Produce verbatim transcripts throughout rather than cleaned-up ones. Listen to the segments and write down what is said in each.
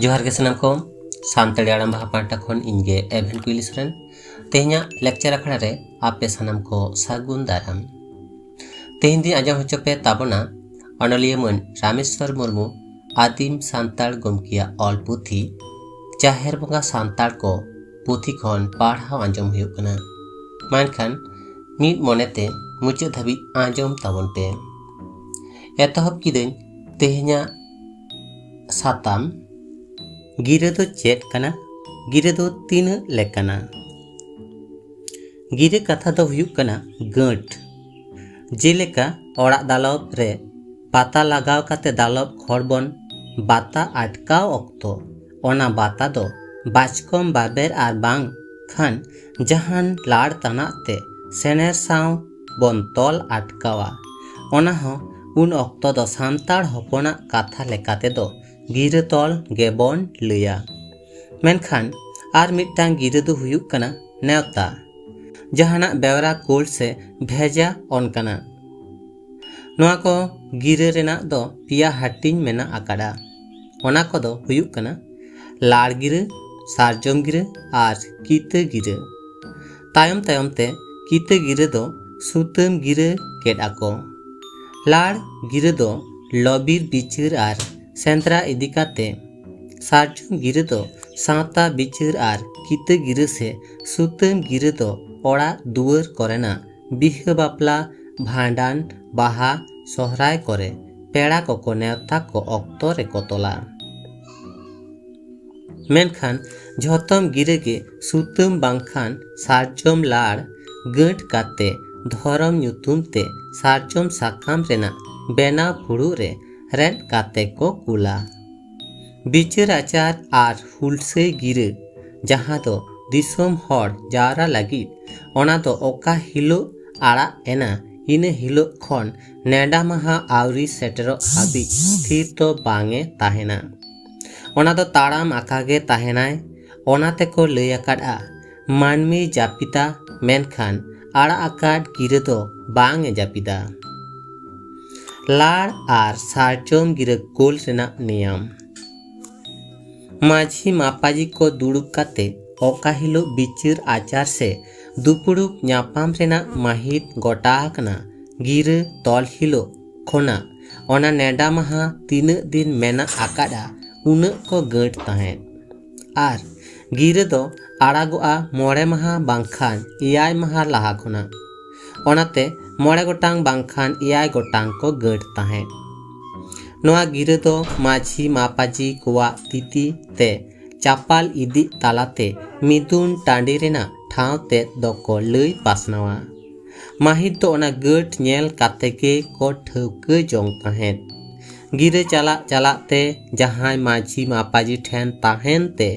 ᱡᱚᱦᱟᱨ ᱜᱮ ᱥᱟᱱᱟᱢ ᱠᱚ᱾ ᱥᱟᱱᱛᱟᱲᱤ ᱟᱲᱟᱝ ᱵᱟᱦᱟ ᱯᱟᱦᱴᱟ ᱠᱷᱚᱱ ᱤᱧ ᱜᱮ ᱮᱵᱷᱮᱱ ᱠᱩᱭᱞᱤ ᱥᱚᱨᱮᱱ᱾ ᱛᱮᱦᱮᱧᱟᱜ ᱞᱮᱠᱪᱟᱨ ᱟᱠᱷᱲᱟ ᱨᱮ ᱟᱯᱮ ᱥᱟᱱᱟᱢ ᱠᱚ ᱥᱟᱹᱜᱩᱱ ᱫᱟᱨᱟᱢ᱾ ᱛᱮᱦᱮᱧ ᱫᱚᱧ ᱟᱸᱡᱚᱢ ᱦᱚᱪᱚ ᱯᱮ ᱛᱟᱵᱚᱱᱟ ᱚᱱᱚᱞᱤᱭᱟᱹ ᱢᱟᱹᱱ ᱨᱟᱢᱮᱥᱣᱚᱨ ᱢᱩᱨᱢᱩ ᱟᱹᱫᱤᱢ ᱥᱟᱱᱛᱟᱲ ᱜᱚᱢᱠᱮᱭᱟᱜ ᱚᱞ ᱯᱩᱛᱷᱤ ᱡᱟᱦᱮᱨ ᱵᱚᱸᱜᱟ ᱥᱟᱱᱛᱟᱲ ᱠᱚ ᱯᱩᱛᱷᱤ ᱠᱷᱚᱱ ᱯᱟᱲᱦᱟᱣ ᱟᱸᱡᱚᱢ ᱦᱩᱭᱩᱜ ᱠᱟᱱᱟ᱾ ᱢᱮᱱᱠᱷᱟᱱ ᱢᱤᱫ ᱢᱚᱱᱮᱛᱮ ᱢᱩᱪᱟᱹᱫ ᱫᱷᱟᱹᱵᱤᱡ ᱟᱸᱡᱚᱢ ᱛᱟᱵᱚᱱ ᱯᱮ᱾ ᱮᱛᱚᱦᱚᱵ ᱠᱤᱫᱟᱹᱧ ᱛᱮᱦᱮᱧᱟᱜ ᱥᱟᱛᱟᱢ, ᱜᱤᱨᱟᱹ ᱫᱚ ᱪᱮᱫ ᱠᱟᱱᱟ? ᱜᱤᱨᱟᱹ ᱫᱚ ᱛᱤᱱᱟᱹᱜ ᱞᱮᱠᱟᱱᱟ? ᱜᱤᱨᱟᱹ ᱠᱟᱛᱷᱟ ᱫᱚ ᱦᱩᱭᱩᱜ ᱠᱟᱱᱟ ᱜᱟᱹᱴ᱾ ᱡᱮᱞᱮᱠᱟ ᱚᱲᱟᱜ ᱫᱟᱞᱚᱵ ᱨᱮ ᱵᱟᱛᱟ ᱞᱟᱜᱟᱣ ᱠᱟᱛᱮ ᱫᱟᱞᱚᱵ ᱠᱷᱚᱲ ᱵᱚᱱ ᱵᱟᱛᱟ ᱟᱴᱠᱟᱣ ᱚᱠᱛᱚ, ᱚᱱᱟ ᱵᱟᱛᱟ ᱫᱚ ᱵᱟᱪᱠᱚᱢ ᱵᱟᱵᱮᱨ ᱟᱨ ᱵᱟᱝ ᱠᱷᱟᱱ ᱡᱟᱦᱟᱱ ᱞᱟᱲ ᱛᱟᱱᱟᱜ ᱛᱮ ᱥᱮᱱᱮᱨ ᱥᱟᱶ ᱵᱚᱱ ᱛᱚᱞ ᱟᱴᱠᱟᱣᱟ᱾ ᱚᱱᱟ ᱦᱚᱸ ᱩᱱ ᱚᱠᱛᱚ ᱫᱚ ᱥᱟᱱᱛᱟᱲ ᱦᱚᱯᱚᱱᱟᱜ ᱠᱟᱛᱷᱟ ᱞᱮᱠᱟ ᱛᱮᱫᱚ ᱜᱤᱨᱟᱹ ᱛᱚᱞ ᱜᱮᱵᱚᱱ ᱞᱟᱹᱭᱟ᱾ ᱢᱮᱱᱠᱷᱟᱱ ᱟᱨ ᱢᱤᱫᱴᱟᱝ ᱜᱤᱨᱟᱹ ᱫᱚ ᱦᱩᱭᱩᱜ ᱠᱟᱱᱟ ᱱᱮᱣᱛᱟ᱾ ᱡᱟᱦᱟᱱᱟᱜ ᱵᱮᱣᱨᱟ ᱠᱳᱞ ᱥᱮ ᱵᱷᱮᱡᱟ ᱚᱱᱠᱟᱱᱟᱜ᱾ ᱱᱚᱣᱟ ᱠᱚ ᱜᱤᱨᱟᱹ ᱨᱮᱱᱟᱜ ᱫᱚ ᱯᱮᱭᱟ ᱦᱟᱹᱴᱤᱧ ᱢᱮᱱᱟᱜ ᱟᱠᱟᱫᱟ᱾ ᱚᱱᱟ ᱠᱚᱫᱚ ᱦᱩᱭᱩᱜ ᱠᱟᱱᱟ ᱞᱟᱲ ᱜᱤᱨᱟᱹ, ᱥᱟᱨᱡᱚᱢ ᱜᱤᱨᱟᱹ ᱟᱨ ᱠᱤᱛᱟᱹ ᱜᱤᱨᱟᱹ᱾ ᱛᱟᱭᱚᱢ ᱛᱟᱭᱚᱢ ᱛᱮ ᱠᱤᱛᱟᱹ ᱜᱤᱨᱟᱹ ᱫᱚ ᱥᱩᱛᱟᱹᱢ ᱜᱤᱨᱟᱹ ᱠᱮᱫ ᱟᱠᱚ᱾ ᱞᱟᱲ ᱜᱤᱨᱟᱹ ᱫᱚ ᱞᱚᱵᱤᱨ ᱵᱤᱪᱟᱹᱨ ᱟᱨ ᱥᱮᱸᱫᱽᱨᱟ ᱤᱫᱤ ᱠᱟᱛᱮ, ᱥᱟᱨᱡᱚᱢ ᱜᱤᱨᱟᱹ ᱫᱚ ᱥᱟᱶᱛᱟ ᱵᱤᱪᱟᱹᱨ ᱟᱨ ᱠᱤᱛᱟᱹ ᱜᱤᱨᱟᱹ ᱥᱮ ᱥᱩᱛᱟᱹᱢ ᱜᱤᱨᱟᱹ ᱫᱚ ᱚᱲᱟᱜ ᱫᱩᱣᱟᱹᱨ ᱠᱚᱨᱮᱱᱟᱜ ᱵᱤᱦᱟᱹ ᱵᱟᱯᱞᱟ, ᱵᱷᱟᱸᱰᱟᱱ, ᱵᱟᱦᱟ, ᱥᱚᱦᱨᱟᱭ ᱠᱚᱨᱮ ᱯᱮᱲᱟ ᱠᱚᱠᱚ ᱱᱮᱣᱛᱟ ᱠᱚ ᱚᱠᱛᱚ ᱨᱮᱠᱚ ᱛᱚᱞᱟ᱾ ᱢᱮᱱᱠᱷᱟᱱ ᱡᱷᱚᱛᱚᱢ ᱜᱤᱨᱟᱹ ᱜᱮ ᱥᱩᱛᱟᱹᱢ ᱵᱟᱝᱠᱷᱟᱱ ᱥᱟᱨᱡᱚᱢ ᱞᱟᱲ ᱜᱟᱹᱴ ᱠᱟᱛᱮ ᱫᱷᱚᱨᱚᱢ ᱧᱩᱛᱩᱢ ᱛᱮ ᱥᱟᱨᱡᱚᱢ ᱥᱟᱠᱟᱢ ᱨᱮᱱᱟᱜ ᱵᱮᱱᱟᱣ ᱯᱷᱩᱲᱩᱜ ᱨᱮ ᱨᱮᱫ ᱠᱟᱛᱮ ᱠᱚ ᱠᱩᱞᱟ᱾ ᱵᱤᱪᱟᱹᱨ ᱟᱪᱟᱨ ᱟᱨ ᱦᱩᱞᱥᱟᱹᱭ ᱜᱤᱨᱟᱹ, ᱡᱟᱦᱟᱸ ᱫᱚ ᱫᱤᱥᱚᱢ ᱦᱚᱲ ᱡᱟᱣᱨᱟ ᱞᱟᱹᱜᱤᱫ, ᱚᱱᱟ ᱫᱚ ᱚᱠᱟ ᱦᱤᱞᱳᱜ ᱟᱲᱟᱜ ᱮᱱᱟ, ᱤᱱᱟᱹ ᱦᱤᱞᱳᱜ ᱠᱷᱚᱱ ᱱᱮᱰᱟ ᱢᱟᱦᱟ ᱟᱹᱣᱨᱤ ᱥᱮᱴᱮᱨᱚᱜ ᱦᱟᱹᱵᱤᱡ ᱛᱷᱤᱨ ᱫᱚ ᱵᱟᱝ ᱮ ᱛᱟᱦᱮᱱᱟ᱾ ᱚᱱᱟ ᱫᱚ ᱛᱟᱲᱟᱢ ᱟᱠᱟ ᱜᱮ ᱛᱟᱦᱮᱱᱟᱭ᱾ ᱚᱱᱟ ᱛᱮᱠᱚ ᱞᱟᱹᱭ ᱟᱠᱟᱫᱼᱟ, ᱢᱟᱹᱱᱢᱤ ᱡᱟᱹᱯᱤᱫᱟ, ᱢᱮᱱᱠᱷᱟᱱ ᱟᱲᱟᱜ ᱟᱠᱟᱫ ᱜᱤᱨᱟᱹ ᱫᱚ ᱵᱟᱝ ᱮ ᱡᱟᱹᱯᱤᱫᱟ᱾ ᱞᱟᱲ ᱟᱨ ᱥᱟᱨᱡᱚᱢ ᱜᱤᱨᱟᱹ ᱠᱳᱞ ᱨᱮᱱᱟᱜ ᱱᱤᱭᱚᱢ᱾ ᱢᱟᱹᱡᱷᱤ ᱢᱟᱯᱟᱡᱤ ᱠᱚ ᱫᱩᱲᱩᱵ ᱠᱟᱛᱮ ᱚᱠᱟ ᱦᱤᱞᱳᱜ ᱵᱤᱪᱟᱹᱨ ᱟᱪᱟᱨ ᱥᱮ ᱫᱩᱯᱩᱲᱩᱵ ᱧᱟᱯᱟᱢ ᱨᱮᱱᱟᱜ ᱢᱟᱹᱦᱤᱛ ᱜᱚᱴᱟ ᱟᱠᱟᱱᱟ, ᱜᱤᱨᱟᱹ ᱛᱚᱞ ᱦᱤᱞᱳᱜ ᱠᱷᱚᱱᱟᱜ ᱚᱱᱟ ᱱᱮᱰᱟ ᱢᱟᱦᱟ ᱛᱤᱱᱟᱹᱜ ᱫᱤᱱ ᱢᱮᱱᱟᱜ ᱟᱠᱟᱫᱼᱟ, ᱩᱱᱟᱹᱜ ᱠᱚ ᱜᱟᱹᱴ ᱛᱟᱦᱮᱸᱫ᱾ ᱟᱨ ᱜᱤᱨᱟᱹ ᱫᱚ ᱟᱲᱟᱜᱚᱜᱼᱟ ᱢᱚᱬᱮ ᱢᱟᱦᱟ ᱵᱟᱝᱠᱷᱟᱱ ᱮᱭᱟᱭ ᱢᱟᱦᱟ ᱞᱟᱦᱟ ᱠᱷᱚᱱᱟᱜ᱾ ᱚᱱᱟᱛᱮ ᱢᱚᱬᱮ ᱜᱚᱴᱟᱝ ᱵᱟᱝᱠᱷᱟᱱ ᱮᱭᱟᱭ ᱜᱚᱴᱟᱝ ᱠᱚ ᱜᱟᱹᱴ ᱛᱟᱦᱮᱸᱫ᱾ ᱱᱚᱣᱟ ᱜᱤᱨᱟᱹ ᱫᱚ ᱢᱟᱹᱡᱷᱤ ᱢᱟᱯᱟᱡᱤ ᱠᱚᱣᱟᱜ ᱛᱤᱛᱤ ᱛᱮ ᱪᱟᱯᱟᱞ ᱤᱫᱤᱜ ᱛᱟᱞᱟᱛᱮ ᱢᱤᱫᱩᱱ ᱴᱟᱺᱰᱤ ᱨᱮᱱᱟᱜ ᱴᱷᱟᱶ ᱛᱮᱫ ᱫᱚᱠᱚ ᱞᱟᱹᱭ ᱯᱟᱥᱱᱟᱣᱟ᱾ ᱢᱟᱹᱦᱤᱛ ᱫᱚ ᱚᱱᱟ ᱜᱟᱹᱴ ᱧᱮᱞ ᱠᱟᱛᱮ ᱜᱮ ᱠᱚ ᱴᱷᱟᱹᱣᱠᱟᱹ ᱡᱚᱝ ᱛᱟᱦᱮᱸᱫ᱾ ᱜᱤᱨᱟᱹ ᱪᱟᱞᱟᱜ ᱪᱟᱞᱟᱜ ᱛᱮ ᱡᱟᱦᱟᱸᱭ ᱢᱟᱹᱡᱷᱤ ᱢᱟᱯᱟᱡᱤ ᱴᱷᱮᱱ ᱛᱟᱦᱮᱱ ᱛᱮ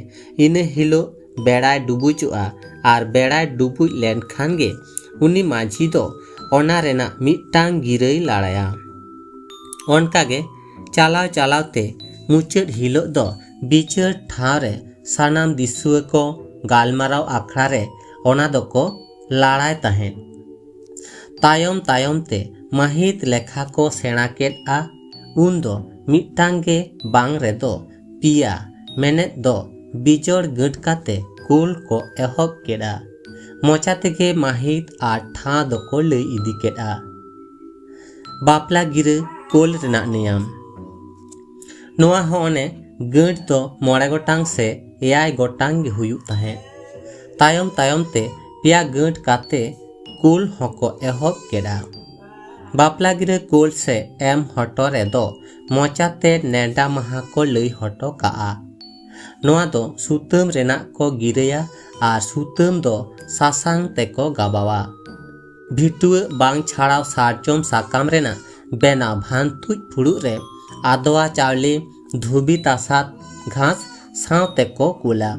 ᱤᱱᱟᱹ ᱦᱤᱞᱳᱜ ᱵᱮᱲᱟᱭ ᱰᱩᱵᱩᱡᱚᱜᱼᱟ ᱟᱨ ᱵᱮᱲᱟᱭ ᱰᱩᱵᱩᱡ ᱞᱮᱱᱠᱷᱟᱱ ᱜᱮ ᱩᱱᱤ ᱢᱟᱹᱡᱷᱤ ᱫᱚ ᱚᱱᱟ ᱨᱮᱱᱟᱜ ᱢᱤᱫᱴᱟᱝ ᱜᱤᱨᱟᱹᱭ ᱞᱟᱲᱟᱭᱟ᱾ ᱚᱱᱠᱟᱜᱮ ᱪᱟᱞᱟᱣ ᱪᱟᱞᱟᱣ ᱛᱮ ᱢᱩᱪᱟᱹᱫ ᱦᱤᱞᱳᱜ ᱫᱚ ᱵᱤᱪᱟᱹᱨ ᱴᱷᱟᱶ ᱨᱮ ᱥᱟᱱᱟᱢ ᱫᱤᱥᱩᱣᱟᱹ ᱠᱚ ᱜᱟᱞᱢᱟᱨᱟᱣ ᱟᱠᱷᱲᱟ ᱨᱮ ᱚᱱᱟ ᱫᱚᱠᱚ ᱞᱟᱲᱟᱭ ᱛᱟᱦᱮᱸᱫ᱾ ᱛᱟᱭᱚᱢ ᱛᱟᱭᱚᱢ ᱛᱮ ᱢᱟᱹᱦᱤᱛ ᱞᱮᱠᱷᱟ ᱠᱚ ᱥᱮᱬᱟ ᱠᱮᱫᱼᱟ᱾ ᱩᱱ ᱫᱚ ᱢᱤᱫᱴᱟᱝ ᱜᱮ ᱵᱟᱝ ᱨᱮᱫᱚ ᱯᱮᱭᱟ, ᱢᱮᱱᱮᱫ ᱫᱚ ᱵᱤᱡᱚᱲ ᱜᱟᱹᱴ ᱠᱟᱛᱮ ᱠᱳᱞ ᱠᱚ ᱮᱦᱚᱵ ᱠᱮᱫᱼᱟ᱾ ᱢᱚᱪᱟ ᱛᱮᱜᱮ ᱢᱟᱹᱦᱤᱛ ᱟᱨ ᱴᱷᱟᱶ ᱫᱚᱠᱚ ᱞᱟᱹᱭ ᱤᱫᱤ ᱠᱮᱫᱼᱟ᱾ ᱵᱟᱯᱞᱟ ᱜᱤᱨᱟᱹ ᱠᱳᱞ ᱨᱮᱱᱟᱜ ᱱᱤᱭᱟᱢ᱾ ᱱᱚᱣᱟ ᱦᱚᱸ ᱚᱱᱮ ᱜᱟᱹᱴ ᱫᱚ ᱢᱚᱬᱮ ᱜᱚᱴᱟᱝ ᱥᱮ ᱮᱭᱟᱭ ᱜᱚᱴᱟᱝ ᱜᱮ ᱦᱩᱭᱩᱜ ᱛᱟᱦᱮᱸᱫ᱾ ᱛᱟᱭᱚᱢ ᱛᱟᱭᱚᱢ ᱛᱮ ᱯᱮᱭᱟ ᱜᱟᱹᱴ ᱠᱟᱛᱮ ᱠᱳᱞ ᱦᱚᱸᱠᱚ ᱮᱦᱚᱵ ᱠᱮᱫᱼᱟ᱾ ᱵᱟᱯᱞᱟ ᱜᱤᱨᱟᱹ ᱠᱳᱞ ᱥᱮ ᱮᱢ ᱦᱚᱴᱚ ᱨᱮᱫᱚ ᱢᱚᱪᱟᱛᱮ ᱱᱮᱰᱟ ᱢᱟᱦᱟ ᱠᱚ ᱞᱟᱹᱭ ᱦᱚᱴᱚ ᱠᱟᱜᱼᱟ᱾ ᱱᱚᱣᱟ ᱫᱚ ᱥᱩᱛᱟᱹᱢ ᱨᱮᱱᱟᱜ ᱠᱚ ᱜᱤᱨᱟᱹᱭᱟ ᱟᱨ ᱥᱩᱛᱟᱹᱢ ᱫᱚ ᱥᱟᱥᱟᱝ ᱛᱮᱠᱚ ᱜᱟᱵᱟᱣᱟ᱾ ᱵᱷᱤᱴᱩᱣᱟᱹ ᱵᱟᱝ ᱪᱷᱟᱲᱟᱣ ᱥᱟᱨᱡᱚᱢ ᱥᱟᱠᱟᱢ ᱨᱮᱱᱟᱜ ᱵᱮᱱᱟᱣ ᱵᱷᱟᱱᱛᱩᱡ ᱯᱷᱩᱲᱩᱜ ᱨᱮ ᱟᱫᱣᱟ ᱪᱟᱣᱞᱮ, ᱫᱷᱩᱵᱤ ᱛᱟᱥᱟᱫ ᱜᱷᱟᱥ ᱥᱟᱶ ᱛᱮᱠᱚ ᱠᱩᱞᱟ᱾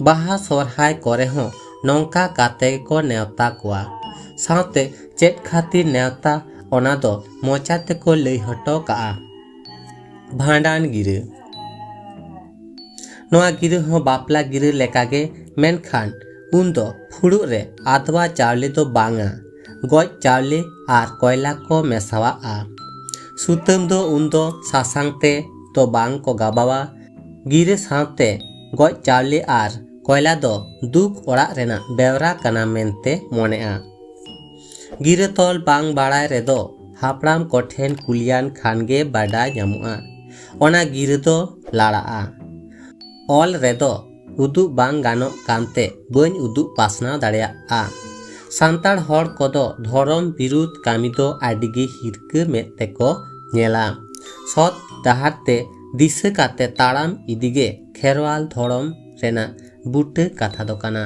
ᱵᱟᱦᱟ ᱥᱚᱨᱦᱟᱭ ᱠᱚᱨᱮ ᱦᱚᱸ ᱱᱚᱝᱠᱟ ᱠᱟᱛᱮ ᱜᱮᱠᱚ ᱱᱮᱣᱛᱟ ᱠᱚᱣᱟ᱾ ᱥᱟᱶᱛᱮ ᱪᱮᱫ ᱠᱷᱟᱹᱛᱤᱨ ᱱᱮᱣᱛᱟ, ᱚᱱᱟ ᱫᱚ ᱢᱚᱪᱟ ᱛᱮᱠᱚ ᱞᱟᱹᱭ ᱦᱚᱴᱚ ᱠᱟᱜᱼᱟ᱾ ᱵᱷᱟᱸᱰᱟᱱ ᱜᱤᱨᱟᱹ᱾ ᱱᱚᱣᱟ ᱜᱤᱨᱟᱹ ᱦᱚᱸ ᱵᱟᱯᱞᱟ ᱜᱤᱨᱟᱹ ᱞᱮᱠᱟᱜᱮ, ᱢᱮᱱᱠᱷᱟᱱ ᱩᱱ ᱫᱚ ᱯᱷᱩᱲᱩᱜ ᱨᱮ ᱟᱫᱣᱟ ᱪᱟᱣᱞᱮ ᱫᱚ ᱵᱟᱝᱟ, ᱜᱚᱡ ᱪᱟᱣᱞᱮ ᱟᱨ ᱠᱚᱭᱞᱟ ᱠᱚ ᱢᱮᱥᱟᱣᱟᱜᱼᱟ᱾ ᱥᱩᱛᱟᱹᱢ ᱫᱚ ᱩᱱ ᱫᱚ ᱥᱟᱥᱟᱝ ᱛᱮ ᱫᱚ ᱵᱟᱝ ᱠᱚ ᱜᱟᱵᱟᱣᱟ᱾ ᱜᱤᱨᱟᱹ ᱥᱟᱶᱛᱮ ᱜᱚᱡ ᱪᱟᱣᱞᱮ ᱟᱨ ᱠᱚᱭᱞᱟ ᱫᱚ ᱫᱩᱠ ᱚᱲᱟᱜ ᱨᱮᱱᱟᱜ ᱵᱮᱣᱨᱟ ᱠᱟᱱᱟ ᱢᱮᱱᱛᱮ ᱢᱚᱱᱮᱜᱼᱟ᱾ ᱜᱤᱨᱟᱹ ᱛᱚᱞ ᱵᱟᱝ ᱵᱟᱲᱟᱭ ᱨᱮᱫᱚ ᱦᱟᱯᱲᱟᱢ ᱠᱚᱴᱷᱮᱱ ᱠᱩᱞᱤᱭᱟᱱ ᱠᱷᱟᱱ ᱜᱮ ᱵᱟᱰᱟᱭ ᱧᱟᱢᱚᱜᱼᱟ᱾ ᱚᱱᱟ ᱜᱤᱨᱟᱹ ᱫᱚ ᱞᱟᱲᱟᱜᱼᱟ᱾ ᱚᱞ ᱨᱮᱫᱚ ᱩᱫᱩᱜ ᱵᱟᱝ ᱜᱟᱱᱚᱜ ᱠᱟᱱᱛᱮ ᱵᱟᱹᱧ ᱩᱫᱩᱜ ᱯᱟᱥᱱᱟᱣ ᱫᱟᱲᱮᱭᱟᱜᱼᱟ᱾ ᱥᱟᱱᱛᱟᱲ ᱦᱚᱲ ᱠᱚᱫᱚ ᱫᱷᱚᱨᱚᱢ ᱵᱤᱨᱩᱫᱷ ᱠᱟᱹᱢᱤ ᱫᱚ ᱟᱹᱰᱤ ᱜᱮ ᱦᱤᱨᱠᱟᱹ ᱢᱮᱫ ᱛᱮᱠᱚ ᱧᱮᱞᱟ᱾ ᱥᱚᱛ ᱰᱟᱦᱟᱨ ᱛᱮ ᱫᱤᱥᱟᱹ ᱠᱟᱛᱮ ᱛᱟᱲᱟᱢ ᱤᱫᱤ ᱜᱮ ᱠᱷᱮᱨᱣᱟᱞ ᱫᱷᱚᱨᱚᱢ ᱨᱮᱱᱟᱜ ᱵᱩᱴᱟᱹ ᱠᱟᱛᱷᱟ ᱫᱚ ᱠᱟᱱᱟ᱾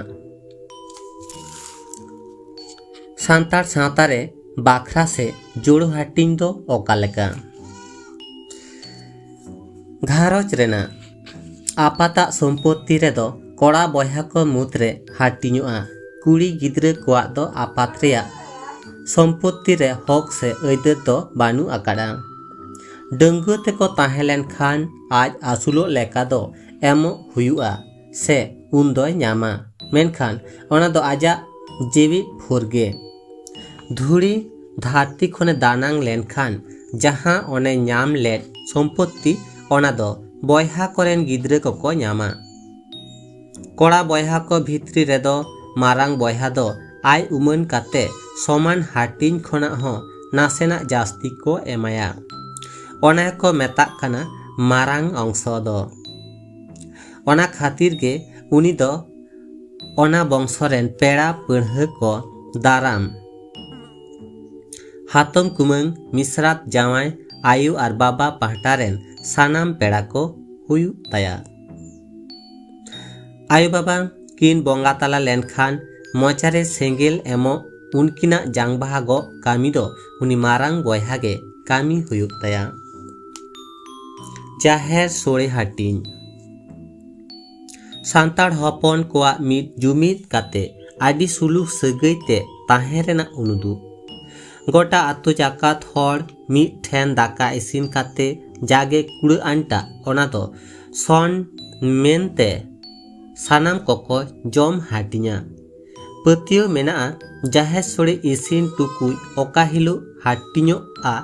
ᱥᱟᱱᱛᱟᱲ ᱥᱟᱶᱛᱟ ᱨᱮ ᱵᱟᱠᱷᱨᱟ ᱥᱮ ᱡᱳᱲᱳ ᱦᱟᱹᱴᱤᱧ ᱫᱚ ᱚᱠᱟ ᱞᱮᱠᱟ? ᱜᱷᱟᱨᱚᱸᱡᱽ ᱨᱮᱱᱟᱜ ᱟᱯᱟᱛᱟᱜ ᱥᱚᱢᱯᱚᱛᱛᱤ ᱨᱮᱫᱚ ᱠᱚᱲᱟ ᱵᱚᱭᱦᱟ ᱠᱚ ᱢᱩᱫᱽᱨᱮ ᱦᱟᱹᱴᱤᱧᱚᱜᱼᱟ᱾ ᱠᱩᱲᱤ ᱜᱤᱫᱽᱨᱟᱹ ᱠᱚᱣᱟᱜ ᱫᱚ ᱟᱯᱟᱛ ᱨᱮᱭᱟᱜ ᱥᱚᱢᱯᱚᱛᱛᱤ ᱨᱮ ᱦᱚᱠ ᱥᱮ ᱟᱹᱭᱫᱟᱹᱨ ᱫᱚ ᱵᱟᱹᱱᱩᱜ ᱟᱠᱟᱫᱟ᱾ ᱰᱟᱺᱜᱩᱣᱟᱹ ᱛᱮᱠᱚ ᱛᱟᱦᱮᱸ ᱞᱮᱱᱠᱷᱟᱱ ᱟᱡ ᱟᱹᱥᱩᱞᱚᱜ ᱞᱮᱠᱟ ᱫᱚ ᱮᱢᱚᱜ ᱦᱩᱭᱩᱜᱼᱟ ᱥᱮ ᱩᱱ ᱫᱚᱭ ᱧᱟᱢᱟ, ᱢᱮᱱᱠᱷᱟᱱ ᱚᱱᱟ ᱫᱚ ᱟᱡᱟᱜ ᱡᱤᱣᱤ ᱯᱷᱩᱨᱜᱮ᱾ ᱫᱷᱩᱲᱤ ᱫᱷᱟᱹᱨᱛᱤ ᱠᱷᱚᱱᱮ ᱫᱟᱱᱟᱝ ᱞᱮᱱᱠᱷᱟᱱ ᱡᱟᱦᱟᱸ ᱚᱱᱮ ᱧᱟᱢ ᱞᱮᱫ ᱥᱚᱢᱯᱚᱛᱛᱤ, ᱚᱱᱟ ᱫᱚ ᱵᱚᱭᱦᱟ ᱠᱚᱨᱮᱱ ᱜᱤᱫᱽᱨᱟᱹ ᱠᱚᱠᱚ ᱧᱟᱢᱟ᱾ ᱠᱚᱲᱟ ᱵᱚᱭᱦᱟ ᱠᱚ ᱵᱷᱤᱛᱨᱤ ᱨᱮᱫᱚ ᱢᱟᱨᱟᱝ ᱵᱚᱭᱦᱟ ᱫᱚ ᱟᱭ ᱩᱢᱟᱹᱱ ᱠᱟᱛᱮ ᱥᱚᱢᱟᱱ ᱦᱟᱹᱴᱤᱧ ᱠᱷᱚᱱᱟᱜ ᱦᱚᱸ ᱱᱟᱥᱮᱱᱟᱜ ᱡᱟᱹᱥᱛᱤ ᱠᱚ ᱮᱢᱟᱭᱟ᱾ ᱚᱱᱟ ᱜᱮᱠᱚ ᱢᱮᱛᱟᱜ ᱠᱟᱱᱟ ᱢᱟᱨᱟᱝ ᱚᱝᱥᱚ ᱫᱚ᱾ ᱚᱱᱟ ᱠᱷᱟᱹᱛᱤᱨ ᱜᱮ ᱩᱱᱤ ᱫᱚ ᱚᱱᱟ ᱵᱚᱝᱥᱚ ᱨᱮᱱ ᱯᱮᱲᱟ ᱯᱟᱹᱲᱦᱟᱹ ᱠᱚ ᱫᱟᱨᱟᱢ᱾ ᱦᱟᱛᱚᱢ ᱠᱩᱢᱟᱹᱝ, ᱢᱤᱥᱨᱟᱛ ᱡᱟᱶᱟᱭ, ᱟᱭᱳ ᱟᱨ ᱵᱟᱵᱟ ᱯᱟᱦᱴᱟ ᱨᱮᱱ ᱥᱟᱱᱟᱢ ᱯᱮᱲᱟ ᱠᱚ ᱦᱩᱭᱩᱜ ᱛᱟᱭᱟ᱾ ᱟᱭᱳ ᱵᱟᱵᱟ ᱠᱤᱱ ᱵᱚᱸᱜᱟ ᱛᱟᱞᱟ ᱞᱮᱱᱠᱷᱟᱱ ᱢᱚᱪᱟᱨᱮ ᱥᱮᱸᱜᱮᱞ ᱮᱢᱚᱜ ᱩᱱᱠᱤᱱᱟᱜ ᱡᱟᱝᱵᱟᱦᱟ ᱜᱚᱜ ᱠᱟᱹᱢᱤ ᱫᱚ ᱩᱱᱤ ᱢᱟᱨᱟᱝ ᱵᱚᱭᱦᱟ ᱜᱮ ᱠᱟᱹᱢᱤ ᱦᱩᱭᱩᱜ ᱛᱟᱭᱟ᱾ ᱡᱟᱦᱮᱨ ᱥᱳᱲᱮ ᱦᱟᱹᱴᱤᱧ᱾ ᱥᱟᱱᱛᱟᱲ ᱦᱚᱯᱚᱱ ᱠᱚᱣᱟᱜ ᱢᱤᱫ ᱡᱩᱢᱤᱫ ᱠᱟᱛᱮ ᱟᱹᱰᱤ ᱥᱩᱞᱩᱠ ᱥᱟᱹᱜᱟᱹᱭ ᱛᱮ ᱛᱟᱦᱮᱸ ᱨᱮᱱᱟᱜ ᱩᱱᱩᱫᱩᱜ᱾ ᱜᱚᱴᱟ ᱟᱹᱛᱩ ᱡᱟᱠᱟᱛ ᱦᱚᱲ ᱢᱤᱫ ᱴᱷᱮᱱ ᱫᱟᱠᱟ ᱤᱥᱤᱱ ᱠᱟᱛᱮ ᱡᱟᱜᱮ ᱠᱩᱲᱟᱹ ᱟᱱᱴᱟᱜ, ᱚᱱᱟ ᱫᱚ ᱥᱚᱱ ᱢᱮᱱᱛᱮ ᱥᱟᱱᱟᱢ ᱠᱚᱠᱚ ᱡᱚᱢ ᱦᱟᱹᱴᱤᱧᱟ᱾ ᱯᱟᱹᱛᱭᱟᱹᱣ ᱢᱮᱱᱟᱜᱼᱟ, ᱡᱟᱦᱮᱨ ᱥᱳᱲᱮ ᱤᱥᱤᱱ ᱴᱩᱠᱩᱡ ᱚᱠᱟ ᱦᱤᱞᱳᱜ ᱦᱟᱹᱴᱤᱧᱚᱜᱼᱟ,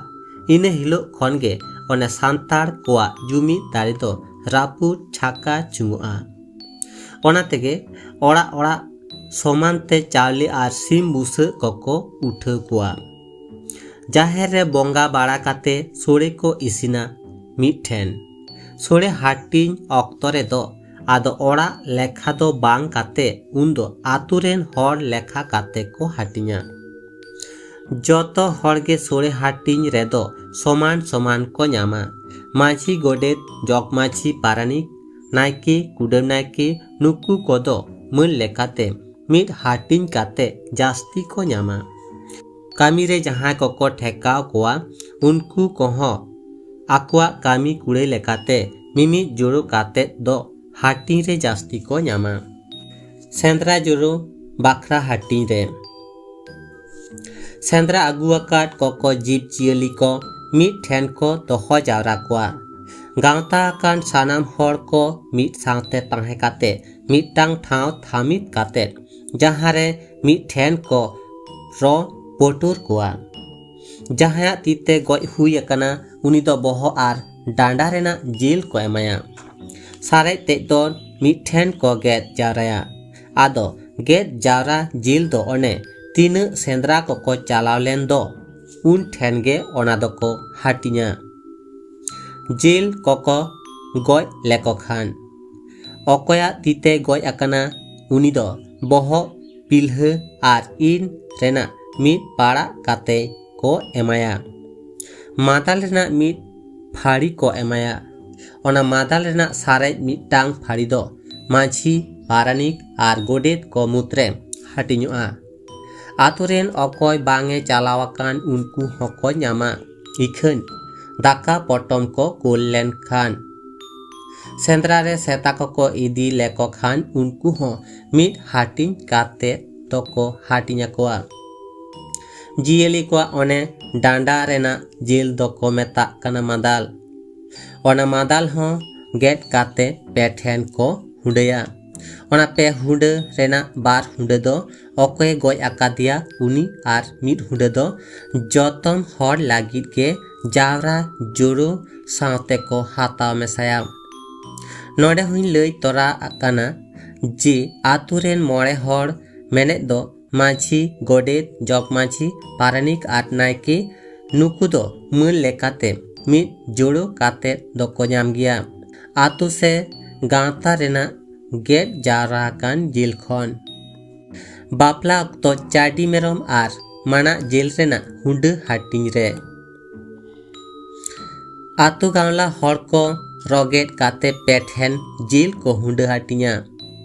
ᱤᱱᱟᱹ ᱦᱤᱞᱳᱜ ᱠᱷᱚᱱ ᱜᱮ ᱚᱱᱮ ᱥᱟᱱᱛᱟᱲ ᱠᱚᱣᱟᱜ ᱡᱩᱢᱤᱫ ᱫᱟᱲᱮ ᱫᱚ ᱨᱟᱹᱯᱩᱫ ᱪᱷᱟᱠᱟ ᱪᱩᱝᱩᱜᱼᱟ᱾ ᱚᱱᱟ ᱛᱮᱜᱮ ᱚᱲᱟᱜ ᱚᱲᱟᱜ ᱥᱚᱢᱟᱱ ᱛᱮ ᱪᱟᱣᱞᱮ ᱟᱨ ᱥᱤᱢ ᱵᱩᱥᱟᱹᱜ ᱠᱚᱠᱚ ᱩᱴᱷᱟᱹᱣ ᱠᱚᱣᱟ᱾ ᱡᱟᱦᱮᱨ ᱨᱮ ᱵᱚᱸᱜᱟ ᱵᱟᱲᱟ ᱠᱟᱛᱮ ᱥᱳᱲᱮ ᱠᱚ ᱤᱥᱤᱱᱟ ᱢᱤᱫ ᱴᱷᱮᱱ᱾ ᱥᱳᱲᱮ ᱦᱟᱹᱴᱤᱧ ᱚᱠᱛᱚ ᱨᱮᱫᱚ ᱟᱫᱚ ᱚᱲᱟᱜ ᱞᱮᱠᱷᱟ ᱫᱚ ᱵᱟᱝ ᱠᱟᱛᱮ ᱩᱱᱫᱚ ᱟᱛᱳ ᱨᱮᱱ ᱦᱚᱲ ᱞᱮᱠᱷᱟ ᱠᱟᱛᱮ ᱠᱚ ᱦᱟᱹᱴᱤᱧᱟ᱾ ᱡᱚᱛᱚ ᱦᱚᱲ ᱜᱮ ᱥᱳᱲᱮ ᱦᱟᱹᱴᱤᱧ ᱨᱮᱫᱚ ᱥᱚᱢᱟᱱ ᱥᱚᱢᱟᱱ ᱠᱚ ᱧᱟᱢᱟ᱾ ᱢᱟᱹᱡᱷᱤ, ᱜᱚᱰᱮᱛ, ᱡᱚᱜᱽ ᱢᱟᱹᱡᱷᱤ, ᱯᱟᱨᱟᱱᱤᱠ, ᱱᱟᱭᱠᱮ, ᱠᱩᱰᱟᱹᱢ ᱱᱟᱭᱠᱮ, ᱱᱩᱠᱩ ᱠᱚᱫᱚ ᱢᱟᱹᱱ ᱞᱮᱠᱟᱛᱮ ᱢᱤᱫ ᱦᱟᱹᱴᱤᱧ ᱠᱟᱛᱮ ᱡᱟᱹᱥᱛᱤ ᱠᱚ ᱧᱟᱢᱟ᱾ ᱠᱟᱹᱢᱤ ᱨᱮ ᱡᱟᱦᱟᱸᱭ ᱠᱚᱠᱚ ᱴᱷᱮᱠᱟᱣ ᱠᱚᱣᱟ, ᱩᱱᱠᱩ ᱠᱚᱦᱚᱸ ᱟᱠᱚᱣᱟᱜ ᱠᱟᱹᱢᱤ ᱠᱩᱲᱟᱹᱭ ᱞᱮᱠᱟᱛᱮ ᱢᱤᱢᱤᱫ ᱡᱳᱲᱳ ᱠᱟᱛᱮ ᱫᱚ ᱦᱟᱹᱴᱤᱧ ᱨᱮ ᱡᱟᱹᱥᱛᱤ ᱠᱚ ᱧᱟᱢᱟ᱾ ᱥᱮᱸᱫᱽᱨᱟ ᱡᱳᱲᱳ ᱵᱟᱠᱷᱨᱟ ᱦᱟᱹᱴᱤᱧ ᱨᱮ᱾ ᱥᱮᱸᱫᱽᱨᱟ ᱟᱹᱜᱩ ᱟᱠᱟᱫ ᱠᱚᱠᱚ ᱡᱤᱵᱽ ᱡᱤᱭᱟᱹᱞᱤ ᱠᱚ ᱢᱤᱫ ᱴᱷᱮᱱ ᱠᱚ ᱫᱚᱦᱚ ᱡᱟᱣᱨᱟ ᱠᱚᱣᱟ᱾ ᱜᱟᱶᱛᱟ ᱟᱠᱟᱱ ᱥᱟᱱᱟᱢ ᱦᱚᱲ ᱠᱚ ᱢᱤᱫ ᱥᱟᱶᱛᱮ ᱛᱟᱦᱮᱸ ᱠᱟᱛᱮ ᱢᱤᱫᱴᱟᱝ ᱴᱷᱟᱶ ᱛᱷᱟᱢᱤᱫ ᱠᱟᱛᱮ ᱡᱟᱦᱟᱸ ᱨᱮ ᱢᱤᱫ ᱴᱷᱮᱱ ᱠᱚ ᱨᱚ ᱯᱩᱴᱩᱨ ᱠᱚᱣᱟ᱾ ᱡᱟᱦᱟᱸᱭᱟᱜ ᱛᱤ ᱛᱮ ᱜᱚᱡ ᱦᱩᱭ ᱟᱠᱟᱱᱟ, ᱩᱱᱤ ᱫᱚ ᱵᱚᱦᱚᱜ ᱟᱨ ᱰᱟᱸᱰᱟ ᱨᱮᱱᱟᱜ ᱡᱤᱞ ᱠᱚ ᱮᱢᱟᱭᱟ᱾ ᱥᱟᱨᱮᱡ ᱛᱮᱫ ᱫᱚ ᱢᱤᱫ ᱴᱷᱮᱱ ᱠᱚ ᱜᱮᱫ ᱡᱟᱣᱨᱟᱭᱟ᱾ ᱟᱫᱚ ᱜᱮᱫ ᱡᱟᱣᱨᱟ ᱡᱤᱞ ᱫᱚ ᱚᱱᱮ ᱛᱤᱱᱟᱹᱜ ᱥᱮᱸᱫᱽᱨᱟ ᱠᱚᱠᱚ ᱪᱟᱞᱟᱣ ᱞᱮᱱ ᱫᱚ, ᱩᱱ ᱴᱷᱮᱱ ᱜᱮ ᱚᱱᱟ ᱫᱚᱠᱚ ᱦᱟᱹᱴᱤᱧᱟ᱾ ᱡᱤᱞ ᱠᱚᱠᱚ ᱜᱚᱡ ᱞᱮᱠᱚ ᱠᱷᱟᱱ, ᱚᱠᱚᱭᱟᱜ ᱛᱤ ᱛᱮ ᱜᱚᱡ ᱟᱠᱟᱱᱟ, ᱩᱱᱤ ᱫᱚ ᱵᱚᱦᱚᱜ, ᱯᱤᱞᱦᱟᱹ ᱟᱨ ᱤᱱ ᱨᱮᱱᱟᱜ ᱢᱤᱫ ᱯᱟᱲᱟᱜ ᱠᱟᱛᱮ ᱠᱚ ᱮᱢᱟᱭᱟ᱾ ᱢᱟᱫᱟᱞ ᱨᱮᱱᱟᱜ ᱢᱤᱫ ᱯᱷᱟᱹᱲᱤ ᱠᱚ ᱮᱢᱟᱭᱟ᱾ ᱚᱱᱟ ᱢᱟᱫᱟᱞ ᱨᱮᱱᱟᱜ ᱥᱟᱨᱮᱡ ᱢᱤᱫᱴᱟᱝ ᱯᱷᱟᱹᱲᱤ ᱫᱚ ᱢᱟᱹᱡᱷᱤ, ᱯᱟᱨᱟᱱᱤᱠ ᱟᱨ ᱜᱚᱰᱮᱛ ᱠᱚ ᱢᱩᱫᱽᱨᱮ ᱦᱟᱹᱴᱤᱧᱚᱜᱼᱟ᱾ ᱟᱛᱳ ᱨᱮᱱ ᱚᱠᱚᱭ ᱵᱟᱝ ᱮ ᱪᱟᱞᱟᱣ ᱟᱠᱟᱱ, ᱩᱱᱠᱩ ᱦᱚᱸᱠᱚ ᱧᱟᱢᱟ᱾ ᱤᱠᱷᱟᱹᱱ ᱫᱟᱠᱟ ᱯᱚᱴᱚᱢ ᱠᱚ ᱠᱳᱞ ᱞᱮᱱᱠᱷᱟᱱ, ᱥᱮᱸᱫᱽᱨᱟ ᱨᱮ ᱥᱮᱛᱟ ᱠᱚᱠᱚ ᱤᱫᱤ ᱞᱮᱠᱚ ᱠᱷᱟᱱ, ᱩᱱᱠᱩ ᱦᱚᱸ ᱢᱤᱫ ᱦᱟᱹᱴᱤᱧ ᱠᱟᱛᱮ ᱫᱚᱠᱚ ᱦᱟᱹᱴᱤᱧ ᱟᱠᱚᱣᱟ᱾ ᱡᱤᱭᱟᱹᱞᱤ ᱠᱚᱣᱟᱜ ᱚᱱᱮ ᱰᱟᱸᱰᱟ ᱨᱮᱱᱟᱜ ᱡᱤᱞ ᱫᱚᱠᱚ ᱢᱮᱛᱟᱜ ᱠᱟᱱᱟ ᱢᱟᱫᱟᱞ᱾ ᱚᱱᱟ ᱢᱟᱫᱟᱞ ᱦᱚᱸ ᱜᱮᱫ ᱠᱟᱛᱮ ᱯᱮ ᱴᱷᱮᱱ ᱠᱚ ᱦᱩᱸᱰᱟᱹᱭᱟ᱾ ᱚᱱᱟ ᱯᱮ ᱦᱩᱸᱰᱟᱹ ᱨᱮᱱᱟᱜ ᱵᱟᱨ ᱦᱩᱸᱰᱟᱹ ᱫᱚ ᱚᱠᱚᱭᱮ ᱜᱚᱡ ᱟᱠᱟᱫᱮᱭᱟ, ᱩᱱᱤ, ᱟᱨ ᱢᱤᱫ ᱦᱩᱸᱰᱟᱹ ᱫᱚ ᱡᱚᱛᱚᱢ ᱦᱚᱲ ᱞᱟᱹᱜᱤᱫ ᱜᱮ ᱡᱟᱣᱨᱟ ᱡᱳᱲᱳ ᱥᱟᱶᱛᱮ ᱠᱚ ᱦᱟᱛᱟᱣ ᱢᱮᱥᱟᱭᱟ᱾ ᱱᱚᱰᱮ ᱦᱚᱸᱧ ᱞᱟᱹᱭ ᱛᱚᱨᱟ ᱟᱜ ᱠᱟᱱᱟ ᱡᱮ ᱟᱛᱳ ᱨᱮᱱ ᱢᱚᱬᱮ ᱦᱚᱲ ᱢᱮᱱᱮᱫ ᱫᱚ ᱢᱟᱹᱡᱷᱤ, ᱜᱚᱰᱮᱛ, ᱡᱚᱜᱽ ᱢᱟᱹᱡᱷᱤ, ᱯᱟᱨᱟᱱᱤᱠ ᱟᱨ ᱱᱟᱭᱠᱮ, ᱱᱩᱠᱩ ᱫᱚ ᱢᱟᱹᱱ ᱞᱮᱠᱟᱛᱮ ᱢᱤᱫ ᱡᱳᱲᱳ ᱠᱟᱛᱮ ᱫᱚᱠᱚ ᱧᱟᱢ ᱜᱮᱭᱟ ᱟᱛᱳ ᱥᱮ ᱜᱟᱶᱛᱟ ᱨᱮᱱᱟᱜ ᱜᱮᱫ ᱡᱟᱣᱨᱟ ᱟᱠᱟᱱ ᱡᱤᱞ ᱠᱷᱚᱱ᱾ ᱵᱟᱯᱞᱟ ᱚᱠᱛᱚ ᱪᱟᱹᱰᱤ ᱢᱮᱨᱚᱢ ᱟᱨ ᱢᱟᱱᱟᱜ ᱡᱤᱞ ᱨᱮᱱᱟᱜ ᱦᱩᱸᱰᱟᱹ ᱦᱟᱹᱴᱤᱧ ᱨᱮ ᱟᱛᱳ ᱜᱟᱶᱞᱟ ᱦᱚᱲ ᱠᱚ ᱨᱚᱜᱮᱫ ᱠᱟᱛᱮ ᱯᱮ ᱴᱷᱮᱱ ᱡᱤᱞ ᱠᱚ ᱦᱩᱸᱰᱟᱹ ᱦᱟᱹᱴᱤᱧᱟ᱾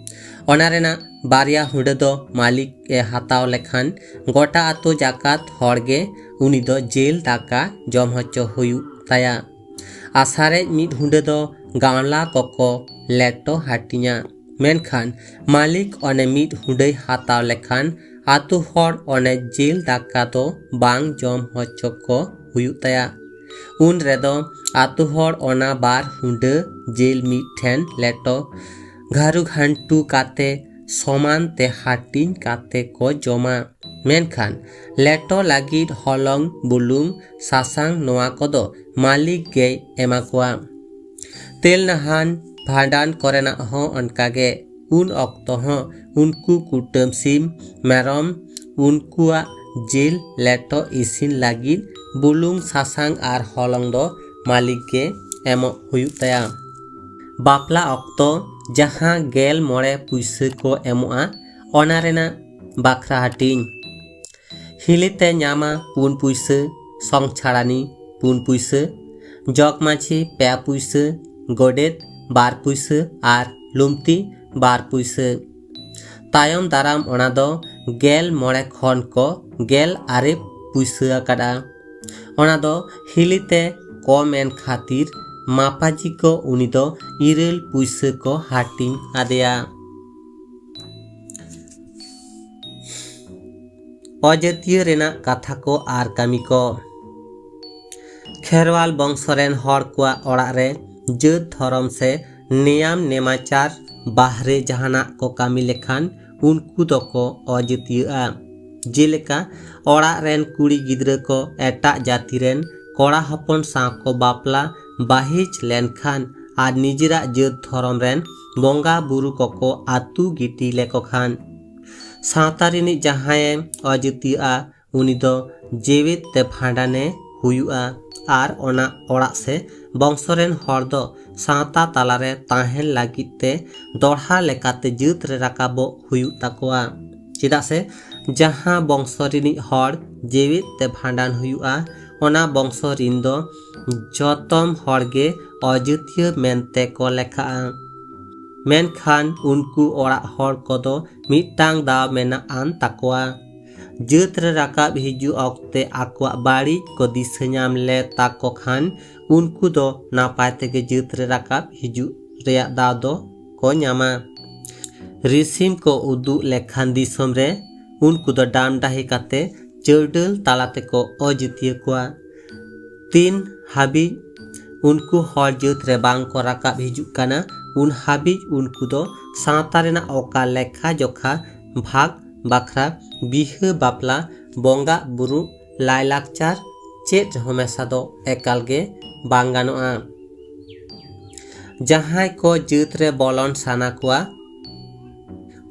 ᱚᱱᱟ ᱨᱮᱱᱟᱜ ᱵᱟᱨᱭᱟ ᱦᱩᱸᱰᱟᱹ ᱫᱚ ᱢᱟᱹᱞᱤᱠ ᱮ ᱦᱟᱛᱟᱣ ᱞᱮᱠᱷᱟᱱ ᱜᱚᱴᱟ ᱟᱛᱳ ᱡᱟᱠᱟᱛ ᱦᱚᱲ ᱜᱮ ᱩᱱᱤ ᱫᱚ ᱡᱤᱞ ᱫᱟᱠᱟ ᱡᱚᱢ ᱦᱚᱪᱚ ᱦᱩᱭᱩᱜ ᱛᱟᱭᱟ᱾ ᱟᱨ ᱥᱟᱨᱮᱡ ᱢᱤᱫ ᱦᱩᱸᱰᱟᱹ ᱫᱚ ᱜᱟᱶᱞᱟ ᱠᱚᱠᱚ ᱞᱮᱴᱚ ᱦᱟᱹᱴᱤᱧᱟ᱾ ᱢᱮᱱᱠᱷᱟᱱ ᱢᱟᱹᱞᱤᱠ ᱚᱱᱮ ᱢᱤᱫ ᱦᱩᱸᱰᱟᱹᱭ ᱦᱟᱛᱟᱣ ᱞᱮᱠᱷᱟᱱ ᱟᱛᱳ ᱦᱚᱲ ᱚᱱᱮ ᱡᱤᱞ ᱫᱟᱠᱟ ᱫᱚ ᱵᱟᱝ ᱡᱚᱢ ᱦᱚᱪᱚ ᱠᱚ ᱦᱩᱭᱩᱜ ᱛᱟᱭᱟ᱾ ᱩᱱ ᱨᱮᱫᱚ ᱟᱛᱳ ᱦᱚᱲ ᱚᱱᱟ ᱵᱟᱨ ᱦᱩᱸᱰᱟᱹ ᱡᱤᱞ ᱢᱤᱫ ᱴᱷᱮᱱ ᱞᱮᱴᱚ ᱜᱷᱟᱨᱩ ᱜᱷᱟᱱᱴᱩ ᱠᱟᱛᱮ ᱥᱚᱢᱟᱱ ᱛᱮ ᱦᱟᱹᱴᱤᱧ ᱠᱟᱛᱮ ᱠᱚ ᱡᱚᱢᱟ᱾ ᱢᱮᱱᱠᱷᱟᱱ ᱞᱮᱴᱚ ᱞᱟᱹᱜᱤᱫ ᱦᱚᱞᱚᱝ, ᱵᱩᱞᱩᱝ, ᱥᱟᱥᱟᱝ ᱱᱚᱣᱟ ᱠᱚᱫᱚ ᱢᱟᱹᱞᱤᱠ ᱜᱮᱭ ᱮᱢᱟ ᱠᱚᱣᱟ᱾ ᱛᱮᱞ ᱱᱟᱦᱟᱱ, ᱵᱷᱟᱸᱰᱟᱱ ᱠᱚᱨᱮᱱᱟᱜ ᱦᱚᱸ ᱚᱱᱠᱟ ᱜᱮ᱾ ᱩᱱ ᱚᱠᱛᱚ ᱦᱚᱸ ᱩᱱᱠᱩ ᱠᱩᱴᱟᱹᱢ ᱥᱤᱢ, ᱢᱮᱨᱚᱢ, ᱩᱱᱠᱩᱣᱟᱜ ᱡᱤᱞ ᱞᱮᱴᱚ ᱤᱥᱤᱱ ᱞᱟᱹᱜᱤᱫ ᱵᱩᱞᱩᱝ, ᱥᱟᱥᱟᱝ ᱟᱨ ᱦᱚᱞᱚᱝ ᱫᱚ ᱢᱟᱹᱞᱤᱠ ᱜᱮ ᱮᱢᱚᱜ ᱦᱩᱭᱩᱜ ᱛᱟᱭᱟ᱾ ᱵᱟᱯᱞᱟ ᱚᱠᱛᱚ ᱡᱟᱦᱟᱸ ᱜᱮᱞ ᱢᱚᱬᱮ ᱯᱩᱭᱥᱟᱹ ᱠᱚ ᱮᱢᱚᱜᱼᱟ, ᱚᱱᱟ ᱨᱮᱱᱟᱜ ᱵᱟᱠᱷᱨᱟ ᱦᱟᱹᱴᱤᱧ᱾ ᱦᱤᱞᱤ ᱛᱮ ᱧᱟᱢᱟ ᱯᱩᱱ ᱯᱩᱭᱥᱟᱹ, ᱥᱚᱝ ᱪᱷᱟᱲᱟᱱᱤ ᱯᱩᱱ ᱯᱩᱭᱥᱟᱹ, ᱡᱚᱜᱽ ᱢᱟᱹᱡᱷᱤ ᱯᱮ ᱯᱩᱭᱥᱟᱹ, ᱜᱚᱰᱮᱛ ᱵᱟᱨ ᱯᱩᱭᱥᱟᱹ ᱟᱨ ᱞᱩᱢᱛᱤ ᱵᱟᱨ ᱯᱩᱭᱥᱟᱹ᱾ ᱛᱟᱭᱚᱢ ᱫᱟᱨᱟᱢ ᱚᱱᱟ ᱫᱚ ᱜᱮᱞ ᱢᱚᱬᱮ ᱠᱷᱚᱱ ᱠᱚ ᱜᱮᱞ ᱟᱨᱮ ᱯᱩᱭᱥᱟᱹ ᱟᱠᱟᱫᱼᱟ᱾ ᱚᱱᱟ ᱫᱚ ᱦᱤᱞᱤ ᱛᱮ ᱠᱚᱢ ᱮᱱ ᱠᱷᱟᱹᱛᱤᱨ ᱢᱟᱯᱟᱡᱤ ᱠᱚ ᱩᱱᱤ ᱫᱚ ᱤᱨᱟᱹᱞ ᱯᱩᱭᱥᱟᱹ ᱠᱚ ᱦᱟᱹᱴᱤᱧ ᱟᱫᱮᱭᱟ᱾ ᱚᱡᱟᱹᱛᱤᱭᱟᱹ ᱨᱮᱱᱟᱜ ᱠᱟᱛᱷᱟ ᱠᱚ ᱟᱨ ᱠᱟᱹᱢᱤ ᱠᱚ᱾ ᱠᱷᱮᱨᱣᱟᱞ ᱵᱚᱝᱥᱚ ᱨᱮᱱ ᱦᱚᱲ ᱠᱚᱣᱟᱜ ᱚᱲᱟᱜ ᱨᱮ ᱡᱟᱹᱛ ᱫᱷᱚᱨᱚᱢ ᱥᱮ ᱱᱮᱭᱟᱢ ᱱᱮᱢᱟᱪᱟᱨ ᱵᱟᱦᱨᱮ ᱡᱟᱦᱟᱱᱟᱜ ᱠᱚ ᱠᱟᱹᱢᱤ ᱞᱮᱠᱷᱟᱱ ᱩᱱᱠᱩ ᱫᱚᱠᱚ ᱚᱡᱟᱹᱛᱤᱭᱟᱹᱜᱼᱟ᱾ ᱡᱮᱞᱮᱠᱟ ᱚᱲᱟᱜ ᱨᱮᱱ ᱠᱩᱲᱤ ᱜᱤᱫᱽᱨᱟᱹ ᱠᱚ ᱮᱴᱟᱜ ᱡᱟᱹᱛᱤ ᱨᱮᱱ ᱠᱚᱲᱟ ᱦᱚᱯᱚᱱ ᱥᱟᱶ ᱠᱚ ᱵᱟᱯᱞᱟ ᱵᱟᱹᱦᱤᱡ ᱞᱮᱱᱠᱷᱟᱱ ᱟᱨ ᱱᱤᱡᱮᱨᱟᱜ ᱡᱟᱹᱛ ᱫᱷᱚᱨᱚᱢ ᱨᱮᱱ ᱵᱚᱸᱜᱟ ᱵᱩᱨᱩ ᱠᱚᱠᱚ ᱟᱹᱛᱩ ᱜᱤᱰᱤ ᱞᱮᱠᱚ ᱠᱷᱟᱱ, ᱥᱟᱶᱛᱟ ᱨᱤᱱᱤᱡ ᱡᱟᱦᱟᱸᱭᱮ ᱚᱡᱟᱹᱛᱤᱭᱟᱹᱜᱼᱟ, ᱩᱱᱤ ᱫᱚ ᱡᱮᱣᱮᱫ ᱛᱮ ᱵᱷᱟᱸᱰᱟᱱᱮ ᱦᱩᱭᱩᱜᱼᱟ ᱟᱨ ᱚᱱᱟ ᱚᱲᱟᱜ ᱥᱮ ᱵᱚᱝᱥᱚ ᱨᱮᱱ ᱦᱚᱲ ᱫᱚ ᱥᱟᱶᱛᱟ ᱛᱟᱞᱟᱨᱮ ᱛᱟᱦᱮᱱ ᱞᱟᱹᱜᱤᱫ ᱛᱮ ᱫᱚᱲᱦᱟ ᱞᱮᱠᱟᱛᱮ ᱡᱟᱹᱛ ᱨᱮ ᱨᱟᱠᱟᱵᱚᱜ ᱦᱩᱭᱩᱜ ᱛᱟᱠᱚᱣᱟ᱾ ᱪᱮᱫᱟᱜ ᱥᱮ ᱡᱟᱦᱟᱸ ᱵᱚᱝᱥᱚ ᱨᱤᱱᱤᱡ ᱦᱚᱲ ᱡᱮᱣᱮᱫ ᱛᱮ ᱵᱷᱟᱸᱰᱟᱱ ᱦᱩᱭᱩᱜᱼᱟ, ᱚᱱᱟ ᱵᱚᱝᱥᱚ ᱨᱤᱱ ᱫᱚ ᱡᱚᱛᱚᱢ ᱦᱚᱲ ᱜᱮ ᱚᱡᱟᱹᱛᱤᱭᱟᱹ ᱢᱮᱱᱛᱮ ᱠᱚ ᱞᱮᱠᱷᱟᱜᱼᱟ᱾ ᱢᱮᱱᱠᱷᱟᱱ ᱩᱱᱠᱩ ᱚᱲᱟᱜ ᱦᱚᱲ ᱠᱚᱫᱚ ᱢᱤᱫᱴᱟᱝ ᱫᱟᱣ ᱢᱮᱱᱟᱜ ᱟᱱ ᱛᱟᱠᱚᱣᱟ᱾ ᱡᱟᱹᱛ ᱨᱮ ᱨᱟᱠᱟᱵ ᱦᱤᱡᱩᱜ ᱚᱠᱛᱮ ᱟᱠᱚᱣᱟᱜ ᱵᱟᱹᱲᱤᱡ ᱠᱚ ᱫᱤᱥᱟᱹ ᱧᱟᱢ ᱞᱮ ᱛᱟᱠᱚ ᱠᱷᱟᱱ, ᱩᱱᱠᱩ ᱫᱚ ᱱᱟᱯᱟᱭ ᱛᱮᱜᱮ ᱡᱟᱹᱛ ᱨᱮ ᱨᱟᱠᱟᱵ ᱦᱤᱡᱩᱜ ᱨᱮᱭᱟᱜ ᱫᱟᱣ ᱫᱚ ᱠᱚ ᱧᱟᱢᱟ᱾ ᱨᱤᱥᱤᱢ ᱠᱚ ᱩᱫᱩᱜ ᱞᱮᱠᱷᱟᱱ ᱫᱤᱥᱚᱢ ᱨᱮ, ᱩᱱᱠᱩ ᱫᱚ ᱰᱟᱢ ᱰᱟᱹᱦᱤ ᱠᱟᱛᱮ ᱪᱟᱹᱰᱟᱹᱞ ᱛᱟᱞᱟ ᱛᱮᱠᱚ ᱚᱡᱟᱹᱛᱤᱭᱟᱹ ᱠᱚᱣᱟ᱾ ᱛᱤᱱ ᱦᱟᱹᱵᱤᱡ ᱩᱱᱠᱩ ᱦᱚᱲ ᱡᱟᱹᱛ ᱨᱮ ᱵᱟᱝ ᱠᱚ ᱨᱟᱠᱟᱵ ᱦᱤᱡᱩᱜ ᱠᱟᱱᱟ, ᱩᱱ ᱦᱟᱹᱵᱤᱡ ᱩᱱᱠᱩ ᱫᱚ ᱥᱟᱶᱛᱟ ᱨᱮᱱᱟᱜ ᱚᱠᱟ ᱞᱮᱠᱷᱟ ᱡᱚᱠᱷᱟ, ᱵᱷᱟᱜᱽ ᱵᱟᱠᱷᱨᱟ, ᱵᱤᱦᱟᱹ ᱵᱟᱯᱞᱟ, ᱵᱚᱸᱜᱟ ᱵᱩᱨᱩ, ᱞᱟᱭᱞᱟᱠᱪᱟᱨ ᱪᱮᱫ ᱨᱮᱦᱚᱸ ᱢᱮᱥᱟ ᱫᱚ ᱮᱠᱟᱞ ᱜᱮ ᱵᱟᱝ ᱜᱟᱱᱚᱜᱼᱟ᱾ ᱡᱟᱦᱟᱸᱭ ᱠᱚ ᱡᱟᱹᱛ ᱨᱮ ᱵᱚᱞᱚᱱ ᱥᱟᱱᱟ ᱠᱚᱣᱟ,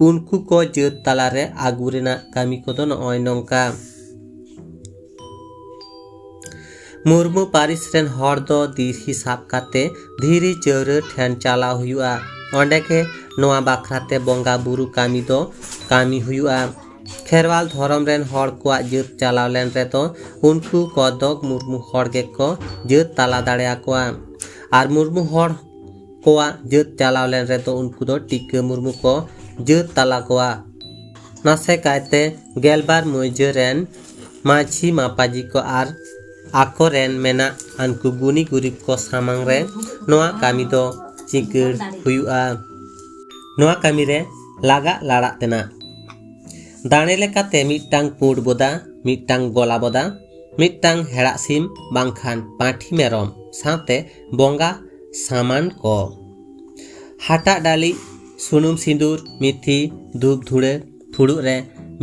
ᱩᱱᱠᱩ ᱠᱚ ᱡᱟᱹᱛ ᱛᱟᱞᱟᱨᱮ ᱟᱹᱜᱩ ᱨᱮᱱᱟᱜ ᱠᱟᱹᱢᱤ ᱠᱚᱫᱚ ᱱᱚᱜᱼᱚᱭ ᱱᱚᱝᱠᱟ᱾ ᱢᱩᱨᱢᱩ ᱯᱟᱹᱨᱤᱥ ᱨᱮᱱ ᱦᱚᱲ ᱫᱚ ᱫᱤᱨᱦᱤ ᱥᱟᱵ ᱠᱟᱛᱮ ᱫᱷᱤᱨᱤ ᱪᱟᱹᱣᱨᱟᱹ ᱴᱷᱮᱱ ᱪᱟᱞᱟᱣ ᱦᱩᱭᱩᱜᱼᱟ᱾ ᱚᱸᱰᱮ ᱜᱮ ᱱᱚᱣᱟ ᱵᱟᱠᱷᱨᱟ ᱛᱮ ᱵᱚᱸᱜᱟ ᱵᱩᱨᱩ ᱠᱟᱹᱢᱤ ᱫᱚ ᱠᱟᱹᱢᱤ ᱦᱩᱭᱩᱜᱼᱟ᱾ ᱠᱷᱮᱨᱣᱟᱞ ᱫᱷᱚᱨᱚᱢ ᱨᱮᱱ ᱦᱚᱲ ᱠᱚᱣᱟᱜ ᱡᱟᱹᱛ ᱪᱟᱞᱟᱣ ᱞᱮᱱ ᱨᱮᱫᱚ ᱩᱱᱠᱩ ᱠᱚᱫᱚ ᱢᱩᱨᱢᱩ ᱦᱚᱲ ᱜᱮᱠᱚ ᱡᱟᱹᱛ ᱛᱟᱞᱟ ᱫᱟᱲᱮᱭᱟᱠᱚᱣᱟ᱾ ᱟᱨ ᱢᱩᱨᱢᱩ ᱦᱚᱲ ᱠᱚᱣᱟᱜ ᱡᱟᱹᱛ ᱪᱟᱞᱟᱣ ᱞᱮᱱ ᱨᱮᱫᱚ ᱩᱱᱠᱩ ᱫᱚ ᱴᱤᱠᱟᱹ ᱢᱩᱨᱢᱩ ᱠᱚ ᱡᱟᱹᱛ ᱛᱟᱞᱟ ᱠᱚᱣᱟ᱾ ᱱᱟᱥᱮ ᱠᱟᱭᱛᱮ ᱜᱮᱞᱵᱟᱨ ᱢᱟᱹᱭᱡᱟᱹ ᱨᱮᱱ ᱢᱟᱹᱡᱷᱤ ᱢᱟᱯᱟᱡᱤ ᱠᱚ ᱟᱨ ᱟᱠᱚ ᱨᱮᱱ ᱢᱮᱱᱟᱜ ᱟᱱᱠᱩ ᱜᱩᱱᱤ ᱜᱩᱨᱤᱵ ᱠᱚ ᱥᱟᱢᱟᱝ ᱨᱮ ᱱᱚᱣᱟ ᱠᱟᱹᱢᱤ ᱫᱚ ᱪᱤᱠᱟᱹᱲ ᱦᱩᱭᱩᱜᱼᱟ᱾ ᱱᱚᱣᱟ ᱠᱟᱹᱢᱤ ᱨᱮ ᱞᱟᱜᱟᱜ ᱞᱟᱲᱟᱜ ᱛᱮᱱᱟᱜ ᱫᱟᱲᱮ ᱞᱮᱠᱟᱛᱮ ᱢᱤᱫᱴᱟᱝ ᱯᱩᱸᱰ ᱵᱚᱫᱟ, ᱢᱤᱫᱴᱟᱝ ᱜᱚᱞᱟ ᱵᱚᱫᱟ, ᱢᱤᱫᱴᱟᱝ ᱦᱮᱲᱟᱜ ᱥᱤᱢ ᱵᱟᱝᱠᱷᱟᱱ ᱯᱟᱹᱴᱷᱤ ᱢᱮᱨᱚᱢ ᱥᱟᱶᱛᱮ ᱵᱚᱸᱜᱟ ᱥᱟᱢᱟᱱ ᱠᱚ᱾ ᱦᱟᱴᱟᱜ ᱰᱟᱹᱞᱤᱡ, ᱥᱩᱱᱩᱢ ᱥᱤᱸᱫᱩᱨ, ᱢᱤᱛᱷᱤ, ᱫᱷᱩᱯ ᱫᱷᱩᱲᱟᱹ, ᱯᱷᱩᱲᱩᱜ ᱨᱮ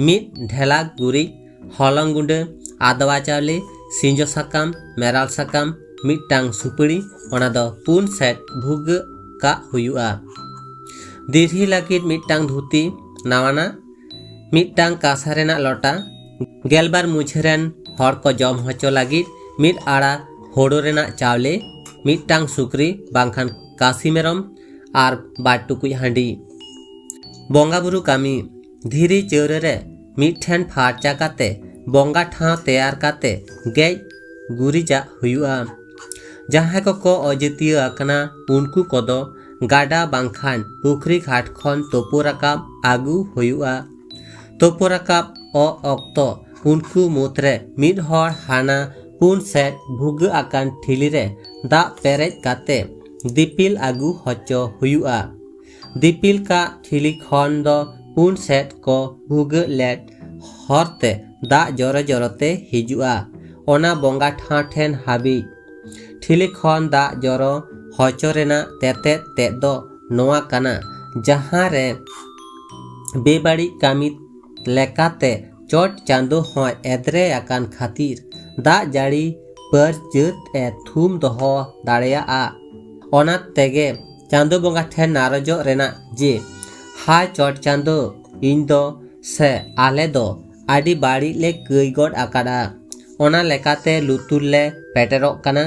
ᱢᱤᱫ ᱰᱷᱮᱞᱟᱠ ᱜᱩᱨᱤᱡ, ᱦᱚᱞᱚᱝ ᱜᱩᱸᱰᱟᱹ, ᱟᱫᱣᱟ ᱪᱟᱣᱞᱮ, ᱥᱤᱸᱡᱚ ᱥᱟᱠᱟᱢ, ᱢᱮᱨᱟᱞ ᱥᱟᱠᱟᱢ, ᱢᱤᱫᱴᱟᱝ ᱥᱩᱯᱟᱹᱲᱤ, ᱚᱱᱟ ᱫᱚ ᱯᱩᱱ ᱥᱮᱫ ᱵᱷᱩᱜᱟᱹᱜ ᱠᱟᱜ ᱦᱩᱭᱩᱜᱼᱟ᱾ ᱫᱤᱨᱦᱤ ᱞᱟᱹᱜᱤᱫ ᱢᱤᱫᱴᱟᱝ ᱫᱷᱩᱛᱤ, ᱱᱟᱣᱟᱱᱟᱜ, ᱢᱤᱫᱴᱟᱝ ᱠᱟᱸᱥᱟ ᱨᱮᱱᱟᱜ ᱞᱚᱴᱟ, ᱜᱮᱞᱵᱟᱨ ᱢᱩᱡᱷᱟᱹ ᱨᱮᱱ ᱦᱚᱲ ᱠᱚ ᱡᱚᱢ ᱦᱚᱪᱚ ᱞᱟᱹᱜᱤᱫ ᱢᱤᱫ ᱟᱲᱟ ᱦᱳᱲᱳ ᱨᱮᱱᱟᱜ ᱪᱟᱣᱞᱮ, ᱢᱤᱫᱴᱟᱝ ᱥᱩᱠᱨᱤ ᱵᱟᱝᱠᱷᱟᱱ ᱠᱟᱥᱤ ᱢᱮᱨᱚᱢ ᱟᱨ ᱵᱟᱨ ᱴᱩᱠᱩᱡ ᱦᱟᱺᱰᱤ᱾ ᱵᱚᱸᱜᱟ ᱵᱩᱨᱩ ᱠᱟᱹᱢᱤ᱾ ᱫᱷᱤᱨᱤ ᱪᱟᱹᱣᱨᱟᱹ ᱨᱮ ᱢᱤᱫᱴᱷᱮᱱ ᱯᱷᱟᱨᱪᱟ ᱠᱟᱛᱮ ᱵᱚᱸᱜᱟ ᱴᱷᱟᱶ ᱛᱮᱭᱟᱨ ᱠᱟᱛᱮ ᱜᱮᱡ ᱜᱩᱨᱤᱡᱟᱜ ᱦᱩᱭᱩᱜᱼᱟ᱾ ᱡᱟᱦᱟᱸᱭ ᱠᱚᱠᱚ ᱚᱡᱟᱹᱛᱤᱭᱟᱹ ᱟᱠᱟᱱᱟ, ᱩᱱᱠᱩ ᱠᱚᱫᱚ ᱜᱟᱰᱟ ᱵᱟᱝᱠᱷᱟᱱ ᱯᱩᱠᱷᱨᱤ ᱜᱷᱟᱴ ᱠᱷᱚᱱ ᱛᱳᱯᱳ ᱨᱟᱠᱟᱵ ᱟᱹᱜᱩ ᱦᱩᱭᱩᱜᱼᱟ᱾ ᱛᱳᱯᱳ ᱨᱟᱠᱟᱵ ᱚ ᱚᱠᱛᱚ ᱩᱱᱠᱩ ᱢᱩᱫᱽᱨᱮ ᱢᱤᱫ ᱦᱚᱲ ᱦᱟᱱᱟ ᱯᱩᱱ ᱥᱮᱫ ᱵᱷᱩᱜᱟᱹᱜ ᱟᱠᱟᱱ ᱴᱷᱤᱞᱤ ᱨᱮ ᱫᱟᱜ ᱯᱮᱨᱮᱡ ᱠᱟᱛᱮ ᱫᱤᱯᱤᱞ ᱟᱹᱜᱩ ᱦᱚᱪᱚ ᱦᱩᱭᱩᱜᱼᱟ᱾ ᱫᱤᱯᱤᱞ ᱠᱟᱜ ᱴᱷᱤᱞᱤ ᱠᱷᱚᱱ ᱫᱚ ᱯᱩᱱ ᱥᱮᱫ ᱠᱚ ᱵᱷᱩᱜᱟᱹᱜ ᱞᱮᱫ ᱦᱚᱨᱛᱮ ᱫᱟᱜ ᱡᱚᱨᱚ ᱡᱚᱨᱚᱛᱮ ᱦᱤᱡᱩᱜᱼᱟ, ᱚᱱᱟ ᱵᱚᱸᱜᱟ ᱴᱷᱟᱶ ᱴᱷᱮᱱ ᱦᱟᱹᱵᱤᱡ᱾ ᱴᱷᱤᱞᱤ ᱠᱷᱚᱱ ᱫᱟᱜ ᱡᱚᱨᱚ ᱦᱚᱪᱚ ᱨᱮᱱᱟᱜ ᱛᱮᱛᱮᱫ ᱛᱮᱫ ᱫᱚ ᱱᱚᱣᱟ ᱠᱟᱱᱟ, ᱡᱟᱦᱟᱸ ᱨᱮ ᱵᱮᱵᱟᱹᱲᱤᱡ ᱠᱟᱹᱢᱤ ᱞᱮᱠᱟᱛᱮ ᱪᱚᱴ ᱪᱟᱸᱫᱚ ᱦᱚᱸᱭ ᱮᱫᱽᱨᱮ ᱟᱠᱟᱱ ᱠᱷᱟᱹᱛᱤᱨ ᱫᱟᱜ ᱡᱟᱹᱲᱤ ᱯᱟᱹᱨᱡᱟᱹᱛ ᱮ ᱛᱷᱩᱢ ᱫᱚᱦᱚ ᱫᱟᱲᱮᱭᱟᱜᱼᱟ᱾ ᱚᱱᱟ ᱛᱮᱜᱮ ᱪᱟᱸᱫᱚ ᱵᱚᱸᱜᱟ ᱴᱷᱮᱱ ᱱᱟᱨᱚᱡᱚᱜ ᱨᱮᱱᱟᱜ ᱡᱮ, ᱦᱟᱭ ᱪᱚᱴ ᱪᱟᱸᱫᱚ, ᱤᱧ ᱫᱚ ᱥᱮ ᱟᱞᱮ ᱫᱚ ᱟᱹᱰᱤ ᱵᱟᱹᱲᱤᱡ ᱞᱮ ᱠᱟᱹᱭ ᱜᱚᱫ ᱟᱠᱟᱫᱼᱟ᱾ ᱚᱱᱟ ᱞᱮᱠᱟᱛᱮ ᱞᱩᱛᱩᱨ ᱞᱮ ᱯᱮᱴᱮᱨᱚᱜ ᱠᱟᱱᱟ᱾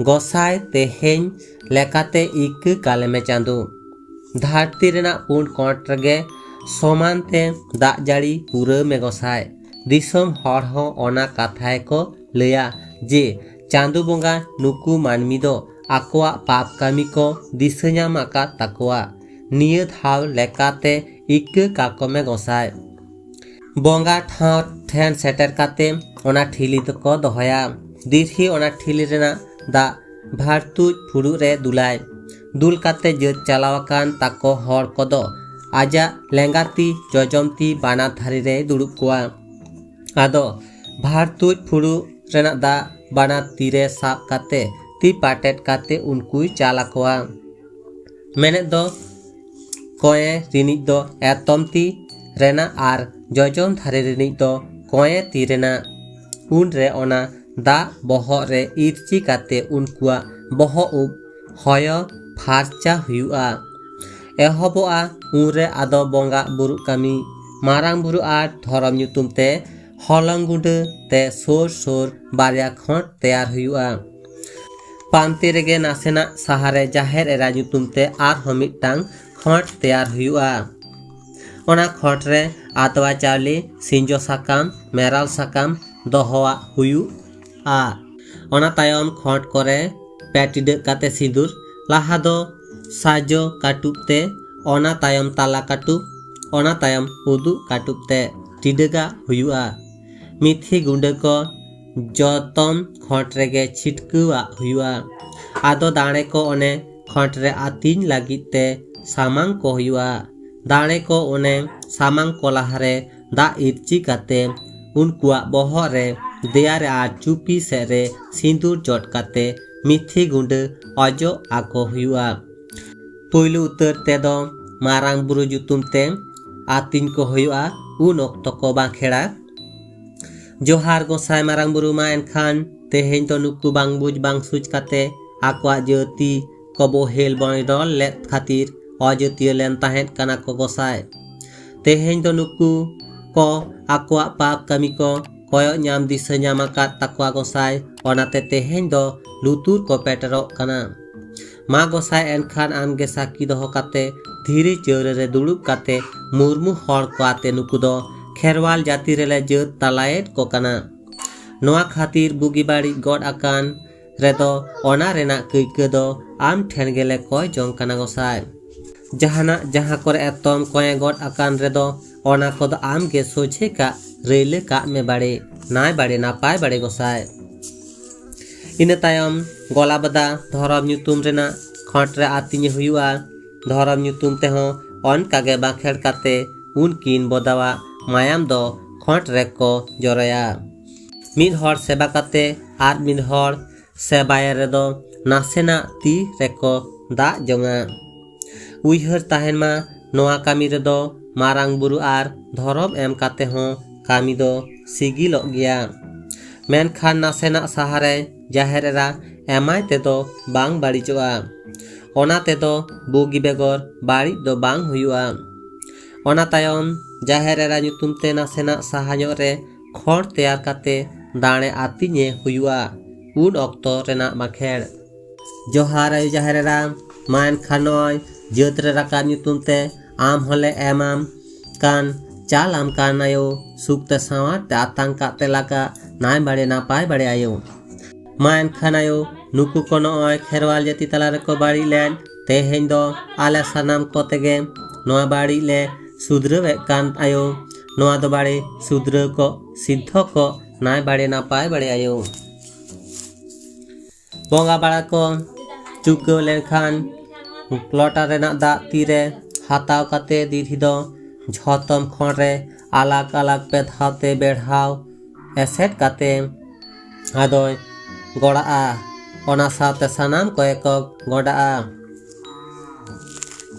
ᱜᱚᱸᱥᱟᱭ, ᱛᱮᱦᱮᱧ ᱞᱮᱠᱟᱛᱮ ᱤᱠᱟᱹ ᱠᱟᱞᱮᱢᱮ ᱪᱟᱸᱫᱚ᱾ ᱫᱷᱟᱹᱨᱛᱤ ᱨᱮᱱᱟᱜ ᱯᱩᱸᱰ ᱠᱚᱸᱴ ᱨᱮᱜᱮ ᱥᱚᱢᱟᱱ ᱛᱮ ᱫᱟᱜ ᱡᱟᱹᱲᱤ ᱯᱩᱨᱟᱹᱣ ᱢᱮ ᱜᱚᱸᱥᱟᱭ᱾ ᱫᱤᱥᱚᱢ ᱦᱚᱲ ᱦᱚᱸ ᱚᱱᱟ ᱠᱟᱛᱷᱟ ᱜᱮᱠᱚ ᱞᱟᱹᱭᱟ ᱡᱮ ᱪᱟᱸᱫᱚ ᱵᱚᱸᱜᱟ ᱱᱩᱠᱩ ᱢᱟᱹᱱᱢᱤ ᱫᱚ ᱟᱠᱚᱣᱟᱜ ᱯᱟᱯ ᱠᱟᱹᱢᱤ ᱠᱚ ᱫᱤᱥᱟᱹ ᱧᱟᱢ ᱟᱠᱟᱫ ᱛᱟᱠᱚᱣᱟ᱾ ᱱᱤᱭᱟᱹ ᱫᱷᱟᱣ ᱞᱮᱠᱟᱛᱮ ᱤᱠᱟᱹ ᱠᱟᱠᱚ ᱢᱮ ᱜᱚᱸᱥᱟᱭ᱾ ᱵᱚᱸᱜᱟ ᱴᱷᱟᱶ ᱴᱷᱮᱱ ᱥᱮᱴᱮᱨ ᱠᱟᱛᱮ ᱚᱱᱟ ᱴᱷᱤᱞᱤ ᱫᱚᱠᱚ ᱫᱚᱦᱚᱭᱟ᱾ ᱫᱤᱨᱦᱤ ᱚᱱᱟ ᱴᱷᱤᱞᱤ ᱨᱮᱱᱟᱜ ᱫᱟᱜ ᱵᱷᱟᱨᱛᱩᱡ ᱯᱷᱩᱲᱩᱜ ᱨᱮ ᱫᱩᱞᱟᱭ᱾ ᱫᱩᱞ ᱠᱟᱛᱮ ᱡᱟᱹᱛ ᱪᱟᱞᱟᱣ ᱟᱠᱟᱱ ᱛᱟᱠᱚ ᱦᱚᱲ ᱠᱚᱫᱚ ᱟᱡᱟᱜ ᱞᱮᱸᱜᱟ ᱛᱤ ᱡᱚᱡᱚᱢ ᱛᱤ ᱵᱟᱱᱟᱨ ᱫᱷᱟᱨᱮ ᱨᱮᱭ ᱫᱩᱲᱩᱵ ᱠᱚᱣᱟ᱾ ᱟᱫᱚ ᱵᱷᱟᱨᱛᱩᱡ ᱯᱷᱩᱲᱩᱜ ᱨᱮᱱᱟᱜ ᱫᱟᱜ ᱵᱟᱱᱟᱨ ᱛᱤᱨᱮ ᱥᱟᱵ ᱠᱟᱛᱮ ᱛᱤ ᱯᱟᱴᱮᱫ ᱠᱟᱛᱮ ᱩᱱᱠᱩᱭ ᱪᱟᱞ ᱟᱠᱚᱣᱟ᱾ ᱢᱮᱱᱮᱫ ᱫᱚ ᱠᱚᱸᱭᱮ ᱨᱤᱱᱤᱡ ᱫᱚ ᱮᱛᱚᱢ ᱛᱤ ᱨᱮᱱᱟᱜ ᱟᱨ ᱡᱚᱡᱚᱢ ᱫᱷᱟᱨᱮ ᱨᱤᱱᱤᱡ ᱫᱚ ᱠᱚᱸᱭᱮ ᱛᱤ ᱨᱮᱱᱟᱜ᱾ ᱩᱱᱨᱮ ᱚᱱᱟ ᱫᱟᱜ ᱵᱚᱦᱚᱜ ᱨᱮ ᱤᱨᱪᱤ ᱠᱟᱛᱮ ᱩᱱᱠᱩᱣᱟᱜ ᱵᱚᱦᱚᱜ ᱩᱵ ᱦᱚᱭᱚ ᱯᱷᱟᱨᱪᱟ ᱦᱩᱭᱩᱜᱼᱟ᱾ ᱮᱦᱚᱵᱚᱜᱼᱟ ᱩᱱᱨᱮ ᱟᱫᱚ ᱵᱚᱸᱜᱟ ᱵᱩᱨᱩ ᱠᱟᱹᱢᱤ᱾ ᱢᱟᱨᱟᱝ ᱵᱩᱨᱩ ᱟᱨ ᱫᱷᱚᱨᱚᱢ ᱧᱩᱛᱩᱢ ᱛᱮ ᱦᱚᱞᱚᱝ ᱜᱩᱸᱰᱟᱹ ᱛᱮ ᱥᱳᱨ ᱥᱳᱨ ᱵᱟᱨᱭᱟ ᱠᱷᱚᱸᱰ ᱛᱮᱭᱟᱨ ᱦᱩᱭᱩᱜᱼᱟ᱾ ᱯᱟᱱᱛᱮ ᱨᱮᱜᱮ ᱱᱟᱥᱮᱱᱟᱜ ᱥᱟᱦᱟᱨᱮ ᱡᱟᱦᱮᱨ ᱮᱨᱟ ᱧᱩᱛᱩᱢ ᱛᱮ ᱟᱨᱦᱚᱸ ᱢᱤᱫᱴᱟᱝ ᱠᱷᱚᱸᱰ ᱛᱮᱭᱟᱨ ᱦᱩᱭᱩᱜᱼᱟ᱾ ᱚᱱᱟ ᱠᱷᱚᱸᱰ ᱨᱮ ᱟᱫᱣᱟ ᱪᱟᱣᱞᱮ, ᱥᱤᱸᱡᱚ ᱥᱟᱠᱟᱢ, ᱢᱮᱨᱟᱞ ᱥᱟᱠᱟᱢ ᱫᱚᱦᱚᱣᱟᱜ ᱦᱩᱭᱩᱜᱼᱟ᱾ ᱚᱱᱟ ᱛᱟᱭᱚᱢ ᱠᱷᱚᱸᱰ ᱠᱚᱨᱮ ᱯᱮ ᱴᱤᱰᱟᱹᱜ ᱠᱟᱛᱮ ᱥᱤᱸᱫᱩᱨ, ᱞᱟᱦᱟ ᱫᱚ ᱥᱟᱡᱚ ᱠᱟᱹᱴᱩᱵ ᱛᱮ, ᱚᱱᱟ ᱛᱟᱭᱚᱢ ᱛᱟᱞᱟ ᱠᱟᱹᱴᱩᱵ, ᱚᱱᱟ ᱛᱟᱭᱚᱢ ᱩᱫᱩᱜ ᱠᱟᱹᱴᱩᱵ ᱛᱮ ᱴᱤᱰᱟᱹᱜᱟᱜ ᱦᱩᱭᱩᱜᱼᱟ᱾ ᱢᱤᱛᱷᱤ ᱜᱩᱸᱰᱟᱹ ᱠᱚ ᱡᱚᱛᱚᱢ ᱠᱷᱚᱸᱰ ᱨᱮᱜᱮ ᱪᱷᱤᱴᱠᱟᱹᱣᱟᱜ ᱦᱩᱭᱩᱜᱼᱟ᱾ ᱟᱫᱚ ᱫᱟᱲᱮ ᱠᱚ ᱚᱱᱮ ᱠᱷᱚᱸᱰ ᱨᱮ ᱟᱹᱛᱤᱧ ᱞᱟᱹᱜᱤᱫ ᱛᱮ ᱥᱟᱢᱟᱝ ᱠᱚ ᱦᱩᱭᱩᱜᱼᱟ᱾ ᱫᱟᱲᱮ ᱠᱚ ᱚᱱᱮ ᱥᱟᱢᱟᱝ ᱠᱚ ᱞᱟᱦᱟᱨᱮ ᱫᱟᱜ ᱤᱨᱪᱤ ᱠᱟᱛᱮ ᱩᱱᱠᱩᱣᱟᱜ ᱵᱚᱦᱚᱜ ᱨᱮ, ᱫᱮᱭᱟ ᱨᱮ ᱟᱨ ᱪᱩᱯᱤ ᱥᱮᱫ ᱨᱮ ᱥᱤᱸᱫᱩᱨ ᱡᱚᱫ ᱠᱟᱛᱮ ᱢᱤᱛᱷᱤ ᱜᱩᱸᱰᱟᱹ ᱚᱡᱚᱜ ᱟᱠᱚ ᱦᱩᱭᱩᱜᱼᱟ᱾ ᱯᱩᱭᱞᱩ ᱩᱛᱟᱹᱨ ᱛᱮᱫᱚ ᱢᱟᱨᱟᱝ ᱵᱩᱨᱩ ᱧᱩᱛᱩᱢ ᱛᱮ ᱟᱹᱛᱤᱧ ᱠᱚ ᱦᱩᱭᱩᱜᱼᱟ᱾ ᱩᱱ ᱚᱠᱛᱚ ᱠᱚ ᱵᱟᱸᱠᱷᱮᱲᱟ, "ᱡᱚᱦᱟᱨ ᱜᱚᱸᱥᱟᱭ ᱢᱟᱨᱟᱝ ᱵᱩᱨᱩ ᱢᱟ, ᱮᱱᱠᱷᱟᱱ ᱛᱮᱦᱮᱧ ᱫᱚ ᱱᱩᱠᱩ ᱵᱟᱝ ᱵᱩᱡᱽ ᱵᱟᱝ ᱥᱩᱡᱽ ᱠᱟᱛᱮ ᱟᱠᱚᱣᱟᱜ ᱡᱟᱹᱛᱤ ᱠᱚ ᱵᱚᱦᱮᱞ ᱵᱚᱱᱰᱚᱞ ᱞᱮᱫ ᱠᱷᱟᱹᱛᱤᱨ ᱚᱡᱟᱹᱛᱤᱭᱟᱹ ᱞᱮᱱ ᱛᱟᱦᱮᱸᱫ ᱠᱟᱱᱟ ᱠᱚ ᱜᱚᱸᱥᱟᱭ᱾ ᱛᱮᱦᱮᱧ ᱫᱚ ᱱᱩᱠᱩ ᱠᱚ ᱟᱠᱚᱣᱟᱜ ᱯᱟᱯ ᱠᱟᱹᱢᱤ ᱠᱚ ᱠᱚᱭᱚᱜ ᱧᱟᱢ ᱫᱤᱥᱟᱹ ᱧᱟᱢ ᱟᱠᱟᱫ ᱛᱟᱠᱚᱣᱟ ᱜᱚᱸᱥᱟᱭ, ᱚᱱᱟᱛᱮ ᱛᱮᱦᱮᱧ ᱫᱚ ᱞᱩᱛᱩᱨ ᱠᱚ ᱯᱮᱴᱮᱨᱚᱜ ᱠᱟᱱᱟ᱾ ᱢᱟ ᱜᱚᱸᱥᱟᱭ, ᱮᱱᱠᱷᱟᱱ ᱟᱢᱜᱮ ᱥᱟᱹᱠᱷᱤ ᱫᱚᱦᱚ ᱠᱟᱛᱮ ᱫᱷᱤᱨᱤ ᱪᱟᱹᱣᱨᱟᱹ ᱨᱮ ᱫᱩᱲᱩᱵ ᱠᱟᱛᱮ ᱢᱩᱨᱢᱩ ᱦᱚᱲ ᱠᱚ ᱟᱛᱮ ᱱᱩᱠᱩ ᱫᱚ ᱠᱷᱮᱨᱣᱟᱞ ᱡᱟᱹᱛᱤ ᱨᱮᱞᱮ ᱡᱟᱹᱛ ᱛᱟᱞᱟᱭᱮᱫ ᱠᱚ ᱠᱟᱱᱟ᱾ ᱱᱚᱣᱟ ᱠᱷᱟᱹᱛᱤᱨ ᱵᱩᱜᱤ ᱵᱟᱹᱲᱤᱡ ᱜᱚᱫ ᱟᱠᱟᱱ ᱨᱮᱫᱚ ᱚᱱᱟ ᱨᱮᱱᱟᱜ ᱠᱟᱹᱭᱠᱟᱹ ᱫᱚ ᱟᱢ ᱴᱷᱮᱱ ᱜᱮᱞᱮ ᱠᱚᱭ ᱡᱚᱝ ᱠᱟᱱᱟ ᱜᱚᱸᱥᱟᱭ᱾ ᱡᱟᱦᱟᱱᱟᱜ ᱡᱟᱦᱟᱸ ᱠᱚᱨᱮ ᱮᱛᱚᱢ ᱠᱚᱭᱮ ᱜᱚᱫ ᱟᱠᱟᱱ ᱨᱮᱫᱚ ᱚᱱᱟ ᱠᱚᱫᱚ ᱟᱢ ᱜᱮ ᱥᱚᱡᱷᱮ ᱠᱟᱜ ᱨᱟᱹᱭᱞᱟᱹ ᱠᱟᱜ ᱢᱮ ᱵᱟᱲᱮ, ᱱᱟᱭ ᱵᱟᱲᱮ ᱱᱟᱯᱟᱭ ᱵᱟᱲᱮ ᱜᱚᱸᱥᱟᱭ᱾ ᱤᱱᱟᱹ ᱛᱟᱭᱚᱢ ᱜᱚᱞᱟᱵᱟᱫᱟ ᱫᱷᱚᱨᱚᱢ ᱧᱩᱛᱩᱢ ᱨᱮᱱᱟᱜ ᱠᱷᱚᱸᱰ ᱨᱮ ᱟᱹᱛᱤᱧᱮ ᱦᱩᱭᱩᱜᱼᱟ᱾ ᱫᱷᱚᱨᱚᱢ ᱧᱩᱛᱩᱢ ᱛᱮᱦᱚᱸ ᱚᱱᱠᱟ ᱜᱮ ᱵᱟᱸᱠᱷᱮᱲ ᱠᱟᱛᱮ ᱩᱱᱠᱤᱱ ᱵᱚᱫᱟᱣᱟᱜ ᱢᱟᱭᱟᱢ ᱫᱚ ᱠᱷᱚᱸᱰ ᱨᱮᱠᱚ ᱡᱚᱨᱚᱭᱟ᱾ ᱢᱤᱫ ᱦᱚᱲ ᱥᱮᱵᱟ ᱠᱟᱛᱮ ᱟᱨ ᱢᱤᱫ ᱦᱚᱲ ᱥᱮᱵᱟᱭᱮ ᱨᱮᱫᱚ ᱱᱟᱥᱮᱱᱟᱜ ᱛᱤ ᱨᱮᱠᱚ ᱫᱟᱜ ᱡᱚᱝᱟ᱾ ᱩᱭᱦᱟᱹᱨ ᱛᱟᱦᱮᱱ ᱢᱟ, ᱱᱚᱣᱟ ᱠᱟᱹᱢᱤ ᱨᱮᱫᱚ ᱢᱟᱨᱟᱝ ᱵᱩᱨᱩ ᱟᱨ ᱫᱷᱚᱨᱚᱢ ᱮᱢ ᱠᱟᱛᱮ ᱦᱚᱸ ᱠᱟᱹᱢᱤ ᱫᱚ ᱥᱤᱜᱤᱞᱚᱜ ᱜᱮᱭᱟ᱾ ᱢᱮᱱᱠᱷᱟᱱ ᱱᱟᱥᱮᱱᱟᱜ ᱥᱟᱦᱟᱨᱮ ᱡᱟᱦᱮᱨ ᱮᱨᱟ ᱮᱢᱟᱭ ᱛᱮᱫᱚ ᱵᱟᱝ ᱵᱟᱹᱲᱤᱡᱚᱜᱼᱟ᱾ ᱚᱱᱟ ᱛᱮᱫᱚ ᱵᱩᱜᱤ ᱵᱮᱜᱚᱨ ᱵᱟᱹᱲᱤᱡ ᱫᱚ ᱵᱟᱝ ᱦᱩᱭᱩᱜᱼᱟ᱾ ᱚᱱᱟ ᱛᱟᱭᱚᱢ ᱡᱟᱦᱮᱨ ᱮᱨᱟ ᱧᱩᱛᱩᱢ ᱛᱮ ᱱᱟᱥᱮᱱᱟᱜ ᱥᱟᱦᱟ ᱧᱚᱜ ᱨᱮ ᱠᱷᱚᱲ ᱛᱮᱭᱟᱨ ᱠᱟᱛᱮ ᱫᱟᱲᱮ ᱟᱹᱛᱤᱧᱮ ᱦᱩᱭᱩᱜᱼᱟ᱾ ᱩᱱ ᱚᱠᱛᱚ ᱨᱮᱱᱟᱜ ᱵᱟᱸᱠᱷᱮᱲ᱾ ᱡᱚᱦᱟᱨ ᱟᱭᱳ ᱡᱟᱦᱮᱨ ᱮᱨᱟ, ᱢᱟ ᱮᱱᱠᱷᱟᱱ ᱱᱚᱜᱼᱚᱭ ᱡᱟᱹᱛ ᱨᱮ ᱨᱟᱠᱟᱵ ᱧᱩᱛᱩᱢ ᱛᱮ ᱟᱢ ᱦᱚᱸᱞᱮ ᱮᱢᱟᱢ ᱠᱟᱱ, ᱪᱟᱞ ᱟᱢ ᱠᱟᱱ ᱟᱭᱳ, ᱥᱩᱠ ᱛᱮ ᱥᱟᱶᱟᱨ ᱛᱮ ᱟᱛᱟᱝ ᱠᱟᱜ ᱛᱮ ᱞᱟᱜᱟ, ᱱᱟᱭ ᱵᱟᱲᱮ ᱱᱟᱯᱟᱭ ᱵᱟᱲᱮ ᱟᱭᱳ᱾ ᱢᱟ ᱮᱱᱠᱷᱟᱱ ᱟᱭᱳ, ᱱᱩᱠᱩ ᱠᱚ ᱱᱚᱜᱼᱚᱭ ᱠᱷᱮᱨᱣᱟᱞ ᱡᱟᱹᱛᱤ ᱛᱟᱞᱟ ᱨᱮᱠᱚ ᱵᱟᱹᱲᱤᱡ ᱞᱮᱱ, ᱛᱮᱦᱮᱧ ᱫᱚ ᱟᱞᱮ ᱥᱟᱱᱟᱢ ᱠᱚ ᱛᱮᱜᱮ ᱱᱚᱣᱟ ᱵᱟᱹᱲᱤᱡ ᱞᱮ ᱥᱩᱫᱷᱨᱟᱹᱣᱮᱫ ᱠᱟᱱ ᱟᱭᱳ᱾ ᱱᱚᱣᱟ ᱫᱚ ᱵᱟᱲᱮ ᱥᱩᱫᱷᱨᱟᱹᱣ ᱠᱚ ᱥᱤᱫᱽᱫᱷᱚ ᱠᱚ ᱱᱟᱭ ᱵᱟᱲᱮ ᱱᱟᱯᱟᱭ ᱵᱟᱲᱮ ᱟᱭᱳ᱾ ᱵᱚᱸᱜᱟ ᱵᱟᱲᱟ ᱠᱚ ᱪᱩᱠᱟᱹᱣ ᱞᱮᱱᱠᱷᱟᱱ ᱞᱚᱴᱟ ᱨᱮᱱᱟᱜ ᱫᱟᱜ ᱛᱤᱨᱮ ᱦᱟᱛᱟᱣ ᱠᱟᱛᱮ ᱫᱤᱨᱦᱤ ᱫᱚ ᱡᱷᱚᱛᱚᱢ ᱠᱷᱚᱸᱰ ᱨᱮ ᱟᱞᱟᱜᱽ ᱟᱞᱟᱜᱽ ᱯᱮ ᱫᱷᱟᱣ ᱛᱮ ᱵᱮᱲᱦᱟᱣ ᱮᱥᱮᱫ ᱠᱟᱛᱮ ᱟᱫᱚᱭ ᱜᱚᱲᱟᱜᱼᱟ᱾ ᱚᱱᱟ ᱥᱟᱶᱛᱮ ᱥᱟᱱᱟᱢ ᱠᱚᱜᱮ ᱠᱚ ᱜᱚᱰᱟᱜᱼᱟ᱾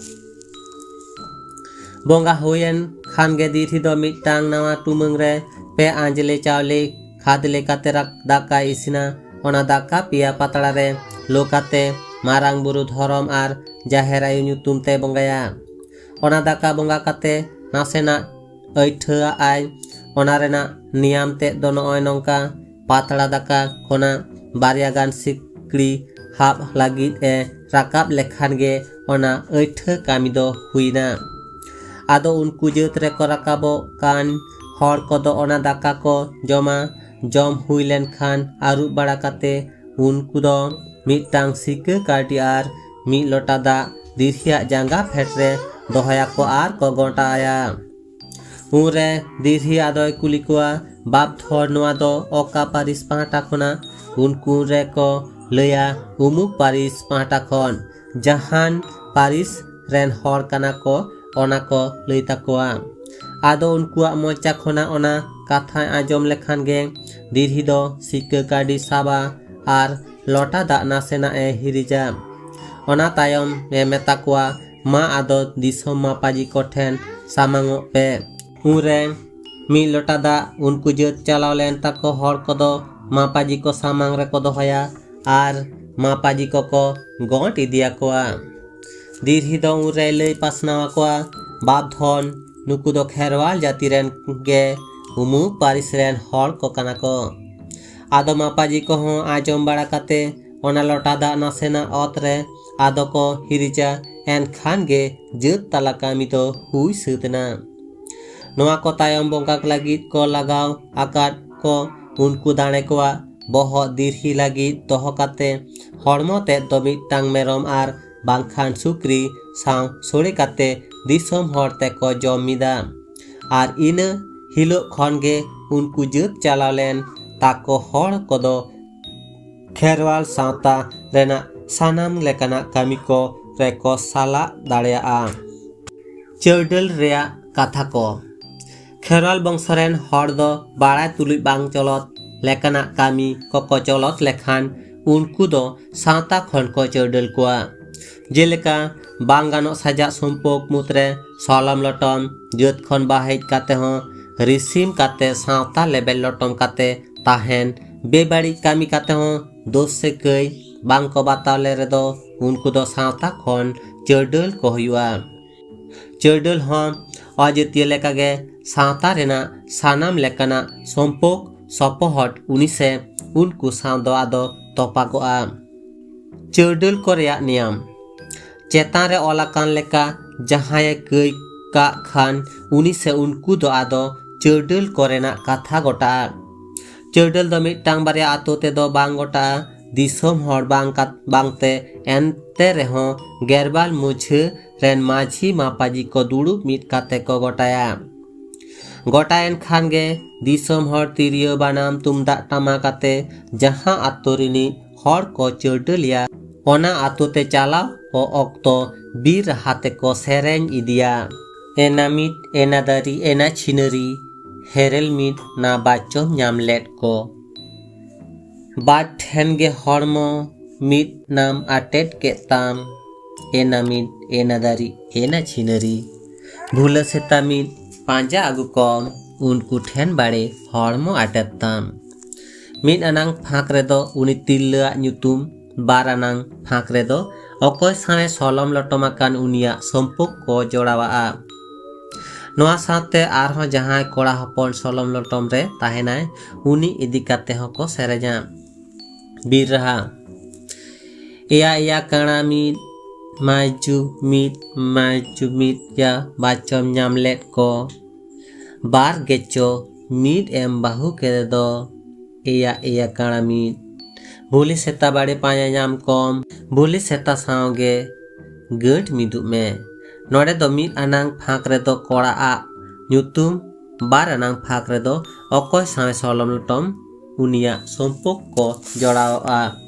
ᱵᱚᱸᱜᱟ ᱦᱩᱭᱮᱱ ᱠᱷᱟᱱ ᱜᱮ ᱫᱤᱨᱦᱤ ᱫᱚ ᱢᱤᱫᱴᱟᱝ ᱱᱟᱣᱟ ᱴᱩᱢᱟᱹᱝ ᱨᱮ ᱯᱮ ᱟᱸᱡᱽᱞᱮ ᱪᱟᱣᱞᱮ ᱠᱷᱟᱫᱽᱞᱮ ᱠᱟᱛᱮ ᱨᱟᱠ-, ᱫᱟᱠᱟᱭ ᱤᱥᱤᱱᱟ᱾ ᱚᱱᱟ ᱫᱟᱠᱟ ᱯᱮᱭᱟ ᱯᱟᱛᱲᱟ ᱨᱮ ᱞᱳ ᱠᱟᱛᱮ ᱢᱟᱨᱟᱝ ᱵᱩᱨᱩ ᱫᱷᱚᱨᱚᱢ ᱟᱨ ᱡᱟᱦᱮᱨ ᱟᱭᱳ ᱧᱩᱛᱩᱢ ᱛᱮ ᱵᱚᱸᱜᱟᱭᱟ᱾ ᱚᱱᱟ ᱫᱟᱠᱟ ᱵᱚᱸᱜᱟ ᱠᱟᱛᱮ ᱱᱟᱥᱮᱱᱟᱜ ᱟᱹᱭᱴᱷᱟᱹᱣᱟᱜ ᱟᱭ᱾ ᱚᱱᱟ ᱨᱮᱱᱟᱜ ᱱᱤᱭᱟᱢ ᱛᱮᱫ ᱫᱚ ᱱᱚᱜᱼᱚᱭ ᱱᱚᱝᱠᱟ: ᱯᱟᱛᱲᱟ ᱫᱟᱠᱟ ᱠᱷᱚᱱᱟᱜ ᱵᱟᱨᱭᱟ ᱜᱟᱱ ᱥᱤᱠᱲᱤ ᱦᱟᱵ ᱞᱟᱹᱜᱤᱫ ᱮ ᱨᱟᱠᱟᱵ ᱞᱮᱠᱷᱟᱱ ᱜᱮ ᱚᱱᱟ ᱟᱹᱭᱴᱷᱟᱹ ᱠᱟᱹᱢᱤ ᱫᱚ ᱦᱩᱭᱱᱟ᱾ ᱟᱫᱚ ᱩᱱᱠᱩ ᱡᱟᱹᱛ ᱨᱮᱠᱚ ᱨᱟᱠᱟᱵᱚᱜ ᱠᱟᱱ ᱦᱚᱲ ᱠᱚᱫᱚ ᱚᱱᱟ ᱫᱟᱠᱟ ᱠᱚ ᱡᱚᱢᱟ᱾ ᱡᱚᱢ ᱦᱩᱭ ᱞᱮᱱᱠᱷᱟᱱ ᱟᱹᱨᱩᱵ ᱵᱟᱲᱟ ᱠᱟᱛᱮ ᱩᱱᱠᱩ ᱫᱚ ᱢᱤᱫᱴᱟᱝ ᱥᱤᱠᱟᱹ ᱠᱟᱹᱰᱤ ᱟᱨ ᱢᱤᱫ ᱞᱚᱴᱟ ᱫᱟᱜ ᱫᱤᱨᱦᱤᱭᱟᱜ ᱡᱟᱸᱜᱟ ᱯᱷᱮᱰ ᱨᱮ ᱫᱚᱦᱚᱭᱟᱠᱚ ᱟᱨ ᱠᱚ ᱜᱚᱴᱟᱭᱟ᱾ ᱩᱱᱨᱮ ᱫᱤᱨᱦᱤ ᱟᱫᱚᱭ ᱠᱩᱞᱤ ᱠᱚᱣᱟ, "ᱵᱟᱯ ᱛᱷᱚᱲ, ᱱᱚᱣᱟ ᱫᱚ ᱚᱠᱟ ᱯᱟᱹᱨᱤᱥ ᱯᱟᱦᱴᱟ ᱠᱷᱚᱱᱟᱜ?" ᱩᱱᱠᱩ ᱨᱮᱠᱚ ᱞᱟᱹᱭᱟ, "ᱩᱢᱩᱠ ᱯᱟᱹᱨᱤᱥ ᱯᱟᱦᱴᱟ ᱠᱷᱚᱱ, ᱡᱟᱦᱟᱱ ᱯᱟᱹᱨᱤᱥ ᱨᱮᱱ ᱦᱚᱲ ᱠᱟᱱᱟ ᱠᱚ, ᱚᱱᱟ ᱠᱚ ᱞᱟᱹᱭ ᱛᱟᱠᱚᱣᱟ᱾" ᱟᱫᱚ ᱩᱱᱠᱩᱣᱟᱜ ᱢᱚᱪᱟ ᱠᱷᱚᱱᱟᱜ ᱚᱱᱟ ᱠᱟᱛᱷᱟᱭ ᱟᱸᱡᱚᱢ ᱞᱮᱠᱷᱟᱱ ᱜᱮ ᱫᱤᱨᱦᱤ ᱫᱚ ᱥᱤᱠᱟᱹ ᱠᱟᱹᱰᱤ ᱥᱟᱵᱟ ᱟᱨ ᱞᱚᱴᱟ ᱫᱟᱜ ᱱᱟᱥᱮᱱᱟᱜ ᱮ ᱦᱤᱨᱤᱡᱟ᱾ ᱚᱱᱟ ᱛᱟᱭᱚᱢ ᱮ ᱢᱮᱛᱟ ᱠᱚᱣᱟ, "ᱢᱟ ᱟᱫᱚ ᱫᱤᱥᱚᱢ ᱢᱟᱯᱟᱡᱤ ᱠᱚᱴᱷᱮᱱ ᱥᱟᱢᱟᱝᱚᱜ ᱯᱮ᱾" ᱩᱱᱨᱮ ᱢᱤᱫ ᱞᱚᱴᱟ ᱫᱟᱜ ᱩᱱᱠᱩ ᱡᱟᱹᱛ ᱪᱟᱞᱟᱣ ᱞᱮᱱ ᱛᱟᱠᱚ ᱦᱚᱲ ᱠᱚᱫᱚ ᱢᱟᱯᱟᱡᱤ ᱠᱚ ᱥᱟᱢᱟᱝ ᱨᱮᱠᱚ ᱫᱚᱦᱚᱭᱟ ᱟᱨ ᱢᱟᱯᱟᱡᱤ ᱠᱚᱠᱚ ᱜᱚᱸᱴ ᱤᱫᱤᱭᱟᱠᱚᱣᱟ᱾ ᱫᱤᱨᱦᱤ ᱫᱚ ᱩᱱᱨᱮᱭ ᱞᱟᱹᱭ ᱯᱟᱥᱱᱟᱣ ᱟᱠᱚᱣᱟ, "ᱵᱟᱯ ᱫᱷᱚᱱ, ᱱᱩᱠᱩ ᱫᱚ ᱠᱷᱮᱨᱣᱟᱞ ᱡᱟᱹᱛᱤ ᱨᱮᱱ ᱜᱮ ᱩᱢᱩᱠ ᱯᱟᱹᱨᱤᱥ ᱨᱮᱱ ᱦᱚᱲ ᱠᱚ ᱠᱟᱱᱟ ᱠᱚ᱾" ᱟᱫᱚ ᱢᱟᱯᱟᱡᱤ ᱠᱚᱦᱚᱸ ᱟᱸᱡᱚᱢ ᱵᱟᱲᱟ ᱠᱟᱛᱮ ᱚᱱᱟ ᱞᱚᱴᱟ ᱫᱟᱜ ᱱᱟᱥᱮᱱᱟᱜ ᱚᱛ ᱨᱮ ᱟᱫᱚ ᱠᱚ ᱦᱤᱨᱤᱡᱟ, ᱮᱱᱠᱷᱟᱱ ᱜᱮ ᱡᱟᱹᱛ ᱛᱟᱞᱟ ᱠᱟᱹᱢᱤ ᱫᱚ ᱦᱩᱭ ᱥᱟᱹᱛ ᱮᱱᱟ᱾ ᱱᱚᱣᱟ ᱠᱚ ᱛᱟᱭᱚᱢ ᱵᱚᱸᱜᱟ ᱞᱟᱹᱜᱤᱫ ᱠᱚ ᱞᱟᱜᱟᱣ ᱟᱠᱟᱫ ᱠᱚ ᱩᱱᱠᱩ ᱫᱟᱲᱮ ᱠᱚᱣᱟᱜ ᱵᱚᱦᱚᱜ ᱫᱤᱨᱦᱤ ᱞᱟᱹᱜᱤᱫ ᱫᱚᱦᱚ ᱠᱟᱛᱮ ᱦᱚᱲᱢᱚ ᱛᱮᱫ ᱫᱚ ᱢᱤᱫᱴᱟᱝ ᱢᱮᱨᱚᱢ ᱟᱨ ᱵᱟᱝᱠᱷᱟᱱ ᱥᱩᱠᱨᱤ ᱥᱟᱶ ᱥᱳᱲᱮ ᱠᱟᱛᱮ ᱫᱤᱥᱚᱢ ᱦᱚᱲ ᱛᱮᱠᱚ ᱡᱚᱢ ᱢᱤᱫᱟ᱾ ᱟᱨ ᱤᱱᱟᱹ ᱦᱤᱞᱳᱜ ᱠᱷᱚᱱ ᱜᱮ ᱩᱱᱠᱩ ᱡᱟᱹᱛ ᱪᱟᱞᱟᱣ ᱞᱮᱱ ᱛᱟᱠᱚ ᱦᱚᱲ ᱠᱚᱫᱚ ᱠᱷᱮᱨᱣᱟᱞ ᱥᱟᱶᱛᱟ ᱨᱮᱱᱟᱜ ᱥᱟᱱᱟᱢ ᱞᱮᱠᱟᱱᱟᱜ ᱠᱟᱹᱢᱤ ᱠᱚ ᱨᱮᱠᱚ ᱥᱟᱞᱟᱜ ᱫᱟᱲᱮᱭᱟᱜᱼᱟ᱾ ᱪᱟᱹᱰᱟᱹᱞ ᱨᱮᱭᱟᱜ ᱠᱟᱛᱷᱟ ᱠᱚ᱾ ᱠᱷᱮᱨᱣᱟᱞ ᱵᱚᱝᱥᱚ ᱨᱮᱱ ᱦᱚᱲ ᱫᱚ ᱵᱟᱲᱟᱭ ᱛᱩᱞᱩᱡ ᱵᱟᱝ ᱪᱚᱞᱚᱛ ᱞᱮᱠᱟᱱᱟᱜ ᱠᱟᱹᱢᱤ ᱠᱚᱠᱚ ᱪᱚᱞᱚᱛ ᱞᱮᱠᱷᱟᱱ ᱩᱱᱠᱩ ᱫᱚ ᱥᱟᱶᱛᱟ ᱠᱷᱚᱱ ᱠᱚ ᱪᱟᱹᱰᱟᱹᱞ ᱠᱚᱣᱟ᱾ ᱡᱮᱞᱮᱠᱟ, ᱵᱟᱝ ᱜᱟᱱᱚᱜ ᱥᱟᱡᱟᱜ ᱥᱚᱢᱯᱚᱠ ᱢᱩᱫᱽᱨᱮ ᱥᱚᱞᱚᱢ ᱞᱚᱴᱚᱢ, ᱡᱟᱹᱛ ᱠᱷᱚᱱ ᱵᱟᱦᱮᱡ ᱠᱟᱛᱮ ᱦᱚᱸ ᱨᱤᱥᱤᱢ ᱠᱟᱛᱮ ᱥᱟᱶᱛᱟ ᱞᱮᱵᱮᱞ ᱞᱚᱴᱚᱢ ᱠᱟᱛᱮ ᱛᱟᱦᱮᱱ, ᱵᱮᱵᱟᱹᱲᱤᱡ ᱠᱟᱹᱢᱤ ᱠᱟᱛᱮ ᱦᱚᱸ ᱫᱳᱥ ᱥᱮ ᱠᱟᱹᱭ ᱵᱟᱝ ᱠᱚ ᱵᱟᱛᱟᱣ ᱞᱮ ᱨᱮᱫᱚ ᱩᱱᱠᱩ ᱫᱚ ᱥᱟᱶᱛᱟ ᱠᱷᱚᱱ ᱪᱟᱹᱰᱟᱹᱞ ᱠᱚ ᱦᱩᱭᱩᱜᱼᱟ᱾ ᱪᱟᱹᱰᱟᱹᱞ ᱦᱚᱸ ᱟᱡᱟᱹᱛᱤᱭᱟᱹ ᱞᱮᱠᱟᱜᱮ ᱥᱟᱶᱛᱟ ᱨᱮᱱᱟᱜ ᱥᱟᱱᱟᱢ ᱞᱮᱠᱟᱱᱟᱜ ᱥᱚᱢᱯᱚᱠ ᱥᱚᱯᱚᱦᱚᱫ ᱩᱱᱤ ᱥᱮ ᱩᱱᱠᱩ ᱥᱟᱶ ᱫᱚ ᱟᱫᱚ ᱛᱚᱯᱟᱜᱚᱜᱼᱟ᱾ ᱪᱟᱹᱰᱟᱹᱞ ᱠᱚ ᱨᱮᱭᱟᱜ ᱱᱤᱭᱟᱢ᱾ ᱪᱮᱛᱟᱱ ᱨᱮ ᱚᱞ ᱟᱠᱟᱱ ᱞᱮᱠᱟ ᱡᱟᱦᱟᱸᱭᱮ ᱠᱟᱹᱭ ᱠᱟᱜ ᱠᱷᱟᱱ ᱩᱱᱤ ᱥᱮ ᱩᱱᱠᱩ ᱫᱚ ᱟᱫᱚ ᱪᱟᱹᱰᱟᱹᱞ ᱠᱚ ᱨᱮᱱᱟᱜ ᱠᱟᱛᱷᱟ ᱜᱚᱴᱟᱜᱼᱟ᱾ ᱪᱟᱹᱰᱟᱹᱞ ᱫᱚ ᱢᱤᱫᱴᱟᱝ ᱵᱟᱨᱭᱟ ᱟᱛᱳ ᱛᱮᱫᱚ ᱵᱟᱝ ᱜᱚᱴᱟᱜᱼᱟ᱾ ᱫᱤᱥᱚᱢ ᱦᱚᱲ ᱵᱟᱝ ᱠᱟᱛ-, ᱵᱟᱝᱛᱮ ᱮᱱᱛᱮ ᱨᱮᱦᱚᱸ ᱜᱮᱨᱵᱟᱞ ᱢᱩᱡᱷᱟᱹ ᱨᱮᱱ ᱢᱟᱹᱡᱷᱤ ᱢᱟᱯᱟᱡᱤ ᱠᱚ ᱫᱩᱲᱩᱵ ᱢᱤᱫ ᱠᱟᱛᱮ ᱠᱚ ᱜᱚᱴᱟᱭᱟ᱾ ᱜᱚᱴᱟᱭᱮᱱ ᱠᱷᱟᱱ ᱜᱮ ᱫᱤᱥᱚᱢ ᱦᱚᱲ ᱛᱤᱨᱭᱳ ᱵᱟᱱᱟᱢ ᱛᱩᱢᱫᱟᱜ ᱴᱟᱢᱟᱠ ᱟᱛᱮ ᱡᱟᱦᱟᱸ ᱟᱛᱳ ᱨᱤᱱᱤᱡ ᱦᱚᱲ ᱠᱚ ᱪᱟᱹᱰᱟᱹᱞᱤᱭᱟ, ᱚᱱᱟ ᱟᱛᱳ ᱛᱮ ᱪᱟᱞᱟᱣ ᱚᱠᱛᱚ ᱵᱤᱨ ᱨᱟᱦᱟ ᱛᱮᱠᱚ ᱥᱮᱨᱮᱧ ᱤᱫᱤᱭᱟ᱾ ᱮᱱᱟ ᱢᱤᱫ, ᱮᱱᱟ ᱫᱟᱨᱤ, ᱮᱱᱟ ᱪᱷᱤᱱᱟᱹᱨᱤ, ᱦᱮᱨᱮᱞ ᱢᱤᱫ ᱱᱟ ᱵᱟᱪᱚᱢ ᱧᱟᱢ ᱞᱮᱫ ᱠᱚ᱾ ᱵᱟᱨ ᱴᱷᱮᱱ ᱜᱮ ᱦᱚᱲᱢᱚ ᱢᱤᱫ ᱱᱟᱢ ᱟᱴᱮᱫ ᱠᱮᱫ ᱛᱟᱢ, ᱮᱱᱟ ᱢᱤᱫ, ᱮᱱᱟ ᱫᱟᱨᱤ, ᱮᱱᱟ ᱪᱷᱤᱱᱟᱹᱨᱤ᱾ ᱵᱷᱩᱞᱟᱹ ᱥᱮᱛᱟ ᱢᱤᱫ ᱯᱟᱸᱡᱟ ᱟᱹᱜᱩ ᱠᱚᱢ, ᱩᱱᱠᱩ ᱴᱷᱮᱱ ᱵᱟᱲᱮ ᱦᱚᱲᱢᱚ ᱟᱴᱮᱫ ᱛᱟᱢ᱾ ᱢᱤᱫ ᱟᱱᱟᱝ ᱯᱷᱟᱸᱠ ᱨᱮᱫᱚ ᱩᱱᱤ ᱛᱤᱨᱞᱟᱹᱣᱟᱜ ᱧᱩᱛᱩᱢ, ᱵᱟᱨ ᱟᱱᱟᱝ ᱯᱷᱟᱸᱠ ᱨᱮᱫᱚ ᱚᱠᱚᱭ ᱥᱟᱶᱮ ᱥᱚᱞᱚᱢ ᱞᱚᱴᱚᱢ ᱟᱠᱟᱱ ᱩᱱᱤᱭᱟᱜ ᱥᱚᱢᱯᱚᱨᱠᱚ ᱡᱚᱲᱟᱣᱟᱜᱼᱟ᱾ ᱱᱚᱣᱟ ᱥᱟᱶᱛᱮ ᱟᱨᱦᱚᱸ ᱡᱟᱦᱟᱸᱭ ᱠᱚᱲᱟ ᱦᱚᱯᱚᱱ ᱥᱚᱞᱚᱢ ᱞᱚᱴᱚᱢ ᱨᱮ ᱛᱟᱦᱮᱱᱟᱭ, ᱩᱱᱤ ᱤᱫᱤ ᱠᱟᱛᱮ ᱦᱚᱸᱠᱚ ᱥᱮᱨᱮᱧᱟ᱾ ᱵᱤᱨ ᱨᱟᱦᱟ᱾ ᱮᱭᱟ ᱮᱭᱟ ᱠᱟᱬᱟ ᱢᱤᱫ, ᱢᱟᱭ ᱡᱩ ᱢᱤᱫ, ᱢᱟᱭ ᱡᱩ ᱢᱤᱫ ᱭᱟ ᱵᱟᱪᱚᱢ ᱧᱟᱢ ᱞᱮᱫ ᱠᱚ᱾ ᱵᱟᱨ ᱜᱮᱪᱚ ᱢᱤᱫ ᱮᱢ ᱵᱟᱹᱦᱩ ᱠᱮᱫᱮ ᱫᱚ᱾ ᱮᱭᱟ ᱮᱭᱟ ᱠᱟᱬᱟ ᱢᱤᱫ᱾ ᱵᱷᱩᱞᱤ ᱥᱮᱛᱟ ᱵᱟᱲᱮ ᱯᱟᱸᱡᱟ ᱧᱟᱢ ᱠᱚᱢ, ᱵᱷᱩᱞᱤ ᱥᱮᱛᱟ ᱥᱟᱶ ᱜᱮ ᱜᱟᱹᱴ ᱢᱤᱫᱩᱜ ᱢᱮ᱾ ᱱᱚᱰᱮ ᱫᱚ ᱢᱤᱫ ᱟᱱᱟᱝ ᱯᱷᱟᱸᱠ ᱨᱮᱫᱚ ᱠᱚᱲᱟᱣᱟᱜ ᱧᱩᱛᱩᱢ, ᱵᱟᱨ ᱟᱱᱟᱝ ᱯᱷᱟᱸᱠ ᱨᱮᱫᱚ ᱚᱠᱚᱭ ᱥᱟᱶᱮ ᱥᱚᱞᱚᱢ ᱞᱚᱴᱚᱢ, ᱩᱱᱤᱭᱟᱜ ᱥᱚᱢᱯᱚᱨᱠ ᱠᱚ ᱡᱚᱲᱟᱣᱚᱜᱼᱟ᱾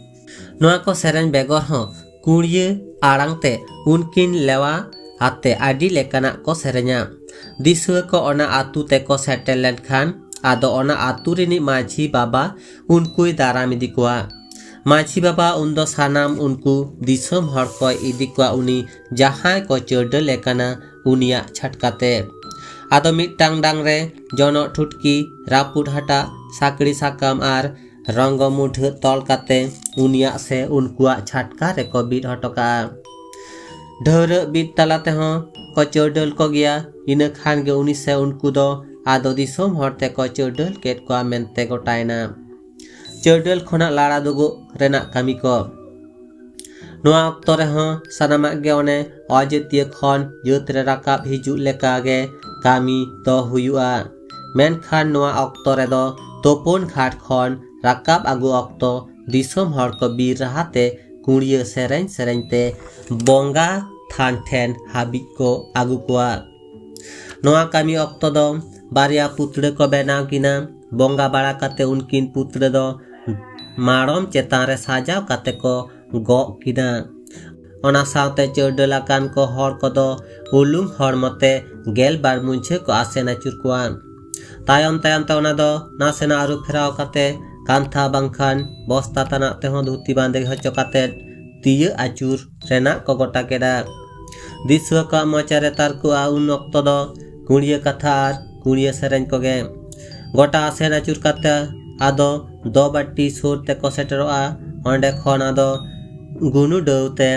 ᱱᱚᱣᱟ ᱠᱚ ᱥᱮᱨᱮᱧ ᱵᱮᱜᱚᱨ ᱦᱚᱸ ᱠᱩᱲᱤᱭᱟᱹ ᱟᱲᱟᱝ ᱛᱮ ᱩᱱᱠᱤᱱ ᱞᱮᱣᱟ ᱟᱛᱮ ᱟᱹᱰᱤ ᱞᱮᱠᱟᱱᱟᱜ ᱠᱚ ᱥᱮᱨᱮᱧᱟ᱾ ᱫᱤᱥᱩᱣᱟᱹ ᱠᱚ ᱚᱱᱟ ᱟᱹᱛᱩ ᱛᱮᱠᱚ ᱥᱮᱴᱮᱨ ᱞᱮᱱᱠᱷᱟᱱ, ᱟᱫᱚ ᱚᱱᱟ ᱟᱹᱛᱩ ᱨᱤᱱᱤᱡ ᱢᱟᱹᱡᱷᱤ ᱵᱟᱵᱟ ᱩᱱᱠᱩᱭ ᱫᱟᱨᱟᱢ ᱤᱫᱤ ᱠᱚᱣᱟ᱾ ᱢᱟᱹᱡᱷᱤ ᱵᱟᱵᱟ ᱩᱱᱫᱚ ᱥᱟᱱᱟᱢ ᱩᱱᱠᱩ ᱫᱤᱥᱚᱢ ᱦᱚᱲ ᱠᱚᱭ ᱤᱫᱤ ᱠᱚᱣᱟ ᱩᱱᱤ ᱡᱟᱦᱟᱸᱭ ᱠᱚ ᱪᱟᱹᱰᱟᱹᱞᱮ ᱠᱟᱱᱟ ᱩᱱᱤᱭᱟᱜ ᱪᱷᱟᱴᱠᱟ ᱛᱮ᱾ ᱟᱫᱚ ᱢᱤᱫᱴᱟᱝ ᱰᱟᱝ ᱨᱮ ᱡᱚᱱᱚᱜ ᱴᱷᱩᱴᱠᱤ, ᱨᱟᱹᱯᱩᱫ ᱦᱟᱴᱟᱜ, ᱥᱟᱠᱲᱤ ᱥᱟᱠᱟᱢ ᱟᱨ ᱨᱚᱝᱜᱚ ᱢᱩᱴᱷᱟᱹᱱ ᱛᱚᱞ ᱠᱟᱛᱮ ᱩᱱᱤᱭᱟᱜ ᱥᱮ ᱩᱱᱠᱩᱣᱟᱜ ᱪᱷᱟᱴᱠᱟ ᱨᱮᱠᱚ ᱵᱤᱫ ᱦᱚᱴᱚ ᱠᱟᱜᱼᱟ᱾ ᱰᱷᱟᱹᱣᱨᱟᱹᱜ ᱵᱤᱫ ᱛᱟᱞᱟ ᱛᱮᱦᱚᱸ ᱠᱚ ᱪᱟᱹᱰᱟᱹᱞ ᱠᱚᱜᱮᱭᱟ᱾ ᱤᱱᱟᱹ ᱠᱷᱟᱱ ᱜᱮ ᱩᱱᱤ ᱥᱮ ᱩᱱᱠᱩ ᱫᱚ ᱟᱫᱚ ᱫᱤᱥᱚᱢ ᱦᱚᱲ ᱛᱮᱠᱚ ᱪᱟᱹᱰᱟᱹᱞ ᱠᱮᱫ ᱠᱚᱣᱟ ᱢᱮᱱᱛᱮ ᱜᱚᱴᱟᱭᱮᱱᱟ᱾ ᱪᱟᱹᱰᱟᱹᱞ ᱠᱷᱚᱱᱟᱜ ᱞᱟᱲᱟ ᱫᱩᱜᱩᱜ ᱨᱮᱱᱟᱜ ᱠᱟᱹᱢᱤ ᱠᱚ᱾ ᱱᱚᱣᱟ ᱚᱠᱛᱚ ᱨᱮᱦᱚᱸ ᱥᱟᱱᱟᱢᱟᱜ ᱜᱮ ᱚᱱᱮ ᱚᱡᱟᱹᱛᱤᱭᱟᱹ ᱠᱷᱚᱱ ᱡᱟᱹᱛ ᱨᱮ ᱨᱟᱠᱟᱵ ᱦᱤᱡᱩᱜ ᱞᱮᱠᱟ ᱜᱮ ᱠᱟᱹᱢᱤ ᱫᱚ ᱦᱩᱭᱩᱜᱼᱟ᱾ ᱢᱮᱱᱠᱷᱟᱱ ᱱᱚᱣᱟ ᱚᱠᱛᱚ ᱨᱮᱫᱚ ᱛᱳᱯᱳᱱ ᱜᱷᱟᱴ ᱠᱷᱚᱱ ᱨᱟᱠᱟᱵ ᱟᱹᱜᱩ ᱚᱠᱛᱚ ᱫᱤᱥᱚᱢ ᱦᱚᱲ ᱠᱚ ᱵᱤᱨ ᱨᱟᱦᱟ ᱛᱮ ᱠᱩᱲᱤᱭᱟᱹ ᱥᱮᱨᱮᱧ ᱥᱮᱨᱮᱧ ᱛᱮ ᱵᱚᱸᱜᱟ ᱛᱷᱟᱱ ᱴᱷᱮᱱ ᱦᱟᱹᱵᱤᱡ ᱠᱚ ᱟᱹᱜᱩ ᱠᱚᱣᱟ᱾ ᱱᱚᱣᱟ ᱠᱟᱹᱢᱤ ᱚᱠᱛᱚ ᱫᱚ ᱵᱟᱨᱭᱟ ᱯᱩᱛᱲᱟᱹ ᱠᱚ ᱵᱮᱱᱟᱣ ᱠᱤᱱᱟ᱾ ᱵᱚᱸᱜᱟ ᱵᱟᱲᱟ ᱠᱟᱛᱮ ᱩᱱᱠᱤᱱ ᱯᱩᱛᱲᱟᱹ ᱫᱚ ᱢᱟᱲᱚᱢ ᱪᱮᱛᱟᱱ ᱨᱮ ᱥᱟᱡᱟᱣ ᱠᱟᱛᱮ ᱠᱚ ᱜᱚᱜ ᱠᱤᱱᱟ᱾ ᱚᱱᱟ ᱥᱟᱶᱛᱮ ᱪᱟᱹᱰᱟᱹᱞ ᱟᱠᱟᱱ ᱠᱚ ᱦᱚᱲ ᱠᱚᱫᱚ ᱩᱞᱩᱢ ᱦᱚᱲᱢᱚ ᱛᱮ ᱜᱮᱞ ᱵᱟᱨ ᱢᱩᱡᱷᱟᱹ ᱠᱚ ᱟᱥᱮᱱ ᱟᱹᱪᱩᱨ ᱠᱚᱣᱟ᱾ ᱛᱟᱭᱚᱢ ᱛᱟᱭᱚᱢ ᱛᱮ ᱚᱱᱟ ᱫᱚ ᱱᱟᱥᱮᱱᱟᱜ ᱟᱹᱨᱩ ᱯᱷᱮᱨᱟᱣ ᱠᱟᱛᱮ ᱠᱟᱱᱛᱷᱟ ᱵᱟᱝᱠᱷᱟᱱ ᱵᱚᱥᱛᱟ ᱛᱟᱱᱟᱜ ᱛᱮᱦᱚᱸ ᱫᱷᱩᱛᱤ ᱵᱟᱸᱫᱮ ᱦᱚᱪᱚ ᱠᱟᱛᱮ ᱛᱤᱭᱟᱹᱜ ᱟᱹᱪᱩᱨ ᱨᱮᱱᱟᱜ ᱠᱚ ᱜᱚᱴᱟ ᱠᱮᱫᱟ᱾ ᱫᱤᱥᱩᱣᱟᱹ ᱠᱚᱣᱟᱜ ᱢᱚᱪᱟ ᱨᱮ ᱛᱟᱨᱠᱚᱜᱼᱟ ᱩᱱ ᱚᱠᱛᱚ ᱫᱚ ᱠᱩᱲᱤᱭᱟᱹ ᱠᱟᱛᱷᱟ ᱟᱨ ᱠᱩᱲᱤᱭᱟᱹ ᱥᱮᱨᱮᱧ ᱠᱚᱜᱮ᱾ ᱜᱚᱴᱟ ᱟᱥᱮᱱ ᱟᱹᱪᱩᱨ ᱠᱟᱛᱮ ᱟᱫᱚ ᱫᱚᱵᱟᱹᱴᱤ ᱥᱩᱨ ᱛᱮᱠᱚ ᱥᱮᱴᱮᱨᱚᱜᱼᱟ᱾ ᱚᱸᱰᱮ ᱠᱷᱚᱱ ᱟᱫᱚ ᱜᱩᱱᱩᱰᱟᱹᱣ ᱛᱮ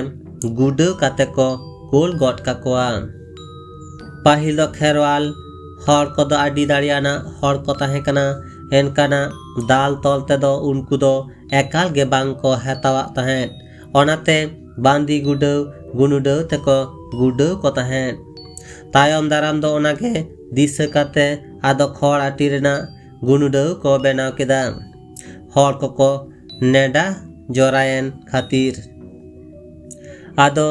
ᱜᱩᱰᱟᱹᱣ ᱠᱟᱛᱮ ᱠᱚ ᱠᱩᱞ ᱜᱚᱫ ᱠᱟᱠᱚᱣᱟ᱾ ᱯᱟᱹᱦᱤᱞ ᱫᱚ ᱠᱷᱮᱨᱣᱟᱞ ᱦᱚᱲ ᱠᱚᱫᱚ ᱟᱹᱰᱤ ᱫᱟᱲᱮᱭᱟᱱᱟᱜ ᱦᱚᱲ ᱠᱚ ᱛᱟᱦᱮᱸ ᱠᱟᱱᱟ᱾ ᱮᱱᱠᱟᱱᱟᱜ ᱫᱟᱞ ᱛᱚᱞ ᱛᱮᱫᱚ ᱩᱱᱠᱩ ᱫᱚ ᱮᱠᱟᱞ ᱜᱮ ᱵᱟᱝ ᱠᱚ ᱦᱟᱛᱟᱣᱟᱜ ᱛᱟᱦᱮᱸᱫ᱾ ᱚᱱᱟᱛᱮ ᱵᱟᱸᱫᱤ ᱜᱩᱰᱟᱹᱣ ᱜᱩᱱᱩᱰᱟᱹᱣ ᱛᱮᱠᱚ ᱜᱩᱰᱟᱹᱣ ᱠᱚ ᱛᱟᱦᱮᱸᱫ᱾ ᱛᱟᱭᱚᱢ ᱫᱟᱨᱟᱢ ᱫᱚ ᱚᱱᱟᱜᱮ ᱫᱤᱥᱟᱹ ᱠᱟᱛᱮ ᱟᱫᱚ ᱠᱷᱚᱲ ᱟᱹᱴᱤ ᱨᱮᱱᱟᱜ ᱜᱩᱱᱩᱰᱟᱹᱣ ᱠᱚ ᱵᱮᱱᱟᱣ ᱠᱮᱫᱟ᱾ ᱦᱚᱲ ᱠᱚᱠᱚ ᱱᱮᱰᱟ ᱡᱚᱨᱟᱭᱮᱱ ᱠᱷᱟᱹᱛᱤᱨ᱾ ᱟᱫᱚ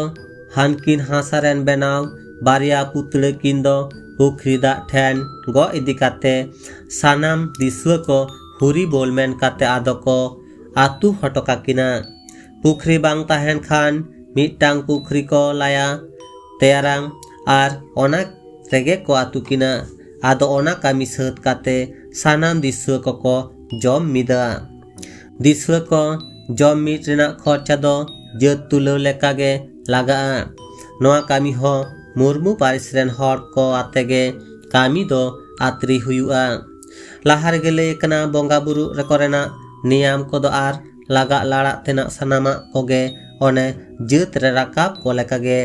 ᱦᱟᱱᱠᱤᱱ ᱦᱟᱥᱟ ᱨᱮᱱ ᱵᱮᱱᱟᱣ ᱵᱟᱨᱭᱟ ᱯᱩᱛᱲᱟᱹ ᱠᱤᱱ ᱫᱚ ᱯᱩᱠᱷᱨᱤ ᱫᱟᱜ ᱴᱷᱮᱱ ᱜᱚᱜ ᱤᱫᱤ ᱠᱟᱛᱮ ᱥᱟᱱᱟᱢ ᱫᱤᱥᱩᱣᱟᱹ ᱠᱚ ᱦᱩᱨᱤ ᱵᱳᱞ ᱢᱮᱱ ᱠᱟᱛᱮ ᱟᱫᱚ ᱠᱚ ᱟᱹᱛᱩ ᱦᱚᱴᱚ ᱠᱟᱠᱤᱱᱟ᱾ ᱯᱩᱠᱷᱨᱤ ᱵᱟᱝ ᱛᱟᱦᱮᱱ ᱠᱷᱟᱱ ᱢᱤᱫᱴᱟᱝ ᱯᱩᱠᱷᱨᱤ ᱠᱚ ᱞᱟᱭᱟ ᱛᱮᱭᱟᱨᱟ ᱟᱨ ᱚᱱᱟ ᱨᱮᱜᱮ ᱠᱚ ᱟᱹᱛᱩ ᱠᱤᱱᱟ᱾ ᱟᱫᱚ ᱚᱱᱟ ᱠᱟᱹᱢᱤ ᱥᱟᱹᱛ ᱠᱟᱛᱮ ᱥᱟᱱᱟᱢ ᱫᱤᱥᱩᱣᱟᱹ ᱠᱚᱠᱚ ᱡᱚᱢ ᱢᱤᱫᱟ᱾ ᱫᱤᱥᱩᱣᱟᱹ ᱠᱚ ᱡᱚᱢ ᱢᱤᱫ ᱨᱮᱱᱟᱜ ᱠᱷᱚᱨᱪᱟ ᱫᱚ ᱡᱟᱹᱛ ᱛᱩᱞᱟᱹᱣ ᱞᱮᱠᱟᱜᱮ ᱞᱟᱜᱟᱜᱼᱟ᱾ ᱱᱚᱣᱟ ᱠᱟᱹᱢᱤ ᱦᱚᱸ ᱢᱩᱨᱢᱩ ᱯᱟᱹᱨᱤᱥ ᱨᱮᱱ ᱦᱚᱲ ᱠᱚ ᱟᱛᱮ ᱜᱮ ᱠᱟᱹᱢᱤ ᱫᱚ ᱟᱛᱨᱤ ᱦᱩᱭᱩᱜᱼᱟ᱾ ᱞᱟᱦᱟ ᱨᱮᱜᱮ ᱞᱟᱹᱭ ᱟᱠᱟᱱᱟ, ᱵᱚᱸᱜᱟ ᱵᱩᱨᱩ ᱨᱮ ᱠᱚᱨᱮᱱᱟᱜ ᱱᱤᱭᱟᱢ ᱠᱚᱫᱚ ᱟᱨ ᱞᱟᱜᱟᱜ ᱞᱟᱲᱟᱜ ᱛᱮᱱᱟᱜ ᱥᱟᱱᱟᱢᱟᱜ ᱠᱚᱜᱮ ᱚᱱᱮ ᱡᱟᱹᱛ ᱨᱮ ᱨᱟᱠᱟᱵ ᱠᱚ ᱞᱮᱠᱟᱜᱮ᱾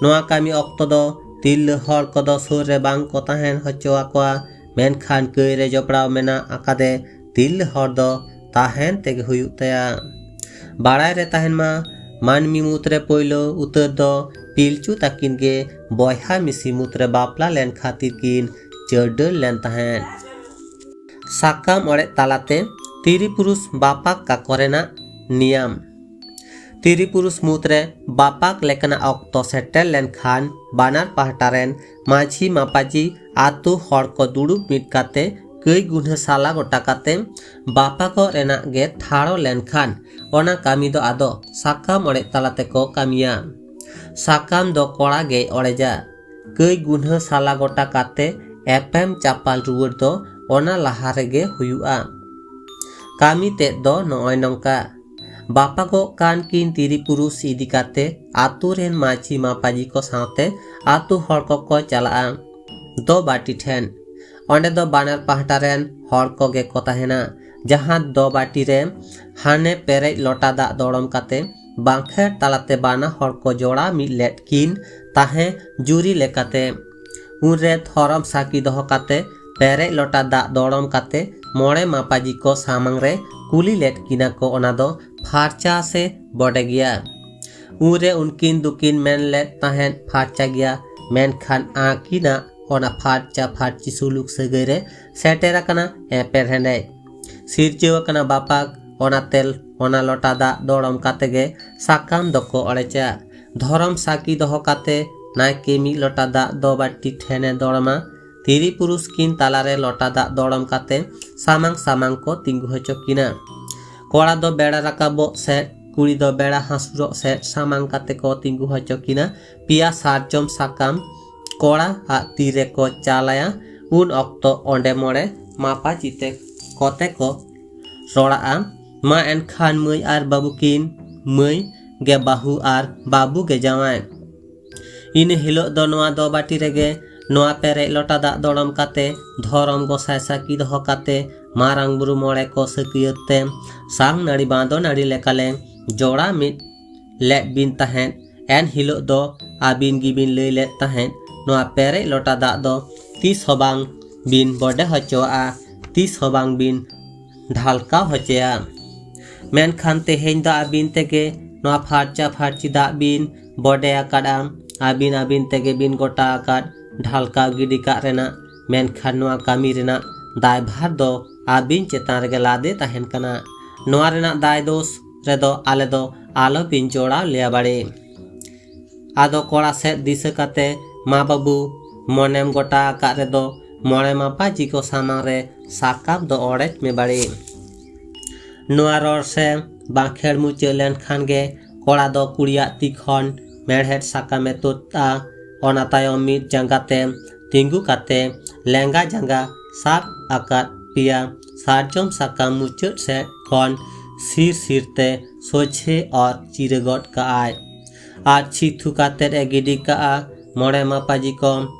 ᱱᱚᱣᱟ ᱠᱟᱹᱢᱤ ᱚᱠᱛᱚ ᱫᱚ ᱛᱤᱨᱞᱟᱹ ᱦᱚᱲ ᱠᱚᱫᱚ ᱥᱩᱨ ᱨᱮ ᱵᱟᱝ ᱠᱚ ᱛᱟᱦᱮᱸ ᱦᱚᱪᱚ ᱟᱠᱚᱣᱟ, ᱢᱮᱱᱠᱷᱟᱱ ᱠᱟᱹᱭ ᱨᱮ ᱡᱚᱯᱲᱟᱣ ᱢᱮᱱᱟᱜ ᱟᱠᱟᱫᱮ ᱛᱤᱨᱞᱟᱹ ᱦᱚᱲ ᱫᱚ ᱛᱟᱦᱮᱱ ᱛᱮᱜᱮ ᱦᱩᱭᱩᱜ ᱛᱟᱭᱟ᱾ ᱵᱟᱲᱟᱭ ᱨᱮ ᱛᱟᱦᱮᱱ ᱢᱟ, ᱢᱟᱹᱱᱢᱤ ᱢᱩᱫᱽᱨᱮ ᱯᱳᱭᱞᱳ ᱩᱛᱟᱹᱨ ᱫᱚ ᱯᱤᱞᱪᱩ ᱛᱟᱹᱠᱤᱱ ᱜᱮ ᱵᱚᱭᱦᱟ ᱢᱤᱥᱤ ᱢᱩᱫᱽᱨᱮ ᱵᱟᱯᱞᱟ ᱞᱮᱱ ᱠᱷᱟᱹᱛᱤᱨ ᱠᱤᱱ ᱪᱟᱹᱰᱟᱹᱞ ᱞᱮᱱ ᱛᱟᱦᱮᱸᱫ᱾ ᱥᱟᱠᱟᱢ ᱚᱲᱮᱡ ᱛᱟᱞᱟᱛᱮ ᱛᱤᱨᱤ ᱯᱩᱨᱩᱥ ᱵᱟᱯᱟᱠ ᱠᱟᱠᱚ ᱨᱮᱱᱟᱜ ᱱᱤᱭᱟᱢ᱾ ᱛᱤᱨᱤ ᱯᱩᱨᱩᱥ ᱢᱩᱫᱽᱨᱮ ᱵᱟᱯᱟᱠ ᱞᱮᱠᱟᱱᱟᱜ ᱚᱠᱛᱚ ᱥᱮᱴᱮᱨ ᱞᱮᱱᱠᱷᱟᱱ ᱵᱟᱱᱟᱨ ᱯᱟᱦᱴᱟ ᱨᱮᱱ ᱢᱟᱹᱡᱷᱤ ᱢᱟᱯᱟᱡᱤ ᱟᱛᱳ ᱦᱚᱲ ᱠᱚ ᱫᱩᱲᱩᱵ ᱢᱤᱫ ᱠᱟᱛᱮ ᱠᱟᱹᱭ ᱜᱩᱱᱦᱟᱹ ᱥᱟᱞᱟ ᱜᱚᱴᱟ ᱠᱟᱛᱮ ᱵᱟᱯᱟᱠᱚᱜ ᱨᱮᱱᱟᱜ ᱜᱮ ᱴᱷᱟᱲᱚ ᱞᱮᱱᱠᱷᱟᱱ ᱚᱱᱟ ᱠᱟᱹᱢᱤ ᱫᱚ ᱟᱫᱚ ᱥᱟᱠᱟᱢ ᱚᱲᱮᱡ ᱛᱟᱞᱟ ᱛᱮᱠᱚ ᱠᱟᱹᱢᱤᱭᱟ᱾ ᱥᱟᱠᱟᱢ ᱫᱚ ᱠᱚᱲᱟ ᱜᱮᱭ ᱚᱲᱮᱡᱟ᱾ ᱠᱟᱹᱭ ᱜᱩᱱᱦᱟᱹ ᱥᱟᱞᱟ ᱜᱚᱴᱟ ᱠᱟᱛᱮ ᱮᱯᱮᱢ ᱪᱟᱯᱟᱞ ᱨᱩᱣᱟᱹᱲ ᱫᱚ ᱚᱱᱟ ᱞᱟᱦᱟ ᱨᱮᱜᱮ ᱦᱩᱭᱩᱜᱼᱟ᱾ ᱠᱟᱹᱢᱤ ᱛᱮᱫ ᱫᱚ ᱱᱚᱜᱼᱚᱭ ᱱᱚᱝᱠᱟ᱾ ᱵᱟᱯᱟᱜᱚᱜ ᱠᱟᱱ ᱠᱤᱱ ᱛᱤᱨᱤ ᱯᱩᱨᱩᱥ ᱤᱫᱤ ᱠᱟᱛᱮ ᱟᱛᱳ ᱨᱮᱱ ᱢᱟᱹᱡᱷᱤ ᱢᱟᱯᱟᱡᱤ ᱠᱚ ᱥᱟᱶᱛᱮ ᱟᱛᱳ ᱦᱚᱲ ᱠᱚᱠᱚ ᱪᱟᱞᱟᱜᱼᱟ ᱫᱚ ᱵᱟᱹᱴᱤ ᱴᱷᱮᱱ᱾ ᱚᱸᱰᱮ ᱫᱚ ᱵᱟᱱᱟᱨ ᱯᱟᱦᱴᱟ ᱨᱮᱱ ᱦᱚᱲ ᱠᱚᱜᱮ ᱠᱚ ᱛᱟᱦᱮᱱᱟ᱾ ᱡᱟᱦᱟᱸ ᱫᱚ ᱵᱟᱹᱴᱤ ᱨᱮ ᱦᱟᱱᱮ ᱯᱮᱨᱮᱡ ᱞᱚᱴᱟ ᱫᱟᱜ ᱫᱚᱲᱚᱢ ᱠᱟᱛᱮ ᱵᱟᱸᱠᱷᱮᱲ ᱛᱟᱞᱟᱛᱮ ᱵᱟᱱᱟ ᱦᱚᱲ ᱠᱚ ᱡᱚᱲᱟᱣ ᱢᱤᱫ ᱞᱮᱫ ᱠᱤᱱ ᱛᱟᱦᱮᱸ ᱡᱩᱨᱤ ᱞᱮᱠᱟᱛᱮ᱾ ᱩᱱᱨᱮ ᱫᱷᱚᱨᱚᱢ ᱥᱟᱹᱠᱷᱤ ᱫᱚᱦᱚ ᱠᱟᱛᱮ ᱯᱮᱨᱮᱡ ᱞᱚᱴᱟ ᱫᱟᱜ ᱫᱚᱲᱚᱢ ᱠᱟᱛᱮ ᱢᱚᱬᱮ ᱢᱟᱯᱟᱡᱤ ᱠᱚ ᱥᱟᱢᱟᱝ ᱨᱮ ᱠᱩᱞᱤ ᱞᱮᱫ ᱠᱤᱱᱟ ᱠᱚ, ᱚᱱᱟ ᱫᱚ ᱯᱷᱟᱨᱪᱟ ᱥᱮ ᱵᱚᱰᱮ ᱜᱮᱭᱟ? ᱩᱱᱨᱮ ᱩᱱᱠᱤᱱ ᱫᱚᱠᱤᱱ ᱢᱮᱱ ᱞᱮᱫ ᱛᱟᱦᱮᱸᱫ ᱯᱷᱟᱨᱪᱟ ᱜᱮᱭᱟ, ᱢᱮᱱᱠᱷᱟᱱ ᱟᱹᱠᱤᱱᱟᱜ ᱚᱱᱟ ᱯᱷᱟᱨᱪᱟ ᱯᱷᱟᱨᱪᱤ ᱥᱩᱞᱩᱠ ᱥᱟᱹᱜᱟᱹᱭ ᱨᱮ ᱥᱮᱴᱮᱨ ᱟᱠᱟᱱᱟ ᱮᱯᱮᱨᱦᱮᱸᱰᱮᱡ᱾ ᱥᱤᱨᱡᱟᱹᱣ ᱟᱠᱟᱱᱟ ᱵᱟᱯᱟᱠ, ᱚᱱᱟᱛᱮ ᱚᱱᱟ ᱞᱚᱴᱟ ᱫᱟᱜ ᱫᱚᱲᱚᱢ ᱠᱟᱛᱮ ᱜᱮ ᱥᱟᱠᱟᱢ ᱫᱚᱠᱚ ᱚᱲᱮᱡᱟ᱾ ᱫᱷᱚᱨᱚᱢ ᱥᱟᱹᱠᱷᱤ ᱫᱚᱦᱚ ᱠᱟᱛᱮ ᱱᱟᱭᱠᱮ ᱢᱤᱫ ᱞᱚᱴᱟ ᱫᱟᱜ ᱫᱚ ᱵᱟᱹᱴᱤ ᱴᱷᱮᱱᱮ ᱫᱚᱲᱚᱢᱟ᱾ ᱛᱤᱨᱤ ᱯᱩᱨᱩᱥ ᱠᱤᱱ ᱛᱟᱞᱟᱨᱮ ᱞᱚᱴᱟ ᱫᱟᱜ ᱫᱚᱲᱚᱢ ᱠᱟᱛᱮ ᱥᱟᱢᱟᱝ ᱥᱟᱢᱟᱝ ᱠᱚ ᱛᱤᱸᱜᱩ ᱦᱚᱪᱚ ᱠᱤᱱᱟ᱾ ᱠᱚᱲᱟ ᱫᱚ ᱵᱮᱲᱟ ᱨᱟᱠᱟᱵᱚᱜ ᱥᱮᱫ, ᱠᱩᱲᱤ ᱫᱚ ᱵᱮᱲᱟ ᱦᱟᱹᱥᱩᱨᱚᱜ ᱥᱮᱫ ᱥᱟᱢᱟᱝ ᱠᱟᱛᱮ ᱠᱚ ᱛᱤᱸᱜᱩ ᱦᱚᱪᱚ ᱠᱤᱱᱟ᱾ ᱯᱮᱭᱟ ᱥᱟᱨᱡᱚᱢ ᱥᱟᱠᱟᱢ ᱠᱚᱲᱟ ᱟᱜ ᱛᱤ ᱨᱮᱠᱚ ᱪᱟᱞᱟᱭᱟ᱾ ᱩᱱ ᱚᱠᱛᱚ ᱚᱸᱰᱮ ᱢᱚᱬᱮ ᱢᱟᱯᱟᱡᱤ ᱛᱮ ᱠᱚᱛᱮ ᱠᱚ ᱨᱚᱲᱟᱜᱼᱟ, ᱢᱟ ᱮᱱᱠᱷᱟᱱ ᱢᱟᱹᱭ ᱟᱨ ᱵᱟᱹᱵᱩ ᱠᱤᱱ, ᱢᱟᱹᱭ ᱜᱮ ᱵᱟᱹᱦᱩ ᱟᱨ ᱵᱟᱹᱵᱩ ᱜᱮ ᱡᱟᱶᱟᱭ᱾ ᱤᱱᱟᱹ ᱦᱤᱞᱳᱜ ᱫᱚ ᱱᱚᱣᱟ ᱫᱚ ᱵᱟᱹᱴᱤ ᱨᱮᱜᱮ ᱱᱚᱣᱟ ᱯᱮᱨᱮᱡ ᱞᱚᱴᱟ ᱫᱟᱜ ᱫᱚᱲᱚᱢ ᱠᱟᱛᱮ ᱫᱷᱚᱨᱚᱢ ᱜᱚᱸᱥᱟᱭ ᱥᱟᱹᱠᱷᱤ ᱫᱚᱦᱚ ᱠᱟᱛᱮ ᱢᱟᱨᱟᱝ ᱵᱩᱨᱩ ᱢᱚᱬᱮ ᱠᱚ ᱥᱟᱹᱠᱭᱟᱹᱛ ᱛᱮ ᱥᱟᱝ ᱱᱟᱹᱲᱤ ᱵᱟᱸᱫᱚ ᱱᱟᱹᱲᱤ ᱞᱮᱠᱟᱞᱮ ᱡᱚᱲᱟ ᱢᱤᱫ ᱞᱮᱫ ᱵᱤᱱ ᱛᱟᱦᱮᱸᱫ᱾ ᱮᱱ ᱦᱤᱞᱳᱜ ᱫᱚ ᱟᱹᱵᱤᱱ ᱜᱮᱵᱤᱱ ᱞᱟᱹᱭ ᱞᱮᱫ ᱛᱟᱦᱮᱸᱫ, ᱱᱚᱣᱟ ᱯᱮᱨᱮᱡ ᱞᱚᱴᱟ ᱫᱟᱜ ᱫᱚ ᱛᱤᱥ ᱦᱚᱸ ᱵᱟᱝ ᱵᱤᱱ ᱵᱚᱰᱮ ᱦᱚᱪᱚᱣᱟᱜᱼᱟ, ᱛᱤᱥ ᱦᱚᱸ ᱵᱟᱝ ᱵᱤᱱ ᱰᱷᱟᱞᱠᱟᱣ ᱦᱚᱪᱚᱭᱟ᱾ ᱢᱮᱱᱠᱷᱟᱱ ᱛᱮᱦᱮᱧ ᱫᱚ ᱟᱹᱵᱤᱱ ᱛᱮᱜᱮ ᱱᱚᱣᱟ ᱯᱷᱟᱨᱪᱟ ᱯᱷᱟᱨᱪᱤ ᱫᱟᱜ ᱵᱤᱱ ᱵᱚᱰᱮ ᱟᱠᱟᱫᱼᱟ, ᱟᱹᱵᱤᱱ ᱟᱹᱵᱤᱱ ᱛᱮᱜᱮ ᱵᱤᱱ ᱜᱚᱴᱟ ᱟᱠᱟᱫ, ᱰᱷᱟᱞᱠᱟᱣ ᱜᱤᱰᱤ ᱠᱟᱜ ᱨᱮᱱᱟᱜ᱾ ᱢᱮᱱᱠᱷᱟᱱ ᱱᱚᱣᱟ ᱠᱟᱹᱢᱤ ᱨᱮᱱᱟᱜ ᱫᱟᱭᱵᱷᱟᱨ ᱫᱚ ᱟᱹᱵᱤᱱ ᱪᱮᱛᱟᱱ ᱨᱮᱜᱮ ᱞᱟᱫᱮ ᱛᱟᱦᱮᱱ ᱠᱟᱱᱟ᱾ ᱱᱚᱣᱟ ᱨᱮᱱᱟᱜ ᱫᱟᱭ ᱫᱳᱥ ᱨᱮᱫᱚ ᱟᱞᱮ ᱫᱚ ᱟᱞᱚ ᱵᱤᱱ ᱡᱚᱲᱟᱣ ᱞᱮᱭᱟ ᱵᱟᱲᱮ᱾ ᱟᱫᱚ ᱠᱚᱲᱟ ᱥᱮᱫ ᱫᱤᱥᱟᱹ ᱠᱟᱛᱮ, ᱢᱟ ᱵᱟᱹᱵᱩ, ᱢᱚᱱᱮᱢ ᱜᱚᱴᱟ ᱟᱠᱟᱫ ᱨᱮᱫᱚ ᱢᱚᱬᱮ ᱢᱟᱯᱟᱡᱤ ᱠᱚ ᱥᱟᱢᱟᱝ ᱨᱮ ᱥᱟᱠᱟᱢ ᱫᱚ ᱚᱲᱮᱡ ᱢᱮ ᱵᱟᱲᱮ᱾ ᱱᱚᱣᱟ ᱨᱚᱲ ᱥᱮ ᱵᱟᱸᱠᱷᱮᱲ ᱢᱩᱪᱟᱹᱫ ᱞᱮᱱᱠᱷᱟᱱ ᱜᱮ ᱠᱚᱲᱟ ᱫᱚ ᱠᱩᱲᱤᱭᱟᱜ ᱛᱤ ᱠᱷᱚᱱ ᱢᱮᱲᱦᱮᱫ ᱥᱟᱠᱟᱢᱮ ᱛᱩᱫᱼᱟ᱾ ᱚᱱᱟ ᱛᱟᱭᱚᱢ ᱢᱤᱫ ᱡᱟᱸᱜᱟ ᱛᱮ ᱛᱤᱸᱜᱩ ᱠᱟᱛᱮ ᱞᱮᱸᱜᱟ ᱡᱟᱸᱜᱟ ᱥᱟᱵ ᱟᱠᱟᱫ ᱯᱮᱭᱟ ᱥᱟᱨᱡᱚᱢ ᱥᱟᱠᱟᱢ ᱢᱩᱪᱟᱹᱫ ᱥᱮᱫ ᱠᱷᱚᱱ ᱥᱤᱨ ᱥᱤᱨ ᱛᱮ ᱥᱚᱡᱷᱮ ᱚᱨ ᱪᱤᱨᱟᱹ ᱜᱚᱫ ᱠᱟᱜᱼᱟᱭ᱾ ᱟᱨ ᱪᱷᱤᱛᱷᱩ ᱠᱟᱛᱮᱫ ᱮ ᱜᱤᱰᱤ ᱠᱟᱜᱼᱟ᱾ ᱢᱚᱬᱮ ᱢᱟᱯᱟᱡᱤ ᱠᱚ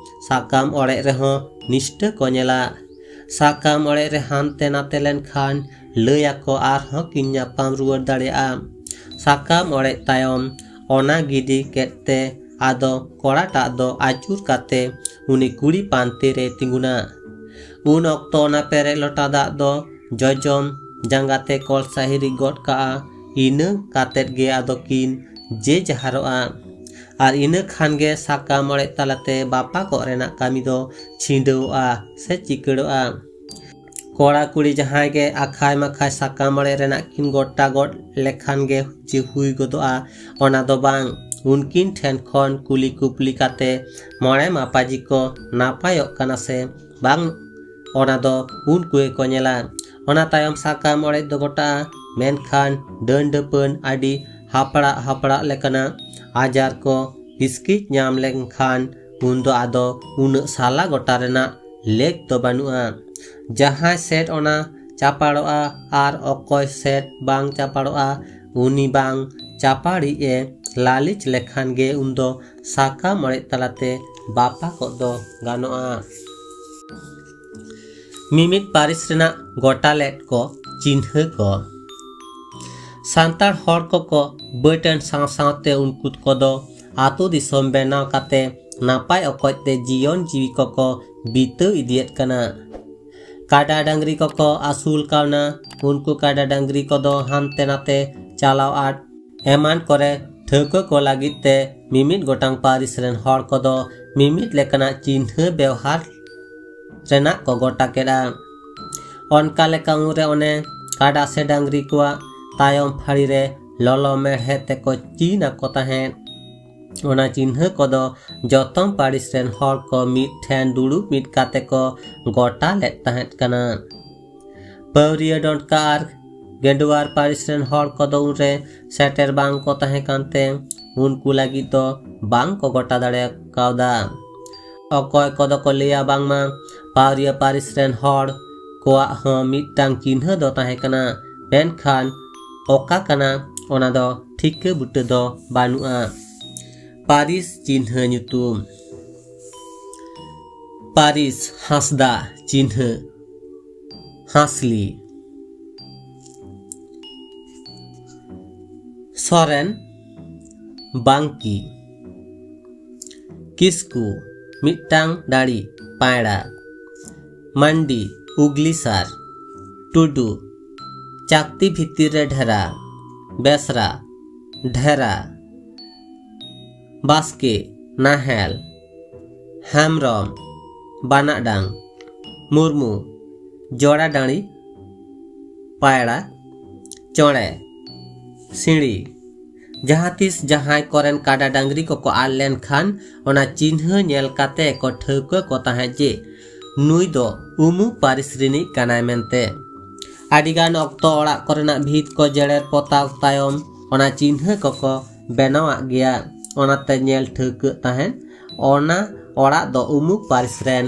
ᱥᱟᱠᱟᱢ ᱚᱲᱮᱡ ᱨᱮᱦᱚᱸ ᱱᱤᱥᱴᱟᱹ ᱠᱚ ᱧᱮᱞᱟ᱾ ᱥᱟᱠᱟᱢ ᱚᱲᱮᱡ ᱨᱮ ᱦᱟᱱᱛᱮ ᱱᱟᱛᱮ ᱞᱮᱱᱠᱷᱟᱱ ᱞᱟᱹᱭ ᱟᱠᱚ ᱟᱨᱦᱚᱸ ᱠᱤᱱ ᱧᱟᱯᱟᱢ ᱨᱩᱣᱟᱹᱲ ᱫᱟᱲᱮᱭᱟᱜᱼᱟ᱾ ᱥᱟᱠᱟᱢ ᱚᱲᱮᱡ ᱛᱟᱭᱚᱢ ᱚᱱᱟ ᱜᱤᱰᱤ ᱠᱮᱫ ᱛᱮ ᱟᱫᱚ ᱠᱚᱲᱟᱴᱟᱜ ᱫᱚ ᱟᱹᱪᱩᱨ ᱠᱟᱛᱮ ᱩᱱᱤ ᱠᱩᱲᱤ ᱯᱟᱱᱛᱮ ᱨᱮ ᱛᱤᱸᱜᱩᱱᱟ᱾ ᱩᱱ ᱚᱠᱛᱚ ᱚᱱᱟ ᱯᱮᱨᱮᱡ ᱞᱚᱴᱟ ᱫᱟᱜ ᱫᱚ ᱡᱚᱡᱚᱢ ᱡᱟᱸᱜᱟ ᱛᱮ ᱠᱚᱞᱥᱟ ᱦᱤᱨᱤᱡ ᱜᱚᱫ ᱠᱟᱜᱼᱟ᱾ ᱤᱱᱟᱹ ᱠᱟᱛᱮᱫ ᱜᱮ ᱟᱫᱚ ᱠᱤᱱ ᱡᱮ ᱡᱟᱦᱟᱨᱚᱜᱼᱟ᱾ ᱟᱨ ᱤᱱᱟᱹ ᱠᱷᱟᱱ ᱜᱮ ᱥᱟᱠᱟᱢ ᱚᱲᱮᱡ ᱛᱟᱞᱟᱛᱮ ᱵᱟᱯᱟᱠᱚᱜ ᱨᱮᱱᱟᱜ ᱠᱟᱹᱢᱤ ᱫᱚ ᱪᱷᱤᱸᱰᱟᱹᱣᱚᱜᱼᱟ ᱥᱮ ᱪᱤᱠᱟᱹᱲᱚᱜᱼᱟ᱾ ᱠᱚᱲᱟ ᱠᱩᱲᱤ ᱡᱟᱦᱟᱸᱭ ᱜᱮ ᱟᱠᱷᱟᱭ ᱢᱟᱠᱷᱟᱭ ᱥᱟᱠᱟᱢ ᱚᱲᱮᱡ ᱨᱮᱱᱟᱜ ᱠᱤᱱ ᱜᱚᱴᱟ ᱜᱚᱫ ᱞᱮᱠᱷᱟᱱ ᱜᱮ ᱡᱮ ᱦᱩᱭ ᱜᱚᱫᱚᱜᱼᱟ, ᱚᱱᱟ ᱫᱚ ᱵᱟᱝ᱾ ᱩᱱᱠᱤᱱ ᱴᱷᱮᱱ ᱠᱷᱚᱱ ᱠᱩᱞᱤ ᱠᱩᱯᱞᱤ ᱠᱟᱛᱮ ᱢᱚᱬᱮ ᱢᱟᱯᱟᱡᱤ ᱠᱚ ᱱᱟᱯᱟᱭᱚᱜ ᱠᱟᱱᱟ ᱥᱮ ᱵᱟᱝ, ᱚᱱᱟ ᱫᱚ ᱩᱱᱠᱩ ᱜᱮᱠᱚ ᱧᱮᱞᱟ᱾ ᱚᱱᱟ ᱛᱟᱭᱚᱢ ᱥᱟᱠᱟᱢ ᱚᱲᱮᱡ ᱫᱚ ᱜᱚᱴᱟᱜᱼᱟ᱾ ᱢᱮᱱᱠᱷᱟᱱ ᱰᱟᱹᱱ ᱰᱟᱹᱯᱟᱹᱱ ᱟᱹᱰᱤ ᱦᱟᱯᱲᱟᱜ ᱦᱟᱯᱲᱟᱜ ᱞᱮᱠᱟᱱᱟᱜ ᱟᱡᱟᱨ ᱠᱚ ᱵᱤᱥᱠᱤᱡ ᱧᱟᱢ ᱞᱮᱱᱠᱷᱟᱱ ᱩᱱᱫᱚ ᱟᱫᱚ ᱩᱱᱟᱹᱜ ᱥᱟᱞᱟ ᱜᱚᱴᱟ ᱨᱮᱱᱟᱜ ᱞᱮᱠ ᱫᱚ ᱵᱟᱹᱱᱩᱜᱼᱟ᱾ ᱡᱟᱦᱟᱸᱭ ᱥᱮᱫ ᱚᱱᱟ ᱪᱟᱯᱟᱲᱚᱜᱼᱟ ᱟᱨ ᱚᱠᱚᱭ ᱥᱮᱫ ᱵᱟᱝ ᱪᱟᱯᱟᱲᱚᱜᱼᱟ, ᱩᱱᱤ ᱵᱟᱝ ᱪᱟᱯᱟᱲᱤᱡ ᱮ ᱞᱟᱹᱞᱤᱪ ᱞᱮᱠᱷᱟᱱ ᱜᱮ ᱩᱱᱫᱚ ᱥᱟᱠᱟᱢ ᱚᱲᱮᱡ ᱛᱟᱞᱟᱛᱮ ᱵᱟᱯᱟᱠᱚᱜ ᱫᱚ ᱜᱟᱱᱚᱜᱼᱟ᱾ ᱢᱤᱢᱤᱫ ᱯᱟᱹᱨᱤᱥ ᱨᱮᱱᱟᱜ ᱜᱚᱴᱟ ᱞᱮᱫ ᱠᱚ ᱪᱤᱱᱦᱟᱹ ᱠᱚ᱾ ᱥᱟᱱᱛᱟᱲ ᱦᱚᱲ ᱠᱚᱠᱚ ᱵᱟᱹᱴᱟᱹᱱ ᱥᱟᱶ ᱥᱟᱶᱛᱮ ᱩᱱᱠᱩ ᱠᱚᱫᱚ ᱟᱛᱳ ᱫᱤᱥᱚᱢ ᱵᱮᱱᱟᱣ ᱠᱟᱛᱮ ᱱᱟᱯᱟᱭ ᱚᱠᱚᱡ ᱛᱮ ᱡᱤᱭᱚᱱ ᱡᱤᱣᱤ ᱠᱚᱠᱚ ᱵᱤᱛᱟᱹᱣ ᱤᱫᱤᱭᱮᱫ ᱠᱟᱱᱟ᱾ ᱠᱟᱰᱟ ᱰᱟᱝᱨᱤ ᱠᱚᱠᱚ ᱟᱹᱥᱩᱞ ᱠᱟᱣᱱᱟ᱾ ᱩᱱᱠᱩ ᱠᱟᱰᱟ ᱰᱟᱝᱨᱤ ᱠᱚᱫᱚ ᱦᱟᱱᱛᱮ ᱱᱟᱛᱮ ᱪᱟᱞᱟᱣ ᱟᱫ ᱮᱢᱟᱱ ᱠᱚᱨᱮ ᱴᱷᱟᱹᱣᱠᱟᱹ ᱠᱚ ᱞᱟᱹᱜᱤᱫ ᱛᱮ ᱢᱤᱢᱤᱫ ᱜᱚᱴᱟᱝ ᱯᱟᱹᱨᱤᱥ ᱨᱮᱱ ᱦᱚᱲ ᱠᱚᱫᱚ ᱢᱤᱢᱤᱫ ᱞᱮᱠᱟᱱᱟᱜ ᱪᱤᱱᱦᱟᱹ ᱵᱮᱣᱦᱟᱨ ᱨᱮᱱᱟᱜ ᱠᱚ ᱜᱚᱴᱟ ᱠᱮᱫᱼᱟ᱾ ᱚᱱᱠᱟ ᱞᱮᱠᱟ ᱩᱱᱨᱮ ᱚᱱᱮ ᱠᱟᱰᱟ ᱥᱮ ᱰᱟᱝᱨᱤ ᱠᱚᱣᱟᱜ ᱛᱟᱭᱚᱢ ᱯᱷᱟᱹᱲᱤ ᱨᱮ ᱞᱚᱞᱚ ᱢᱮᱲᱦᱮᱫ ᱛᱮᱠᱚ ᱪᱤᱱ ᱟᱠᱚ ᱛᱟᱦᱮᱸᱫ᱾ ᱚᱱᱟ ᱪᱤᱱᱦᱟᱹ ᱠᱚᱫᱚ ᱡᱚᱛᱚᱢ ᱯᱟᱹᱨᱤᱥ ᱨᱮᱱ ᱦᱚᱲ ᱠᱚ ᱢᱤᱫ ᱴᱷᱮᱱ ᱫᱩᱲᱩᱵ ᱢᱤᱫ ᱠᱟᱛᱮ ᱠᱚ ᱜᱚᱴᱟ ᱞᱮᱫ ᱛᱟᱦᱮᱸᱫ ᱠᱟᱱᱟ᱾ ᱯᱟᱹᱣᱨᱤᱭᱟᱹ ᱰᱚᱸᱰᱠᱟ ᱟᱨ ᱜᱮᱰᱣᱟᱨ ᱯᱟᱹᱨᱤᱥ ᱨᱮᱱ ᱦᱚᱲ ᱠᱚᱫᱚ ᱩᱱᱨᱮ ᱥᱮᱴᱮᱨ ᱵᱟᱝ ᱠᱚ ᱛᱟᱦᱮᱸ ᱠᱟᱱᱛᱮ ᱩᱱᱠᱩ ᱞᱟᱹᱜᱤᱫ ᱫᱚ ᱵᱟᱝ ᱠᱚ ᱜᱚᱴᱟ ᱫᱟᱲᱮ ᱠᱟᱣᱫᱟ᱾ ᱚᱠᱚᱭ ᱠᱚᱫᱚ ᱠᱚ ᱞᱟᱹᱭᱟ ᱵᱟᱝᱢᱟ ᱯᱟᱹᱣᱨᱤᱭᱟᱹ ᱯᱟᱹᱨᱤᱥ ᱨᱮᱱ ᱦᱚᱲ ᱠᱚᱣᱟᱜ ᱦᱚᱸ ᱢᱤᱫᱴᱟᱝ ᱪᱤᱱᱦᱟᱹ ᱫᱚ ᱛᱟᱦᱮᱸ ᱠᱟᱱᱟ, ᱢᱮᱱᱠᱷᱟᱱ ᱚᱠᱟ ᱠᱟᱱᱟ ᱚᱱᱟ ᱫᱚ ᱴᱷᱤᱠᱟᱹ ᱵᱩᱴᱟᱹ ᱫᱚ ᱵᱟᱹᱱᱩᱜᱼᱟ᱾ ᱯᱟᱹᱨᱤᱥ ᱪᱤᱱᱦᱟᱹ ᱧᱩᱛᱩᱢ᱾ ᱯᱟᱹᱨᱤᱥ ᱦᱟᱸᱥᱫᱟ ᱪᱤᱱᱦᱟᱹ ᱛᱟᱥᱞᱤ᱾ ᱥᱚᱨᱮᱱ, ᱵᱟᱝᱠᱤ᱾ ᱠᱤᱥᱠᱩ, ᱢᱤᱫᱴᱟᱝ ᱰᱟᱹᱲᱤ, ᱯᱟᱭᱲᱟ᱾ ᱢᱟᱱᱰᱤ, ᱩᱜᱽᱞᱤ ᱥᱟᱨ᱾ ᱴᱩᱰᱩ, ᱪᱟᱠᱛᱤ ᱵᱷᱤᱛᱤᱨ ᱨᱮ ᱰᱷᱮᱨᱟ᱾ ᱵᱮᱥᱨᱟ, ᱰᱷᱮᱨᱟ᱾ ᱵᱟᱥᱠᱮ, ᱱᱟᱦᱮᱞ᱾ ᱦᱮᱢᱵᱽᱨᱚᱢ, ᱵᱟᱱᱟᱜ ᱰᱟᱝ᱾ ᱢᱩᱨᱢᱩ, ᱡᱚᱲᱟ ᱰᱟᱹᱲᱤ, ᱯᱟᱭᱲᱟ᱾ ᱪᱚᱬᱮ, ᱥᱤᱬᱤ᱾ ᱡᱟᱦᱟᱸ ᱛᱤᱥ ᱡᱟᱦᱟᱸᱭ ᱠᱚᱨᱮᱱ ᱠᱟᱰᱟ ᱰᱟᱝᱨᱤ ᱠᱚᱠᱚ ᱟᱫ ᱞᱮᱱᱠᱷᱟᱱ, ᱚᱱᱟ ᱪᱤᱱᱦᱟᱹ ᱧᱮᱞ ᱠᱟᱛᱮ ᱠᱚ ᱴᱷᱟᱹᱣᱠᱟᱹ ᱠᱚ ᱛᱟᱦᱮᱸᱫ ᱡᱮ ᱱᱩᱭ ᱫᱚ ᱩᱢᱩᱠ ᱯᱟᱹᱨᱤᱥ ᱨᱤᱱᱤᱡ ᱠᱟᱱᱟᱭ ᱢᱮᱱᱛᱮ᱾ ᱟᱹᱰᱤᱜᱟᱱ ᱚᱠᱛᱚ ᱚᱲᱟᱜ ᱠᱚᱨᱮᱱᱟᱜ ᱵᱷᱤᱛ ᱠᱚ ᱡᱮᱲᱮᱨ ᱯᱚᱛᱟᱣ ᱛᱟᱭᱚᱢ ᱚᱱᱟ ᱪᱤᱱᱦᱟᱹ ᱠᱚᱠᱚ ᱵᱮᱱᱟᱣᱟᱜ ᱜᱮᱭᱟ᱾ ᱚᱱᱟᱛᱮ ᱧᱮᱞ ᱴᱷᱟᱹᱣᱠᱟᱹᱜ ᱛᱟᱦᱮᱸᱫ ᱚᱱᱟ ᱚᱲᱟᱜ ᱫᱚ ᱩᱢᱩᱠ ᱯᱟᱹᱨᱤᱥ ᱨᱮᱱ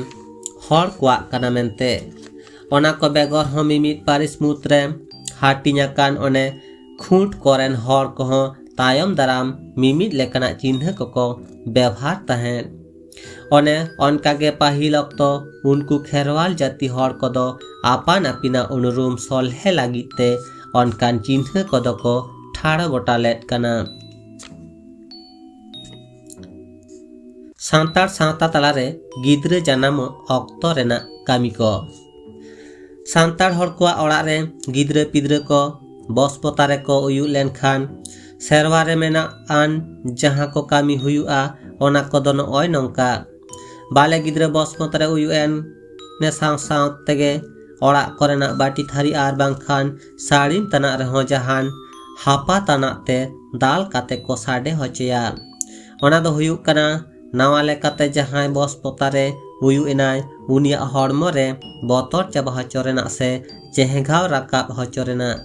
ᱦᱚᱲ ᱠᱚᱣᱟᱜ ᱠᱟᱱᱟ ᱢᱮᱱᱛᱮ᱾ ᱚᱱᱟ ᱠᱚ ᱵᱮᱜᱚᱨ ᱦᱚᱸ ᱢᱤᱢᱤᱫ ᱯᱟᱹᱨᱤᱥ ᱢᱩᱫᱽᱨᱮ ᱦᱟᱹᱴᱤᱧ ᱟᱠᱟᱱ ᱚᱱᱮ ᱠᱷᱩᱸᱴ ᱠᱚᱨᱮᱱ ᱦᱚᱲ ᱠᱚᱦᱚᱸ ᱛᱟᱭᱚᱢ ᱫᱟᱨᱟᱢ ᱢᱤᱢᱤᱫ ᱞᱮᱠᱟᱱᱟᱜ ᱪᱤᱱᱦᱟᱹ ᱠᱚᱠᱚ ᱵᱮᱵᱷᱟᱨ ᱛᱟᱦᱮᱸᱫ᱾ ᱚᱱᱮ ᱚᱱᱠᱟᱜᱮ ᱯᱟᱹᱦᱤᱞ ᱚᱠᱛᱚ ᱩᱱᱠᱩ ᱠᱷᱮᱨᱣᱟᱞ ᱡᱟᱹᱛᱤ ᱦᱚᱲ ᱠᱚᱫᱚ ᱟᱯᱟᱱ ᱟᱹᱯᱤᱱᱟᱜ ᱩᱱᱩᱨᱩᱢ ᱥᱚᱞᱦᱮ ᱞᱟᱹᱜᱤᱫ ᱛᱮ ᱚᱱᱠᱟᱱ ᱪᱤᱱᱦᱟᱹ ᱠᱚᱫᱚ ᱠᱚ ᱴᱷᱟᱲᱚ ᱜᱚᱴᱟ ᱞᱮᱫ ᱠᱟᱱᱟ᱾ ᱥᱟᱱᱛᱟᱲ ᱥᱟᱶᱛᱟ ᱛᱟᱞᱟᱨᱮ ᱜᱤᱫᱽᱨᱟᱹ ᱡᱟᱱᱟᱢᱚᱜ ᱚᱠᱛᱚ ᱨᱮᱱᱟᱜ ᱠᱟᱹᱢᱤ ᱠᱚ᱾ ᱥᱟᱱᱛᱟᱲ ᱦᱚᱲ ᱠᱚᱣᱟᱜ ᱚᱲᱟᱜ ᱨᱮ ᱜᱤᱫᱽᱨᱟᱹ ᱯᱤᱫᱽᱨᱟᱹ ᱠᱚ ᱵᱚᱥᱯᱚᱛᱟ ᱨᱮᱠᱚ ᱩᱭᱩᱜ ᱞᱮᱱᱠᱷᱟᱱ, ᱥᱮᱨᱣᱟ ᱨᱮ ᱢᱮᱱᱟᱜ ᱟᱱ ᱡᱟᱦᱟᱸ ᱠᱚ ᱠᱟᱹᱢᱤ ᱦᱩᱭᱩᱜᱼᱟ, ᱚᱱᱟ ᱠᱚᱫᱚ ᱱᱚᱜᱼᱚᱭ ᱱᱚᱝᱠᱟ᱾ ᱵᱟᱞᱮ ᱜᱤᱫᱽᱨᱟᱹ ᱵᱚᱥᱯᱚᱛᱟ ᱨᱮ ᱩᱭᱩᱜ ᱮᱱ ᱱᱮ ᱥᱟᱶ ᱥᱟᱶ ᱛᱮᱜᱮ ᱚᱲᱟᱜ ᱠᱚᱨᱮᱱᱟᱜ ᱵᱟᱹᱴᱤ ᱛᱷᱟᱹᱨᱤ ᱟᱨ ᱵᱟᱝᱠᱷᱟᱱ ᱥᱟᱹᱲᱤᱢ ᱛᱟᱱᱟᱜ ᱨᱮᱦᱚᱸ ᱡᱟᱦᱟᱱ ᱦᱟᱯᱟ ᱛᱟᱱᱟᱜ ᱛᱮ ᱫᱟᱞ ᱠᱟᱛᱮ ᱠᱚ ᱥᱟᱰᱮ ᱦᱚᱪᱚᱭᱟ᱾ ᱚᱱᱟ ᱫᱚ ᱦᱩᱭᱩᱜ ᱠᱟᱱᱟ, ᱱᱟᱣᱟ ᱞᱮᱠᱟᱛᱮ ᱡᱟᱦᱟᱸᱭ ᱵᱚᱥᱯᱚᱛᱟ ᱨᱮ ᱩᱭᱩᱜ ᱮᱱᱟᱭ, ᱩᱱᱤᱭᱟᱜ ᱦᱚᱲᱢᱚ ᱨᱮ ᱵᱚᱛᱚᱨ ᱪᱟᱵᱟ ᱦᱚᱪᱚ ᱨᱮᱱᱟᱜ ᱥᱮ ᱪᱮᱦᱜᱟᱣ ᱨᱟᱠᱟᱵ ᱦᱚᱪᱚ ᱨᱮᱱᱟᱜ᱾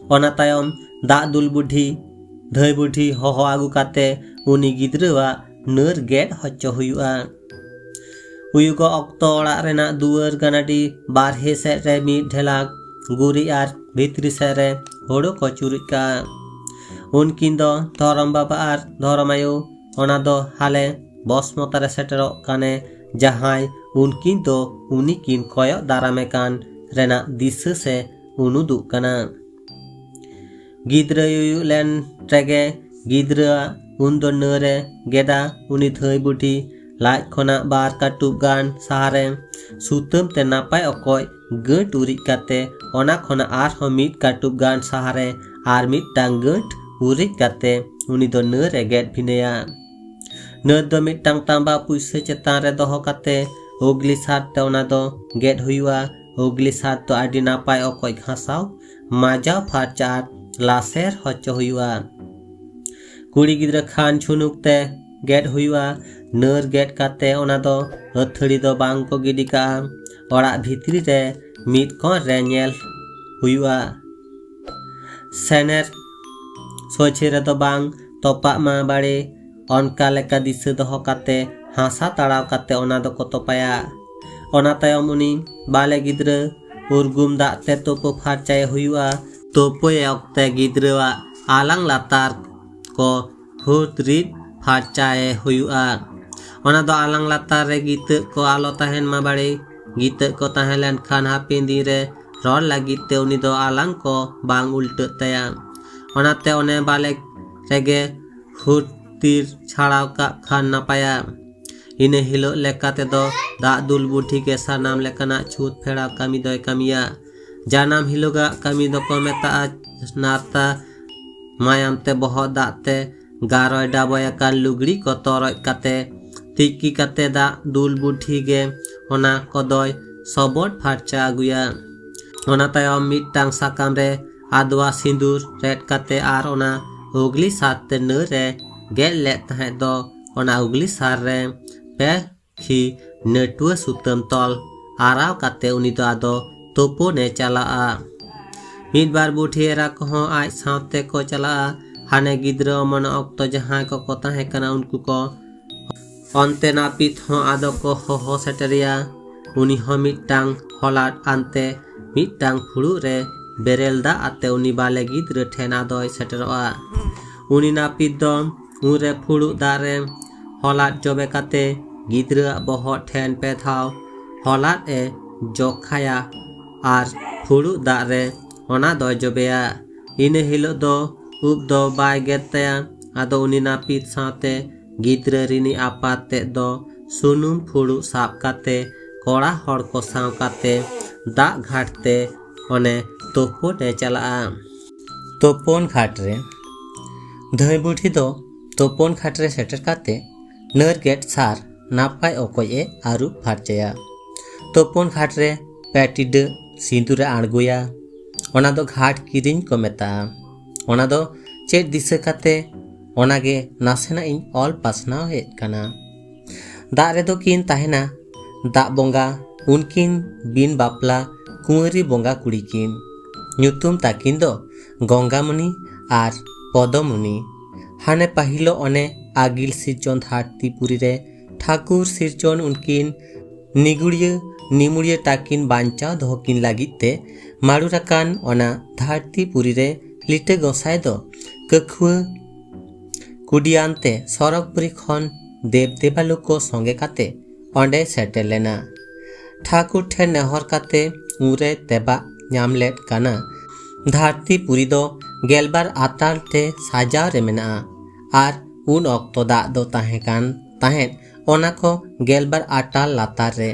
ᱚᱱᱟ ᱛᱟᱭᱚᱢ ᱫᱟᱜ ᱫᱩᱞ ᱵᱩᱰᱷᱤ, ᱫᱷᱟᱹᱭ ᱵᱩᱰᱷᱤ ᱦᱚᱦᱚ ᱟᱹᱜᱩ ᱠᱟᱛᱮ ᱩᱱᱤ ᱜᱤᱫᱽᱨᱟᱹᱣᱟᱜ ᱱᱟᱹᱨ ᱜᱮᱫ ᱦᱚᱪᱚ ᱦᱩᱭᱩᱜᱼᱟ᱾ ᱩᱭᱩᱜᱚᱜ ᱚᱠᱛᱚ ᱚᱲᱟᱜ ᱨᱮᱱᱟᱜ ᱫᱩᱣᱟᱹᱨ ᱜᱟᱱᱟᱰᱤ ᱵᱟᱨᱦᱮ ᱥᱮᱫ ᱨᱮ ᱢᱤᱫ ᱰᱷᱮᱞᱟᱠ ᱜᱩᱨᱤᱡ ᱟᱨ ᱵᱷᱤᱛᱨᱤ ᱥᱮᱫ ᱨᱮ ᱦᱳᱲᱳ ᱠᱚ ᱪᱩᱨᱩᱡ ᱠᱟᱜᱼᱟ᱾ ᱩᱱᱠᱤᱱ ᱫᱚ ᱫᱷᱚᱨᱚᱢ ᱵᱟᱵᱟ ᱟᱨ ᱫᱷᱚᱨᱚᱢ ᱟᱭᱳ, ᱚᱱᱟ ᱫᱚ ᱦᱟᱞᱮ ᱵᱚᱥᱢᱚᱛᱟ ᱨᱮ ᱥᱮᱴᱮᱨᱚᱜ ᱠᱟᱱᱮ ᱡᱟᱦᱟᱸᱭ, ᱩᱱᱠᱤᱱ ᱫᱚ ᱩᱱᱤ ᱠᱤᱱ ᱠᱚᱭᱚᱜ ᱫᱟᱨᱟᱢᱮ ᱠᱟᱱ ᱨᱮᱱᱟᱜ ᱫᱤᱥᱟᱹ ᱥᱮ ᱩᱱᱩᱫᱩᱜ ᱠᱟᱱᱟ᱾ ᱜᱤᱫᱽᱨᱟᱹ ᱩᱭᱩᱜ ᱞᱮᱱ ᱨᱮᱜᱮ ᱜᱤᱫᱽᱨᱟᱹᱣᱟᱜ ᱩᱱ ᱫᱚ ᱱᱟᱹᱨᱮ ᱜᱮᱫᱟ᱾ ᱩᱱᱤ ᱫᱷᱟᱹᱭ ᱵᱩᱰᱷᱤ ᱞᱟᱡ ᱠᱷᱚᱱᱟᱜ ᱵᱟᱨ ᱠᱟᱹᱴᱩᱵ ᱜᱟᱱ ᱥᱟᱦᱟᱨᱮ ᱥᱩᱛᱟᱹᱢ ᱛᱮ ᱱᱟᱯᱟᱭ ᱚᱠᱚᱡ ᱜᱟᱹᱴ ᱩᱨᱤᱡ ᱠᱟᱛᱮ ᱚᱱᱟ ᱠᱷᱚᱱᱟᱜ ᱟᱨᱦᱚᱸ ᱢᱤᱫ ᱠᱟᱹᱴᱩᱵ ᱜᱟᱱ ᱥᱟᱦᱟᱨᱮ ᱟᱨ ᱢᱤᱫᱴᱟᱝ ᱜᱟᱹᱴ ᱩᱨᱤᱡ ᱠᱟᱛᱮ ᱩᱱᱤ ᱫᱚ ᱱᱟᱹᱨᱮ ᱜᱮᱫ ᱵᱷᱤᱱᱟᱹᱭᱟ᱾ ᱱᱟᱹᱨ ᱫᱚ ᱢᱤᱫᱴᱟᱝ ᱛᱟᱸᱵᱟ ᱯᱩᱭᱥᱟᱹ ᱪᱮᱛᱟᱱ ᱨᱮ ᱫᱚᱦᱚ ᱠᱟᱛᱮ ᱩᱜᱽᱞᱤ ᱥᱟᱨ ᱛᱮ ᱚᱱᱟ ᱫᱚ ᱜᱮᱫ ᱦᱩᱭᱩᱜᱼᱟ᱾ ᱩᱜᱽᱞᱤ ᱥᱟᱨ ᱫᱚ ᱟᱹᱰᱤ ᱱᱟᱯᱟᱭ ᱚᱠᱚᱡ ᱜᱷᱟᱥᱟᱣ, ᱢᱟᱡᱟᱣ ᱯᱷᱟᱨᱪᱟ ᱟᱨ ᱞᱟᱥᱮᱨ ᱦᱚᱪᱚ ᱦᱩᱭᱩᱜᱼᱟ᱾ ᱠᱩᱲᱤ ᱜᱤᱫᱽᱨᱟᱹ ᱠᱷᱟᱱ ᱡᱷᱩᱱᱩᱠ ᱛᱮ ᱜᱮᱫ ᱦᱩᱭᱩᱜᱼᱟ᱾ ᱱᱟᱹᱨ ᱜᱮᱫ ᱠᱟᱛᱮ ᱚᱱᱟ ᱫᱚ ᱟᱹᱛᱷᱟᱹᱲᱤ ᱫᱚ ᱵᱟᱝ ᱠᱚ ᱜᱤᱰᱤ ᱠᱟᱜᱼᱟ᱾ ᱚᱲᱟᱜ ᱵᱷᱤᱛᱨᱤ ᱨᱮ ᱢᱤᱫ ᱠᱚᱬ ᱨᱮ ᱧᱮᱞ ᱦᱩᱭᱩᱜᱼᱟ᱾ ᱥᱮᱱᱮᱨ ᱥᱚᱡᱷᱮ ᱨᱮᱫᱚ ᱵᱟᱝ ᱛᱚᱯᱟᱜ ᱢᱟ ᱵᱟᱲᱮ, ᱚᱱᱠᱟ ᱞᱮᱠᱟ ᱫᱤᱥᱟᱹ ᱫᱚᱦᱚ ᱠᱟᱛᱮ ᱦᱟᱥᱟ ᱛᱟᱲᱟᱣ ᱠᱟᱛᱮ ᱚᱱᱟ ᱫᱚᱠᱚ ᱛᱚᱯᱟᱭᱟ᱾ ᱚᱱᱟ ᱛᱟᱭᱚᱢ ᱩᱱᱤ ᱵᱟᱞᱮ ᱜᱤᱫᱽᱨᱟᱹ ᱩᱨᱜᱩᱢ ᱫᱟᱜ ᱛᱮ ᱛᱳᱯᱳ ᱯᱷᱟᱨᱪᱟᱭᱮ ᱦᱩᱭᱩᱜᱼᱟ᱾ ᱛᱳᱯᱳᱭᱮ ᱚᱠᱛᱮ ᱜᱤᱫᱽᱨᱟᱹᱣᱟᱜ ᱟᱞᱟᱝ ᱞᱟᱛᱟᱨ ᱠᱚ ᱦᱩᱛ ᱨᱤᱫ ᱯᱷᱟᱨᱪᱟᱭᱮ ᱦᱩᱭᱩᱜᱼᱟ᱾ ᱚᱱᱟ ᱫᱚ ᱟᱞᱟᱝ ᱞᱟᱛᱟᱨ ᱨᱮ ᱜᱤᱛᱟᱹᱜ ᱠᱚ ᱟᱞᱚ ᱛᱟᱦᱮᱱ ᱢᱟ ᱵᱟᱲᱮ᱾ ᱜᱤᱛᱟᱹᱜ ᱠᱚ ᱛᱟᱦᱮᱸ ᱞᱮᱱᱠᱷᱟᱱ ᱦᱟᱯᱮᱱ ᱫᱤᱱ ᱨᱮ ᱨᱚᱲ ᱞᱟᱹᱜᱤᱫ ᱛᱮ ᱩᱱᱤ ᱫᱚ ᱟᱞᱟᱝ ᱠᱚ ᱵᱟᱝ ᱩᱞᱴᱟᱹᱜ ᱛᱟᱭᱟ᱾ ᱚᱱᱟᱛᱮ ᱚᱱᱮ ᱵᱟᱞᱮ ᱨᱮᱜᱮ ᱦᱩᱛ ᱛᱤᱨ ᱪᱷᱟᱲᱟᱣ ᱠᱟᱜ ᱠᱷᱟᱱ ᱱᱟᱯᱟᱭᱟ᱾ ᱤᱱᱟᱹ ᱦᱤᱞᱳᱜ ᱞᱮᱠᱟ ᱛᱮᱫᱚ ᱫᱟᱜ ᱫᱩᱞ ᱵᱩᱰᱷᱤ ᱜᱮ ᱥᱟᱱᱟᱢ ᱞᱮᱠᱟᱱᱟᱜ ᱪᱷᱩᱛ ᱯᱷᱮᱲᱟᱣ ᱠᱟᱹᱢᱤ ᱫᱚᱭ ᱠᱟᱹᱢᱤᱭᱟ᱾ ᱡᱟᱱᱟᱢ ᱦᱤᱞᱳᱜᱟᱜ ᱠᱟᱹᱢᱤ ᱫᱚᱠᱚ ᱢᱮᱛᱟᱜᱼᱟ ᱱᱟᱨᱛᱟ᱾ ᱢᱟᱭᱟᱢ ᱛᱮ ᱵᱚᱦᱚᱜ ᱫᱟᱜ ᱛᱮ ᱜᱟᱨᱚᱭ ᱰᱟᱵᱚᱭ ᱟᱠᱟᱱ ᱞᱩᱜᱽᱲᱤ ᱠᱚ ᱛᱚᱨᱚᱡ ᱠᱟᱛᱮ ᱛᱤᱠᱤ ᱠᱟᱛᱮ ᱫᱟᱜ ᱫᱩᱞ ᱵᱩᱰᱷᱤ ᱜᱮ ᱚᱱᱟ ᱠᱚᱫᱚᱭ ᱥᱚᱵᱚᱴ ᱯᱷᱟᱨᱪᱟ ᱟᱹᱜᱩᱭᱟ᱾ ᱚᱱᱟ ᱛᱟᱭᱚᱢ ᱢᱤᱫᱴᱟᱝ ᱥᱟᱠᱟᱢ ᱨᱮ ᱟᱫᱣᱟ ᱥᱤᱸᱫᱩᱨ ᱨᱮᱫ ᱠᱟᱛᱮ ᱟᱨ ᱚᱱᱟ ᱩᱜᱽᱞᱤ ᱥᱟᱨ ᱛᱮ ᱱᱟᱹᱨ ᱨᱮ ᱜᱮᱫ ᱞᱮᱫ ᱛᱟᱦᱮᱸᱫ ᱫᱚ ᱚᱱᱟ ᱩᱜᱽᱞᱤ ᱥᱟᱨ ᱨᱮ ᱯᱮ ᱠᱷᱤ ᱱᱟᱹᱴᱩᱣᱟᱹ ᱥᱩᱛᱟᱹᱢ ᱛᱚᱞ ᱟᱨᱟᱣ ᱠᱟᱛᱮ ᱩᱱᱤ ᱫᱚ ᱟᱫᱚ ᱛᱳᱯᱳᱱᱮ ᱪᱟᱞᱟᱜᱼᱟ᱾ ᱢᱤᱫ ᱵᱟᱨ ᱵᱩᱰᱷᱤ ᱮᱨᱟ ᱠᱚᱦᱚᱸ ᱟᱡ ᱥᱟᱶᱛᱮ ᱠᱚ ᱪᱟᱞᱟᱜᱼᱟ᱾ ᱦᱟᱱᱮ ᱜᱤᱫᱽᱨᱟᱹ ᱚᱢᱚᱱᱚᱜ ᱚᱠᱛᱚ ᱡᱟᱦᱟᱸᱭ ᱠᱚᱠᱚ ᱛᱟᱦᱮᱸ ᱠᱟᱱᱟ ᱩᱱᱠᱩ ᱠᱚ ᱚᱱᱛᱮ ᱱᱟᱹᱯᱤᱛ ᱦᱚᱸ ᱟᱫᱚ ᱠᱚ ᱦᱚᱦᱚ ᱥᱮᱴᱮᱨᱮᱭᱟ᱾ ᱩᱱᱤ ᱦᱚᱸ ᱢᱤᱫᱴᱟᱝ ᱦᱚᱞᱟᱴ ᱟᱱᱛᱮ ᱢᱤᱫᱴᱟᱝ ᱯᱷᱩᱲᱩᱜ ᱨᱮ ᱵᱮᱨᱮᱞ ᱫᱟᱜ ᱟᱛᱮ ᱩᱱᱤ ᱵᱟᱞᱮ ᱜᱤᱫᱽᱨᱟᱹ ᱴᱷᱮᱱ ᱟᱫᱚᱭ ᱥᱮᱴᱮᱨᱚᱜᱼᱟ᱾ ᱩᱱᱤ ᱱᱟᱹᱯᱤᱛ ᱫᱚ ᱩᱱᱨᱮ ᱯᱷᱩᱲᱩᱜ ᱫᱟᱜ ᱨᱮ ᱦᱚᱞᱟᱴ ᱡᱚᱵᱮ ᱠᱟᱛᱮ ᱜᱤᱫᱽᱨᱟᱹᱣᱟᱜ ᱵᱚᱦᱚᱜ ᱴᱷᱮᱱ ᱯᱮ ᱫᱷᱟᱣ ᱦᱚᱞᱟᱴ ᱮ ᱡᱚᱠᱷᱟᱭᱟ᱾ ᱟᱨ ᱯᱷᱩᱲᱩᱜ ᱫᱟᱜ ᱨᱮ ᱚᱱᱟ ᱫᱚᱭ ᱡᱚᱵᱮᱭᱟ᱾ ᱤᱱᱟᱹ ᱦᱤᱞᱳᱜ ᱫᱚ ᱩᱵ ᱫᱚ ᱵᱟᱭ ᱜᱮᱫ ᱛᱟᱭᱟ᱾ ᱟᱫᱚ ᱩᱱᱤ ᱱᱟᱹᱯᱤᱛ ᱥᱟᱶᱛᱮ ᱜᱤᱫᱽᱨᱟᱹ ᱨᱤᱱᱤᱡ ᱟᱯᱟᱛ ᱛᱮᱫ ᱫᱚ ᱥᱩᱱᱩᱢ ᱯᱷᱩᱲᱩᱜ ᱥᱟᱵ ᱠᱟᱛᱮ ᱠᱚᱲᱟ ᱦᱚᱲ ᱠᱚ ᱥᱟᱶ ᱠᱟᱛᱮ ᱫᱟᱜ ᱜᱷᱟᱴ ᱛᱮ ᱚᱱᱮ ᱛᱳᱯᱳᱱ ᱮ ᱪᱟᱞᱟᱜᱼᱟ᱾ ᱛᱳᱯᱳᱱ ᱜᱷᱟᱴ ᱨᱮ ᱫᱷᱟᱹᱭ ᱵᱩᱰᱷᱤ ᱫᱚ ᱛᱳᱯᱳᱱ ᱜᱷᱟᱴ ᱨᱮ ᱥᱮᱴᱮᱨ ᱠᱟᱛᱮ ᱱᱟᱹᱨ ᱜᱮᱫ ᱥᱟᱨ ᱱᱟᱯᱟᱭ ᱚᱠᱚᱡ ᱮ ᱟᱹᱨᱩᱵ ᱯᱷᱟᱨᱪᱟᱭᱟ᱾ ᱛᱳᱯᱳᱱ ᱜᱷᱟᱴ ᱨᱮ ᱯᱮ ᱴᱤᱰᱟᱹᱜ ᱥᱤᱸᱫᱩᱨ ᱮ ᱟᱬᱜᱚᱭᱟ᱾ ᱚᱱᱟ ᱫᱚ ᱜᱷᱟᱴ ᱠᱤᱨᱤᱧ ᱠᱚ ᱢᱮᱛᱟᱜᱼᱟ᱾ ᱚᱱᱟ ᱫᱚ ᱪᱮᱫ ᱫᱤᱥᱟᱹ ᱠᱟᱛᱮ ᱚᱱᱟ ᱜᱮ ᱱᱟᱥᱮᱱᱟᱜ ᱤᱧ ᱚᱞ ᱯᱟᱥᱱᱟᱣ ᱦᱮᱡ ᱠᱟᱱᱟ᱾ ᱫᱟᱜ ᱨᱮᱫᱚ ᱠᱤᱱ ᱛᱟᱦᱮᱱᱟ ᱫᱟᱜ ᱵᱚᱸᱜᱟ, ᱩᱱᱠᱤᱱ ᱵᱤᱱ ᱵᱟᱯᱞᱟ ᱠᱩᱸᱣᱟᱹᱨᱤ ᱵᱚᱸᱜᱟ ᱠᱩᱲᱤ ᱠᱤᱱ᱾ ᱧᱩᱛᱩᱢ ᱛᱟᱹᱠᱤᱱ ᱫᱚ ᱜᱚᱝᱜᱟᱢᱚᱱᱤ ᱟᱨ ᱯᱚᱫᱚᱢᱚᱱᱤ᱾ ᱦᱟᱱᱮ ᱯᱟᱹᱦᱤᱞᱚᱜ ᱚᱱᱮ ᱟᱹᱜᱤᱞ ᱥᱤᱨᱡᱚᱱ ᱫᱷᱟᱹᱨᱛᱤ ᱯᱩᱨᱤ ᱨᱮ ᱴᱷᱟᱹᱠᱩᱨ ᱥᱤᱨᱡᱚᱱ ᱩᱱᱠᱤᱱ ᱱᱤᱜᱩᱲᱤᱭᱟᱹ ᱱᱤᱢᱩᱲᱤᱭᱟᱹ ᱛᱟᱹᱠᱤᱱ ᱵᱟᱧᱪᱟᱣ ᱫᱚᱦᱚ ᱠᱤᱱ ᱞᱟᱹᱜᱤᱫ ᱛᱮ ᱢᱟᱲᱩᱨ ᱟᱠᱟᱱ ᱚᱱᱟ ᱫᱷᱟᱹᱨᱛᱤ ᱯᱩᱨᱤ ᱨᱮ ᱞᱤᱴᱟᱹ ᱜᱚᱸᱥᱟᱭ ᱫᱚ ᱠᱟᱹᱠᱷᱩᱣᱟᱹ ᱠᱩᱰᱤᱭᱟᱱ ᱛᱮ ᱥᱚᱨᱚᱜᱽᱯᱩᱨᱤ ᱠᱷᱚᱱ ᱫᱮᱵ ᱫᱮᱵᱟᱞᱳ ᱠᱚ ᱥᱚᱸᱜᱮ ᱠᱟᱛᱮ ᱚᱸᱰᱮ ᱥᱮᱴᱮᱨ ᱞᱮᱱᱟ᱾ ᱴᱷᱟᱹᱠᱩᱨ ᱴᱷᱮᱱ ᱱᱮᱦᱚᱨ ᱠᱟᱛᱮ ᱩᱱᱨᱮ ᱛᱮᱵᱟᱜ ᱧᱟᱢ ᱞᱮᱫ ᱠᱟᱱᱟ᱾ ᱫᱷᱟᱹᱨᱛᱤ ᱯᱩᱨᱤ ᱫᱚ ᱜᱮᱞᱵᱟᱨ ᱟᱴᱟᱞ ᱛᱮ ᱥᱟᱡᱟᱣ ᱨᱮ ᱢᱮᱱᱟᱜᱼᱟ ᱟᱨ ᱩᱱ ᱚᱠᱛᱚ ᱫᱟᱜ ᱫᱚ ᱛᱟᱦᱮᱸ ᱠᱟᱱ ᱛᱟᱦᱮᱸᱫ ᱚᱱᱟ ᱠᱚ ᱜᱮᱞᱵᱟᱨ ᱟᱴᱟᱞ ᱞᱟᱛᱟᱨ ᱨᱮ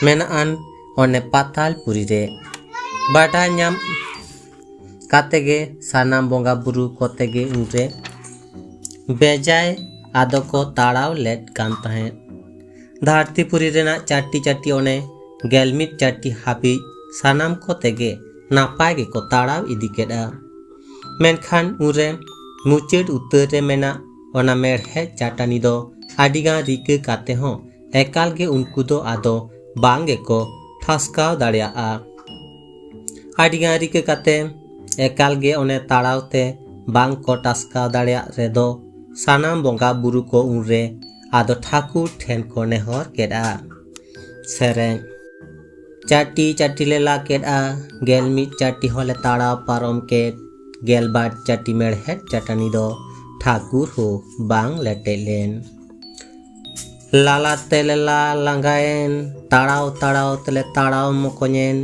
ᱢᱮᱱᱟᱜ ᱟᱱ ᱚᱱᱮ ᱯᱟᱛᱟᱞ ᱯᱩᱨᱤ ᱨᱮ᱾ ᱵᱟᱰᱟᱭ ᱧᱟᱢ ᱠᱟᱛᱮ ᱜᱮ ᱥᱟᱱᱟᱢ ᱵᱚᱸᱜᱟ ᱵᱩᱨᱩ ᱠᱚᱛᱮ ᱜᱮ ᱩᱱᱨᱮ ᱵᱮᱡᱟᱭ ᱟᱫᱚ ᱠᱚ ᱛᱟᱲᱟᱣ ᱞᱮᱫ ᱠᱟᱱ ᱛᱟᱦᱮᱸᱫ᱾ ᱫᱷᱟᱹᱨᱛᱤ ᱯᱩᱨᱤ ᱨᱮᱱᱟᱜ ᱪᱟᱨᱴᱤ ᱪᱟᱹᱴᱤ ᱚᱱᱮ ᱜᱮᱞ ᱢᱤᱫ ᱪᱟᱹᱴᱤ ᱦᱟᱹᱵᱤᱡ ᱥᱟᱱᱟᱢ ᱠᱚᱛᱮ ᱜᱮ ᱱᱟᱯᱟᱭ ᱜᱮᱠᱚ ᱛᱟᱲᱟᱣ ᱤᱫᱤ ᱠᱮᱫᱼᱟ᱾ ᱢᱮᱱᱠᱷᱟᱱ ᱩᱱᱨᱮ ᱢᱩᱪᱟᱹᱫ ᱩᱛᱟᱹᱨ ᱨᱮ ᱢᱮᱱᱟᱜ ᱚᱱᱟ ᱢᱮᱲᱦᱮᱫ ᱪᱟᱹᱴᱟᱹᱱᱤ ᱫᱚ ᱟᱹᱰᱤᱜᱟᱱ ᱨᱤᱠᱟᱹ ᱠᱟᱛᱮ ᱦᱚᱸ ᱮᱠᱟᱞ ᱜᱮ ᱩᱱᱠᱩ ᱫᱚ ᱟᱫᱚ ᱵᱟᱝ ᱜᱮᱠᱚ ᱴᱷᱟᱥᱠᱟᱣ ᱫᱟᱲᱮᱭᱟᱜᱼᱟ᱾ ᱟᱹᱰᱤᱜᱟᱱ ᱨᱤᱠᱟᱹ ᱠᱟᱛᱮ ᱮᱠᱟᱞ ᱜᱮ ᱚᱱᱮ ᱛᱟᱲᱟᱣ ᱛᱮ ᱵᱟᱝ ᱠᱚ ᱴᱟᱥᱠᱟᱣ ᱫᱟᱲᱮᱭᱟᱜ ᱨᱮᱫᱚ ᱥᱟᱱᱟᱢ ᱵᱚᱸᱜᱟ ᱵᱩᱨᱩ ᱠᱚ ᱩᱱᱨᱮ ᱟᱫᱚ ᱴᱷᱟᱹᱠᱩᱨ ᱴᱷᱮᱱ ᱠᱚ ᱱᱮᱦᱚᱨ ᱠᱮᱫᱼᱟ᱾ ᱥᱮᱨᱮᱧ᱾ ᱪᱟᱹᱴᱤ ᱪᱟᱹᱴᱤ ᱞᱮ ᱞᱟ ᱠᱮᱫᱼᱟ, ᱜᱮᱞ ᱢᱤᱫ ᱪᱟᱹᱴᱤ ᱦᱚᱸᱞᱮ ᱛᱟᱲᱟᱣ ᱯᱟᱨᱚᱢ ᱠᱮᱫ, ᱜᱮᱞ ᱵᱟᱨ ᱪᱟᱹᱴᱤ ᱢᱮᱲᱦᱮᱫ ᱪᱟᱹᱴᱟᱹᱱᱤ ᱫᱚ ᱴᱷᱟᱹᱠᱩᱨ ᱦᱚᱸ ᱵᱟᱝ ᱞᱮᱴᱮᱡ ᱞᱮᱱ᱾ ᱞᱟᱞᱟ ᱛᱮᱞᱮ ᱞᱟ ᱞᱟᱸᱜᱟᱭᱮᱱ, ᱛᱟᱲᱟᱣ ᱛᱟᱲᱟᱣ ᱛᱮᱞᱮ ᱛᱟᱲᱟᱣ ᱢᱚᱠᱚᱧᱮᱱ,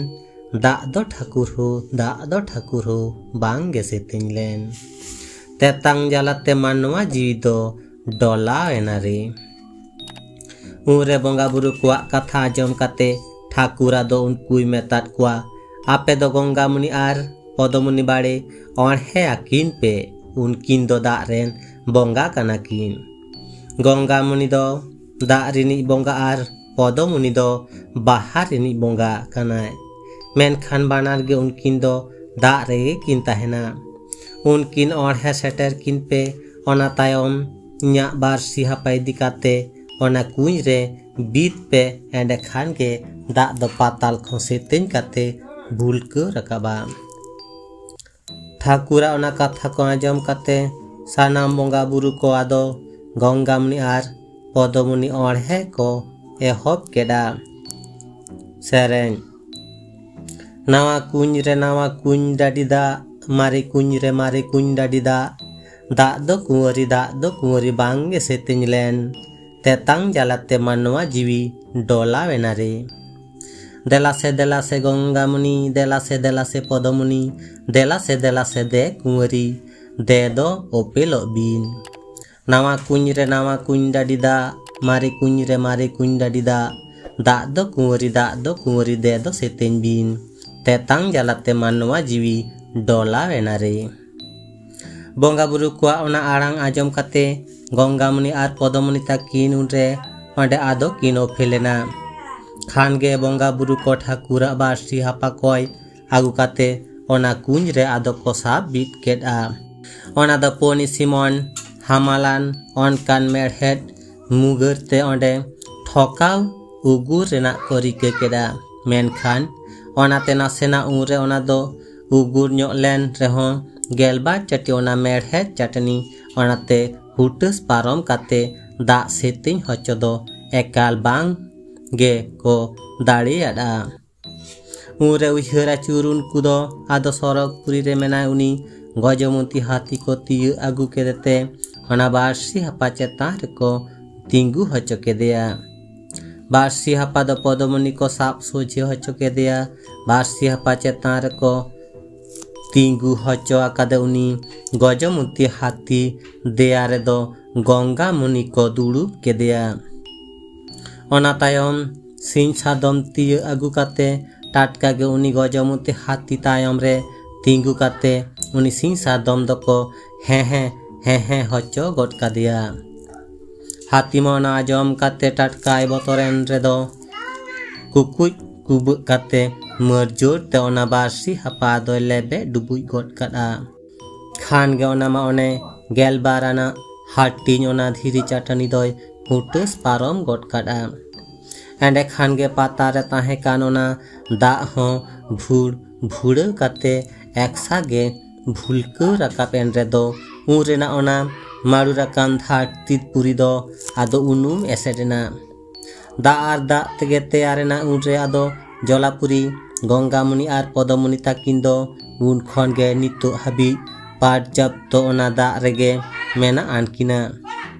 ᱫᱟᱜ ᱫᱚ ᱴᱷᱟᱹᱠᱩᱨ ᱦᱳ, ᱫᱟᱜ ᱫᱚ ᱴᱷᱟᱹᱠᱩᱨ ᱦᱳ, ᱵᱟᱝ ᱜᱮ ᱥᱮᱛᱮᱧ ᱞᱮᱱ᱾ ᱛᱮᱛᱟᱝ ᱡᱟᱞᱟᱛᱮ ᱢᱟᱱᱣᱟ ᱡᱤᱣᱤ ᱫᱚ ᱰᱚᱞᱟᱣ ᱮᱱᱟ ᱨᱮ᱾ ᱩᱱᱨᱮ ᱵᱚᱸᱜᱟ ᱵᱩᱨᱩ ᱠᱚᱣᱟᱜ ᱠᱟᱛᱷᱟ ᱟᱸᱡᱚᱢ ᱠᱟᱛᱮ ᱴᱷᱟᱹᱠᱩᱨ ᱟᱫᱚ ᱩᱱᱠᱩᱭ ᱢᱮᱛᱟᱫ ᱠᱚᱣᱟ, ᱟᱯᱮ ᱫᱚ ᱜᱚᱝᱜᱟᱢᱩᱱᱤ ᱟᱨ ᱯᱚᱫᱚᱢᱩᱱᱤ ᱵᱟᱲᱮ ᱚᱬᱦᱮ ᱟᱹᱠᱤᱱ ᱯᱮ, ᱩᱱᱠᱤᱱ ᱫᱚ ᱫᱟᱜ ᱨᱮᱱ ᱵᱚᱸᱜᱟ ᱠᱟᱱᱟ ᱠᱤᱱ᱾ ᱜᱚᱝᱜᱟᱢᱩᱱᱤ ᱫᱚ ᱫᱟᱜ ᱨᱤᱱᱤᱡ ᱵᱚᱸᱜᱟ ᱟᱨ ᱯᱚᱫᱚᱢᱩᱱᱤ ᱫᱚ ᱵᱟᱦᱟ ᱨᱤᱱᱤᱡ ᱵᱚᱸᱜᱟ ᱠᱟᱱᱟᱭ᱾ ᱢᱮᱱᱠᱷᱟᱱ ᱵᱟᱱᱟᱨ ᱜᱮ ᱩᱱᱠᱤᱱ ᱫᱚ ᱫᱟᱜ ᱨᱮᱜᱮ ᱠᱤᱱ ᱛᱟᱦᱮᱱᱟ᱾ ᱩᱱᱠᱤᱱ ᱚᱬᱦᱮ ᱥᱮᱴᱮᱨ ᱠᱤᱱ ᱯᱮ, ᱚᱱᱟ ᱛᱟᱭᱚᱢ ᱤᱧᱟᱹᱜ ᱵᱟᱹᱨᱥᱤ ᱦᱟᱯᱟ ᱤᱫᱤ ᱠᱟᱛᱮ ᱚᱱᱟ ᱠᱩᱧ ᱨᱮ ᱵᱤᱫ ᱯᱮ, ᱮᱸᱰᱮᱠᱷᱟᱱ ᱜᱮ ᱫᱟᱜ ᱫᱚ ᱯᱟᱛᱟᱞ ᱠᱷᱚᱱ ᱥᱮᱛᱮᱧ ᱠᱟᱛᱮ ᱵᱷᱩᱞᱠᱟᱹᱣ ᱨᱟᱠᱟᱵᱟ᱾ ᱴᱷᱟᱹᱠᱩᱨᱟᱜ ᱚᱱᱟ ᱠᱟᱛᱷᱟ ᱠᱚ ᱟᱸᱡᱚᱢ ᱠᱟᱛᱮ ᱥᱟᱱᱟᱢ ᱵᱚᱸᱜᱟ ᱵᱩᱨᱩ ᱠᱚ ᱟᱫᱚ ᱜᱚᱝᱜᱟᱢᱩᱱᱤ ᱟᱨ ᱯᱚᱫᱚᱢᱩᱱᱤ ᱚᱬᱦᱮ ᱠᱚ ᱮᱦᱚᱵ ᱠᱮᱫᱟ᱾ ᱥᱮᱨᱮᱧ᱾ ᱱᱟᱣᱟ ᱠᱩᱧ ᱨᱮ ᱱᱟᱣᱟ ᱠᱩᱧ ᱰᱟᱹᱰᱤ ᱫᱟᱜ, ᱢᱟᱨᱮ ᱠᱩᱧ ᱨᱮ ᱢᱟᱨᱮ ᱠᱩᱧ ᱰᱟᱹᱰᱤ ᱫᱟᱜ, ᱫᱟᱜ ᱫᱚ ᱠᱩᱸᱣᱟᱹᱨᱤ, ᱫᱟᱜ ᱫᱚ ᱠᱩᱸᱣᱟᱹᱨᱤ ᱵᱟᱝ ᱜᱮ ᱥᱮᱛᱮᱧ ᱞᱮᱱ᱾ ᱛᱮᱛᱟᱝ ᱡᱟᱞᱟᱛᱮ ᱢᱟᱱᱣᱟ ᱡᱤᱣᱤ ᱰᱚᱞᱟᱣ ᱮᱱᱟ ᱨᱮ᱾ ᱫᱮᱞᱟ ᱥᱮ ᱫᱮᱞᱟ ᱥᱮ ᱜᱚᱝᱜᱟᱢᱩᱱᱤ, ᱫᱮᱞᱟ ᱥᱮ ᱫᱮᱞᱟ ᱥᱮ ᱯᱚᱫᱚᱢᱩᱱᱤ, ᱫᱮᱞᱟ ᱥᱮ ᱫᱮᱞᱟ ᱥᱮ ᱫᱮ ᱠᱩᱸᱣᱟᱹᱨᱤ, ᱫᱮ ᱫᱚ ᱚᱯᱮᱞᱚᱜ ᱵᱤᱱ᱾ ᱱᱟᱣᱟ ᱠᱩᱧ ᱨᱮ ᱱᱟᱣᱟ ᱠᱩᱧ ᱰᱟᱹᱰᱤ ᱫᱟᱜ, ᱢᱟᱨᱮ ᱠᱩᱧ ᱨᱮ ᱢᱟᱨᱮ ᱠᱩᱧ ᱰᱟᱹᱰᱤ ᱫᱟᱜ, ᱫᱟᱜ ᱫᱚ ᱠᱩᱸᱣᱟᱹᱨᱤ, ᱫᱟᱜ ᱫᱚ ᱠᱩᱸᱣᱟᱹᱨᱤ, ᱫᱮ ᱫᱚ ᱥᱮᱛᱮᱧ ᱵᱤᱱ᱾ ᱛᱮᱛᱟᱝ ᱡᱟᱞᱟᱛᱮ ᱢᱟᱱᱣᱟ ᱡᱤᱣᱤ ᱰᱚᱞᱟᱣ ᱮᱱᱟ ᱨᱮ᱾ ᱵᱚᱸᱜᱟ ᱵᱩᱨᱩ ᱠᱚᱣᱟᱜ ᱚᱱᱟ ᱟᱲᱟᱝ ᱟᱸᱡᱚᱢ ᱠᱟᱛᱮ ᱜᱚᱝᱜᱟᱢᱩᱱᱤ ᱟᱨ ᱯᱚᱫᱚᱢᱩᱱᱤ ᱛᱟᱹᱠᱤᱱ ᱩᱱᱨᱮ ᱚᱸᱰᱮ ᱟᱫᱚ ᱠᱤᱱ ᱚᱯᱷᱮᱞ ᱮᱱᱟ᱾ ᱠᱷᱟᱱ ᱜᱮ ᱵᱚᱸᱜᱟ ᱵᱩᱨᱩ ᱠᱚ ᱴᱷᱟᱹᱠᱩᱨᱟᱜ ᱵᱟᱹᱨᱥᱤ ᱦᱟᱯᱟ ᱠᱚᱭ ᱟᱹᱜᱩ ᱠᱟᱛᱮ ᱚᱱᱟ ᱠᱩᱧ ᱨᱮ ᱟᱫᱚ ᱠᱚ ᱥᱟᱵ ᱵᱤᱫ ᱠᱮᱫᱼᱟ᱾ ᱚᱱᱟ ᱫᱚ ᱯᱚᱱᱤ ᱥᱤᱢᱚᱱ ᱦᱟᱢᱟᱞᱟᱱ ᱚᱱᱠᱟᱱ ᱢᱮᱲᱦᱮᱫ ᱢᱩᱜᱟᱹᱨ ᱛᱮ ᱚᱸᱰᱮ ᱴᱷᱚᱠᱟᱣ ᱩᱜᱩᱨ ᱨᱮᱱᱟᱜ ᱠᱚ ᱨᱤᱠᱟᱹ ᱠᱮᱫᱼᱟ᱾ ᱢᱮᱱᱠᱷᱟᱱ ᱚᱱᱟᱛᱮ ᱱᱟᱥᱮᱱᱟᱜ ᱩᱱᱨᱮ ᱚᱱᱟ ᱫᱚ ᱩᱜᱩᱨ ᱧᱚᱜ ᱞᱮᱱ ᱨᱮᱦᱚᱸ ᱜᱮᱞᱵᱟᱨ ᱪᱟᱹᱴᱤ ᱚᱱᱟ ᱢᱮᱲᱦᱮᱫ ᱪᱟᱹᱴᱱᱤ ᱚᱱᱟᱛᱮ ᱦᱩᱴᱟᱹᱥ ᱯᱟᱨᱚᱢ ᱠᱟᱛᱮ ᱫᱟᱜ ᱥᱮᱛᱮᱧ ᱦᱚᱪᱚ ᱫᱚ ᱮᱠᱟᱞ ᱵᱟᱝ ᱜᱮ ᱠᱚ ᱫᱟᱲᱮᱭᱟᱫᱼᱟ᱾ ᱩᱱᱨᱮ ᱩᱭᱦᱟᱹᱨ ᱟᱹᱪᱩᱨ ᱩᱱᱠᱩ ᱫᱚ ᱟᱫᱚ ᱥᱚᱨᱚᱜᱽᱯᱩᱨᱤ ᱨᱮ ᱢᱮᱱᱟᱭ ᱩᱱᱤ ᱜᱚᱡᱚᱢᱚᱛᱤ ᱦᱟᱹᱛᱤ ᱠᱚ ᱛᱤᱭᱟᱹᱜ ᱟᱹᱜᱩ ᱠᱮᱫᱮᱛᱮ ᱚᱱᱟ ᱵᱟᱹᱨᱥᱤ ᱦᱟᱯᱟ ᱪᱮᱛᱟᱱ ᱨᱮᱠᱚ ᱛᱤᱸᱜᱩ ᱦᱚᱪᱚ ᱠᱮᱫᱮᱭᱟ᱾ ᱵᱟᱹᱨᱥᱤ ᱦᱟᱯᱟ ᱫᱚ ᱯᱚᱫᱚᱢᱩᱱᱤ ᱠᱚ ᱥᱟᱵ ᱥᱚᱡᱷᱮ ᱦᱚᱪᱚ ᱠᱮᱫᱮᱭᱟ᱾ ᱵᱟᱹᱨᱥᱤ ᱦᱟᱯᱟ ᱪᱮᱛᱟᱱ ᱨᱮᱠᱚ ᱛᱤᱸᱜᱩ ᱦᱚᱪᱚ ᱟᱠᱟᱫᱮ ᱩᱱᱤ ᱜᱚᱡᱚᱢᱩᱛᱤ ᱦᱟᱹᱛᱤ ᱫᱮᱭᱟ ᱨᱮᱫᱚ ᱜᱚᱝᱜᱟᱢᱩᱱᱤ ᱠᱚ ᱫᱩᱲᱩᱵ ᱠᱮᱫᱮᱭᱟ᱾ ᱚᱱᱟ ᱛᱟᱭᱚᱢ ᱥᱤᱧ ᱥᱟᱫᱚᱢ ᱛᱤᱭᱟᱹᱜ ᱟᱹᱜᱩ ᱠᱟᱛᱮ ᱴᱟᱴᱠᱟ ᱜᱮ ᱩᱱᱤ ᱜᱚᱡᱚᱢᱩᱛᱤ ᱦᱟᱹᱛᱤ ᱛᱟᱭᱚᱢ ᱨᱮ ᱛᱤᱸᱜᱩ ᱠᱟᱛᱮ ᱩᱱᱤ ᱥᱤᱧ ᱥᱟᱫᱚᱢ ᱫᱚᱠᱚ ᱦᱮᱸ ᱦᱮᱸ ᱦᱮᱸ ᱦᱮᱸ ᱦᱚᱪᱚ ᱜᱚᱫ ᱠᱟᱫᱮᱭᱟ᱾ ᱦᱟᱹᱛᱤ ᱢᱟ ᱚᱱᱟ ᱟᱸᱡᱚᱢ ᱠᱟᱛᱮ ᱴᱟᱴᱠᱟᱭ ᱵᱚᱛᱚᱨᱮᱱ ᱨᱮᱫᱚ ᱠᱩᱠᱩᱡ ᱠᱩᱵᱟᱹᱜ ᱠᱟᱛᱮ ᱢᱟᱹᱨᱡᱳᱨ ᱛᱮ ᱚᱱᱟ ᱵᱟᱹᱨᱥᱤ ᱦᱟᱯᱟ ᱫᱚᱭ ᱞᱮᱵᱮᱫ ᱰᱩᱵᱩᱡ ᱜᱚᱫ ᱠᱟᱫᱼᱟ᱾ ᱠᱷᱟᱱ ᱜᱮ ᱚᱱᱟ ᱢᱟ ᱚᱱᱮ ᱜᱮᱞᱵᱟᱨ ᱟᱱᱟᱜ ᱦᱟᱹᱴᱤᱧ ᱚᱱᱟ ᱫᱷᱤᱨᱤ ᱪᱟᱹᱴᱟᱹᱱᱤ ᱫᱚᱭ ᱦᱩᱴᱟᱹᱥ ᱯᱟᱨᱚᱢ ᱜᱚᱫ ᱠᱟᱫᱼᱟ᱾ ᱮᱸᱰᱮ ᱠᱷᱟᱱ ᱜᱮ ᱯᱟᱛᱟᱨ ᱨᱮ ᱛᱟᱦᱮᱸ ᱠᱟᱱ ᱚᱱᱟ ᱫᱟᱜ ᱦᱚᱸ ᱵᱷᱩᱲ ᱵᱷᱩᱲᱟᱹᱣ ᱠᱟᱛᱮ ᱮᱠᱥᱟ ᱜᱮ ᱵᱷᱩᱞᱠᱟᱹᱣ ᱨᱟᱠᱟᱵ ᱮᱱ ᱨᱮᱫᱚ ᱩᱱ ᱨᱮᱱᱟᱜ ᱚᱱᱟ ᱢᱟᱹᱨᱩᱨ ᱟᱠᱟᱱ ᱫᱷᱟᱹᱨᱛᱤ ᱯᱩᱨᱤ ᱫᱚ ᱟᱫᱚ ᱩᱱᱩᱢ ᱮᱥᱮᱫ ᱮᱱᱟ᱾ ᱫᱟᱜ ᱟᱨ ᱫᱟᱜ ᱛᱮᱜᱮ ᱛᱮᱭᱟᱨ ᱮᱱᱟ᱾ ᱩᱱᱨᱮ ᱟᱫᱚ ᱡᱚᱞᱟᱯᱩᱨᱤ, ᱜᱚᱝᱜᱟᱢᱩᱱᱤ ᱟᱨ ᱯᱚᱫᱚᱢᱩᱱᱤ ᱛᱟᱹᱠᱤᱱ ᱫᱚ ᱩᱱ ᱠᱷᱚᱱ ᱜᱮ ᱱᱤᱛᱚᱜ ᱦᱟᱹᱵᱤᱡ ᱯᱟᱨᱡᱟᱯᱛᱚ ᱚᱱᱟ ᱫᱟᱜ ᱨᱮᱜᱮ ᱢᱮᱱᱟᱜ ᱟᱱ ᱠᱤᱱᱟ᱾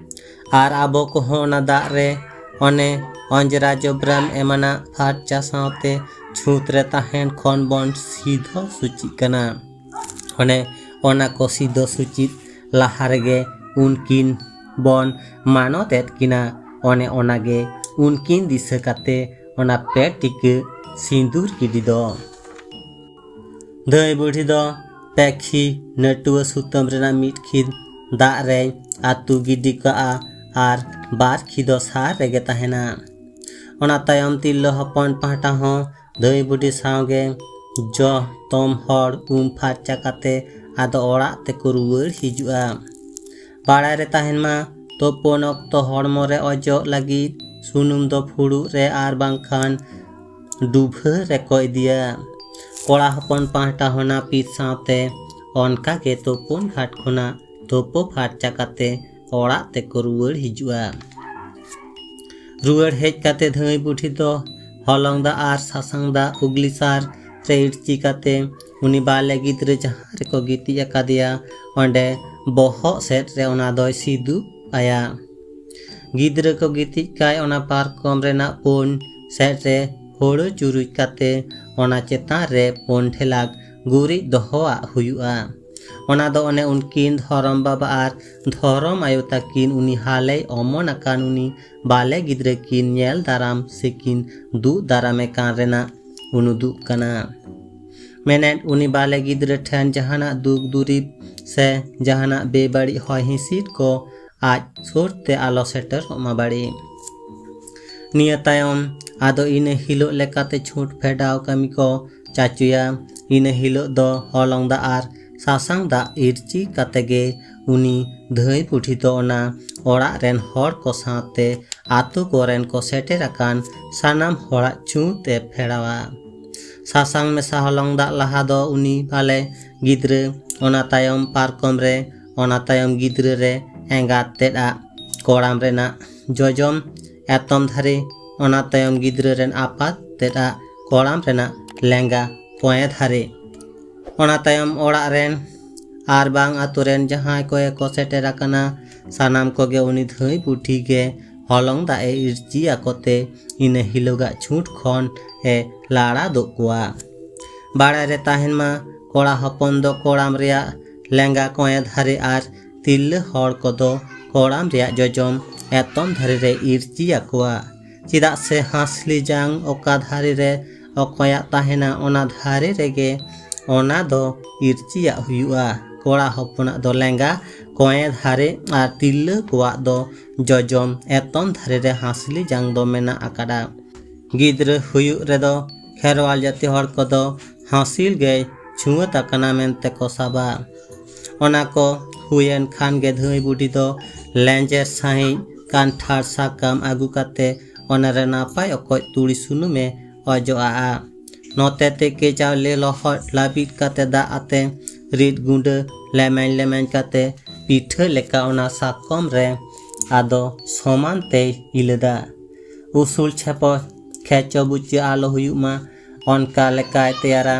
ᱟᱨ ᱟᱵᱚ ᱠᱚᱦᱚᱸ ᱚᱱᱟ ᱫᱟᱜ ᱨᱮ ᱚᱱᱮ ᱚᱸᱡᱽᱨᱟ ᱡᱚᱵᱽᱨᱟᱢ ᱮᱢᱟᱱᱟᱜ ᱯᱷᱟᱨᱪᱟ ᱥᱟᱶᱛᱮ ᱪᱷᱩᱸᱛ ᱨᱮ ᱛᱟᱦᱮᱱ ᱠᱷᱚᱱ ᱵᱚᱱ ᱥᱤᱫᱷᱚ ᱥᱩᱪᱤᱜ ᱠᱟᱱᱟ᱾ ᱚᱱᱮ ᱚᱱᱟ ᱠᱚ ᱥᱤᱫᱷᱚ ᱥᱩᱪᱤᱛ ᱞᱟᱦᱟ ᱨᱮᱜᱮ ᱩᱱᱠᱤᱱ ᱵᱚᱱ ᱢᱟᱱᱚᱛ ᱮᱫ ᱠᱤᱱᱟ᱾ ᱚᱱᱮ ᱚᱱᱟᱜᱮ ᱩᱱᱠᱤᱱ ᱫᱤᱥᱟᱹ ᱠᱟᱛᱮ ᱚᱱᱟ ᱯᱮ ᱴᱤᱠᱟᱹ ᱥᱤᱸᱫᱩᱨ ᱜᱤᱰᱤ ᱫᱚ᱾ ᱫᱷᱟᱹᱭ ᱵᱩᱰᱷᱤ ᱫᱚ ᱯᱮᱠᱷᱤ ᱱᱟᱹᱴᱩᱣᱟᱹ ᱥᱩᱛᱟᱹᱢ ᱨᱮᱱᱟᱜ ᱢᱤᱫ ᱠᱷᱤᱫ ᱫᱟᱜ ᱨᱮᱭ ᱟᱹᱛᱩ ᱜᱤᱰᱤ ᱠᱟᱜᱼᱟ ᱟᱨ ᱵᱟᱨ ᱠᱷᱤᱫ ᱫᱚ ᱥᱟᱨ ᱨᱮᱜᱮ ᱛᱟᱦᱮᱱᱟ᱾ ᱚᱱᱟ ᱛᱟᱭᱚᱢ ᱛᱤᱨᱞᱟᱹ ᱦᱚᱯᱚᱱ ᱯᱟᱦᱴᱟ ᱦᱚᱸ ᱫᱷᱟᱹᱭ ᱵᱩᱰᱷᱤ ᱥᱟᱶᱜᱮ ᱡᱚᱛᱚᱢ ᱦᱚᱲ ᱩᱢ ᱯᱷᱟᱨᱪᱟ ᱠᱟᱛᱮ ᱟᱫᱚ ᱚᱲᱟᱜ ᱛᱮᱠᱚ ᱨᱩᱣᱟᱹᱲ ᱦᱤᱡᱩᱜᱼᱟ᱾ ᱵᱟᱲᱟᱭ ᱨᱮ ᱛᱟᱦᱮᱱ ᱢᱟ, ᱛᱳᱯᱳᱱ ᱚᱠᱛᱚ ᱦᱚᱲᱢᱚ ᱨᱮ ᱚᱡᱚᱜ ᱞᱟᱹᱜᱤᱫ ᱥᱩᱱᱩᱢ ᱫᱚ ᱯᱷᱩᱲᱩᱜ ᱨᱮ ᱟᱨ ᱵᱟᱝᱠᱷᱟᱱ ᱰᱩᱵᱷᱟᱹ ᱨᱮᱠᱚ ᱤᱫᱤᱭᱟ᱾ ᱠᱚᱲᱟ ᱦᱚᱯᱚᱱ ᱯᱟᱦᱴᱟ ᱦᱚᱸ ᱱᱟᱹᱯᱤᱛ ᱥᱟᱶᱛᱮ ᱚᱱᱠᱟ ᱜᱮ ᱛᱳᱯᱳᱱ ᱜᱷᱟᱴ ᱠᱷᱚᱱᱟᱜ ᱛᱳᱯᱳ ᱯᱷᱟᱨᱪᱟ ᱠᱟᱛᱮ ᱚᱲᱟᱜ ᱛᱮᱠᱚ ᱨᱩᱣᱟᱹᱲ ᱦᱤᱡᱩᱜᱼᱟ᱾ ᱨᱩᱣᱟᱹᱲ ᱦᱮᱡ ᱠᱟᱛᱮ ᱫᱷᱟᱹᱭ ᱵᱩᱰᱷᱤ ᱫᱚ ᱦᱚᱞᱚᱝ ᱫᱟᱜ ᱟᱨ ᱥᱟᱥᱟᱝ ᱫᱟᱜ ᱩᱜᱽᱞᱤ ᱥᱟᱨ ᱨᱮ ᱤᱨᱪᱤ ᱠᱟᱛᱮ ᱩᱱᱤ ᱵᱟᱞᱮ ᱜᱤᱫᱽᱨᱟᱹ ᱡᱟᱦᱟᱸ ᱨᱮᱠᱚ ᱜᱤᱛᱤᱡ ᱟᱠᱟᱫᱮᱭᱟ, ᱚᱸᱰᱮ ᱵᱚᱦᱚᱜ ᱥᱮᱫ ᱨᱮ ᱚᱱᱟ ᱫᱚᱭ ᱥᱤᱫᱩᱵ ᱟᱭᱟ᱾ ᱜᱤᱫᱽᱨᱟᱹ ᱠᱚ ᱜᱤᱛᱤᱡ ᱠᱟᱭ ᱚᱱᱟ ᱯᱟᱨᱠᱚᱢ ᱨᱮᱱᱟᱜ ᱯᱩᱱ ᱥᱮᱫ ᱨᱮ ᱦᱩᱲᱩ ᱪᱩᱨᱩᱡ ᱠᱟᱛᱮ ᱚᱱᱟ ᱪᱮᱛᱟᱱ ᱨᱮ ᱯᱩᱱ ᱰᱷᱮᱞᱟᱠ ᱜᱩᱨᱤᱡ ᱫᱚᱦᱚᱣᱟᱜ ᱦᱩᱭᱩᱜᱼᱟ᱾ ᱚᱱᱟ ᱫᱚ ᱚᱱᱮ ᱩᱱᱠᱤᱱ ᱫᱷᱚᱨᱚᱢ ᱵᱟᱵᱟ ᱟᱨ ᱫᱷᱚᱨᱚᱢ ᱟᱭᱳ ᱛᱟᱹᱠᱤᱱ ᱩᱱᱤ ᱦᱟᱞᱮᱭ ᱚᱢᱚᱱ ᱟᱠᱟᱱ ᱩᱱᱤ ᱵᱟᱞᱮ ᱜᱤᱫᱽᱨᱟᱹ ᱠᱤᱱ ᱧᱮᱞ ᱫᱟᱨᱟᱢ ᱥᱮ ᱠᱤᱱ ᱫᱩᱜ ᱫᱟᱨᱟᱢᱮ ᱠᱟᱱ ᱨᱮᱱᱟᱜ ᱩᱱᱩᱫᱩᱜ ᱠᱟᱱᱟ᱾ ᱢᱮᱱᱮᱫ ᱩᱱᱤ ᱵᱟᱞᱮ ᱜᱤᱫᱽᱨᱟᱹ ᱴᱷᱮᱱ ᱡᱟᱦᱟᱱᱟᱜ ᱫᱩᱠ ᱫᱩᱨᱤᱵ ᱥᱮ ᱡᱟᱦᱟᱱᱟᱜ ᱵᱮᱵᱟᱹᱲᱤᱡ ᱦᱚᱭ ᱦᱤᱸᱥᱤᱫ ᱠᱚ ᱟᱡ ᱥᱩᱨ ᱛᱮ ᱟᱞᱚ ᱥᱮᱴᱮᱨᱚᱜ ᱢᱟ ᱵᱟᱲᱮ᱾ ᱱᱤᱭᱟᱹ ᱛᱟᱭᱚᱢ ᱟᱫᱚ ᱤᱱᱟᱹ ᱦᱤᱞᱳᱜ ᱞᱮᱠᱟᱛᱮ ᱪᱷᱩᱸᱴ ᱯᱷᱮᱰᱟᱣ ᱠᱟᱹᱢᱤ ᱠᱚ ᱪᱟᱪᱳᱭᱟ᱾ ᱤᱱᱟᱹ ᱦᱤᱞᱳᱜ ᱫᱚ ᱦᱚᱞᱚᱝ ᱫᱟᱜ ᱟᱨ ᱥᱟᱥᱟᱝ ᱫᱟᱜ ᱤᱨᱪᱤ ᱠᱟᱛᱮ ᱜᱮ ᱩᱱᱤ ᱫᱷᱟᱹᱭ ᱵᱩᱰᱷᱤ ᱫᱚ ᱚᱱᱟ ᱚᱲᱟᱜ ᱨᱮᱱ ᱦᱚᱲ ᱠᱚ ᱥᱟᱶᱛᱮ ᱟᱛᱳ ᱠᱚᱨᱮᱱ ᱠᱚ ᱥᱮᱴᱮᱨ ᱟᱠᱟᱱ ᱥᱟᱱᱟᱢ ᱦᱚᱲᱟᱜ ᱪᱷᱩᱸᱛ ᱮ ᱯᱷᱮᱲᱟᱣᱟ᱾ ᱥᱟᱥᱟᱝ ᱢᱮᱥᱟ ᱦᱚᱞᱚᱝ ᱫᱟᱜ ᱞᱟᱦᱟ ᱫᱚ ᱩᱱᱤ ᱵᱟᱞᱮ ᱜᱤᱫᱽᱨᱟᱹ, ᱚᱱᱟ ᱛᱟᱭᱚᱢ ᱯᱟᱨᱠᱚᱢ ᱨᱮ, ᱚᱱᱟ ᱛᱟᱭᱚᱢ ᱜᱤᱫᱽᱨᱟᱹ ᱨᱮ ᱮᱸᱜᱟᱛ ᱛᱮᱫ ᱟᱜ ᱠᱚᱲᱟᱢ ᱨᱮᱱᱟᱜ ᱡᱚᱡᱚᱢ ᱮᱛᱚᱢ ᱫᱷᱟᱨᱮ, ᱚᱱᱟ ᱛᱟᱭᱚᱢ ᱜᱤᱫᱽᱨᱟᱹ ᱨᱮᱱ ᱟᱯᱟᱛ ᱛᱮᱫ ᱟᱜ ᱠᱚᱲᱟᱢ ᱨᱮᱱᱟᱜ ᱞᱮᱸᱜᱟ ᱠᱚᱸᱭᱮ ᱫᱷᱟᱨᱮ, ᱚᱱᱟ ᱛᱟᱭᱚᱢ ᱚᱲᱟᱜ ᱨᱮᱱ ᱟᱨ ᱵᱟᱝ ᱟᱛᱳ ᱨᱮᱱ ᱡᱟᱦᱟᱸᱭ ᱠᱚᱜᱮ ᱠᱚ ᱥᱮᱴᱮᱨ ᱟᱠᱟᱱᱟ, ᱥᱟᱱᱟᱢ ᱠᱚᱜᱮ ᱩᱱᱤ ᱫᱷᱟᱹᱭ ᱵᱩᱰᱷᱤ ᱜᱮ ᱦᱚᱞᱚᱝ ᱫᱟᱜ ᱮ ᱤᱨᱪᱤ ᱟᱠᱚ ᱛᱮ ᱤᱱᱟᱹ ᱦᱤᱞᱳᱜᱟᱜ ᱪᱷᱩᱸᱴ ᱠᱷᱚᱱ ᱮ ᱞᱟᱲᱟ ᱫᱚᱜ ᱠᱚᱣᱟ᱾ ᱵᱟᱲᱟᱭ ᱨᱮ ᱛᱟᱦᱮᱱ ᱢᱟ, ᱠᱚᱲᱟ ᱦᱚᱯᱚᱱ ᱫᱚ ᱠᱚᱲᱟᱢ ᱨᱮᱭᱟᱜ ᱞᱮᱸᱜᱟ ᱠᱚᱸᱭᱮ ᱫᱷᱟᱨᱮ ᱟᱨ ᱛᱤᱨᱞᱟᱹ ᱦᱚᱲ ᱠᱚᱫᱚ ᱠᱚᱲᱟᱢ ᱨᱮᱭᱟᱜ ᱡᱚᱡᱚᱢ ᱮᱛᱚᱢ ᱫᱷᱟᱨᱮ ᱨᱮ ᱤᱨᱪᱤ ᱟᱠᱚᱣᱟ᱾ ᱪᱮᱫᱟᱜ ᱥᱮ ᱦᱟᱸᱥᱞᱤ ᱡᱟᱝ ᱚᱠᱟ ᱫᱷᱟᱨᱮ ᱨᱮ ᱚᱠᱚᱭᱟᱜ ᱛᱟᱦᱮᱱᱟ, ᱚᱱᱟ ᱫᱷᱟᱨᱮ ᱨᱮᱜᱮ ᱚᱱᱟ ᱫᱚ ᱤᱨᱪᱤᱭᱟᱜ ᱦᱩᱭᱩᱜᱼᱟ᱾ ᱠᱚᱲᱟ ᱦᱚᱯᱚᱱᱟᱜ ᱫᱚ ᱞᱮᱸᱜᱟ ᱠᱚᱸᱭᱮ ᱫᱷᱟᱨᱮ ᱟᱨ ᱛᱤᱨᱞᱟᱹ ᱠᱚᱣᱟᱜ ᱫᱚ ᱡᱚᱡᱚᱢ ᱮᱛᱚᱢ ᱫᱷᱟᱨᱮ ᱨᱮ ᱦᱟᱸᱥᱞᱤ ᱡᱟᱝ ᱫᱚ ᱢᱮᱱᱟᱜ ᱟᱠᱟᱫᱟ᱾ ᱜᱤᱫᱽᱨᱟᱹ ᱦᱩᱭᱩᱜ ᱨᱮᱫᱚ ᱠᱷᱮᱨᱣᱟᱞ ᱡᱟᱹᱛᱤ ᱦᱚᱲ ᱠᱚᱫᱚ ᱦᱟᱸᱥᱤᱞ ᱜᱮᱭ ᱪᱷᱩᱣᱟᱹᱛ ᱟᱠᱟᱱᱟ ᱢᱮᱱᱛᱮ ᱠᱚ ᱥᱟᱵᱟ᱾ ᱚᱱᱟ ᱠᱚ ᱦᱩᱭᱮᱱ ᱠᱷᱟᱱ ᱜᱮ ᱫᱷᱟᱹᱭ ᱵᱩᱰᱷᱤ ᱫᱚ ᱞᱮᱸᱡᱮᱨ ᱥᱟᱺᱦᱤᱡ ᱠᱟᱱᱴᱷᱟᱲ ᱥᱟᱠᱟᱢ ᱟᱹᱜᱩ ᱠᱟᱛᱮ ᱚᱱᱟ ᱨᱮ ᱱᱟᱯᱟᱭ ᱚᱠᱚᱡ ᱛᱩᱲᱤ ᱥᱩᱱᱩᱢᱮ ᱚᱡᱚᱜ ᱟᱜᱼᱟ᱾ ᱱᱚᱛᱮ ᱛᱮᱠᱮ ᱪᱟᱣᱞᱮ ᱞᱚᱦᱚᱫ ᱞᱟᱹᱵᱤᱫ ᱠᱟᱛᱮ ᱫᱟᱜ ᱟᱛᱮ ᱨᱤᱫ ᱜᱩᱸᱰᱟᱹ ᱞᱮᱢᱮᱧ ᱞᱮᱢᱮᱧ ᱠᱟᱛᱮ ᱯᱤᱴᱷᱟᱹ ᱞᱮᱠᱟ ᱚᱱᱟ ᱥᱟᱠᱚᱢ ᱨᱮ ᱟᱫᱚ ᱥᱚᱢᱟᱱ ᱛᱮᱭ ᱤᱞᱟᱹᱫᱟ᱾ ᱩᱥᱩᱞ ᱪᱷᱮᱯᱚ ᱠᱷᱮᱪᱚ ᱵᱩᱪᱟᱹ ᱟᱞᱚ ᱦᱩᱭᱩᱜ ᱢᱟ, ᱚᱱᱠᱟ ᱞᱮᱠᱟᱭ ᱛᱮᱭᱟᱨᱟ᱾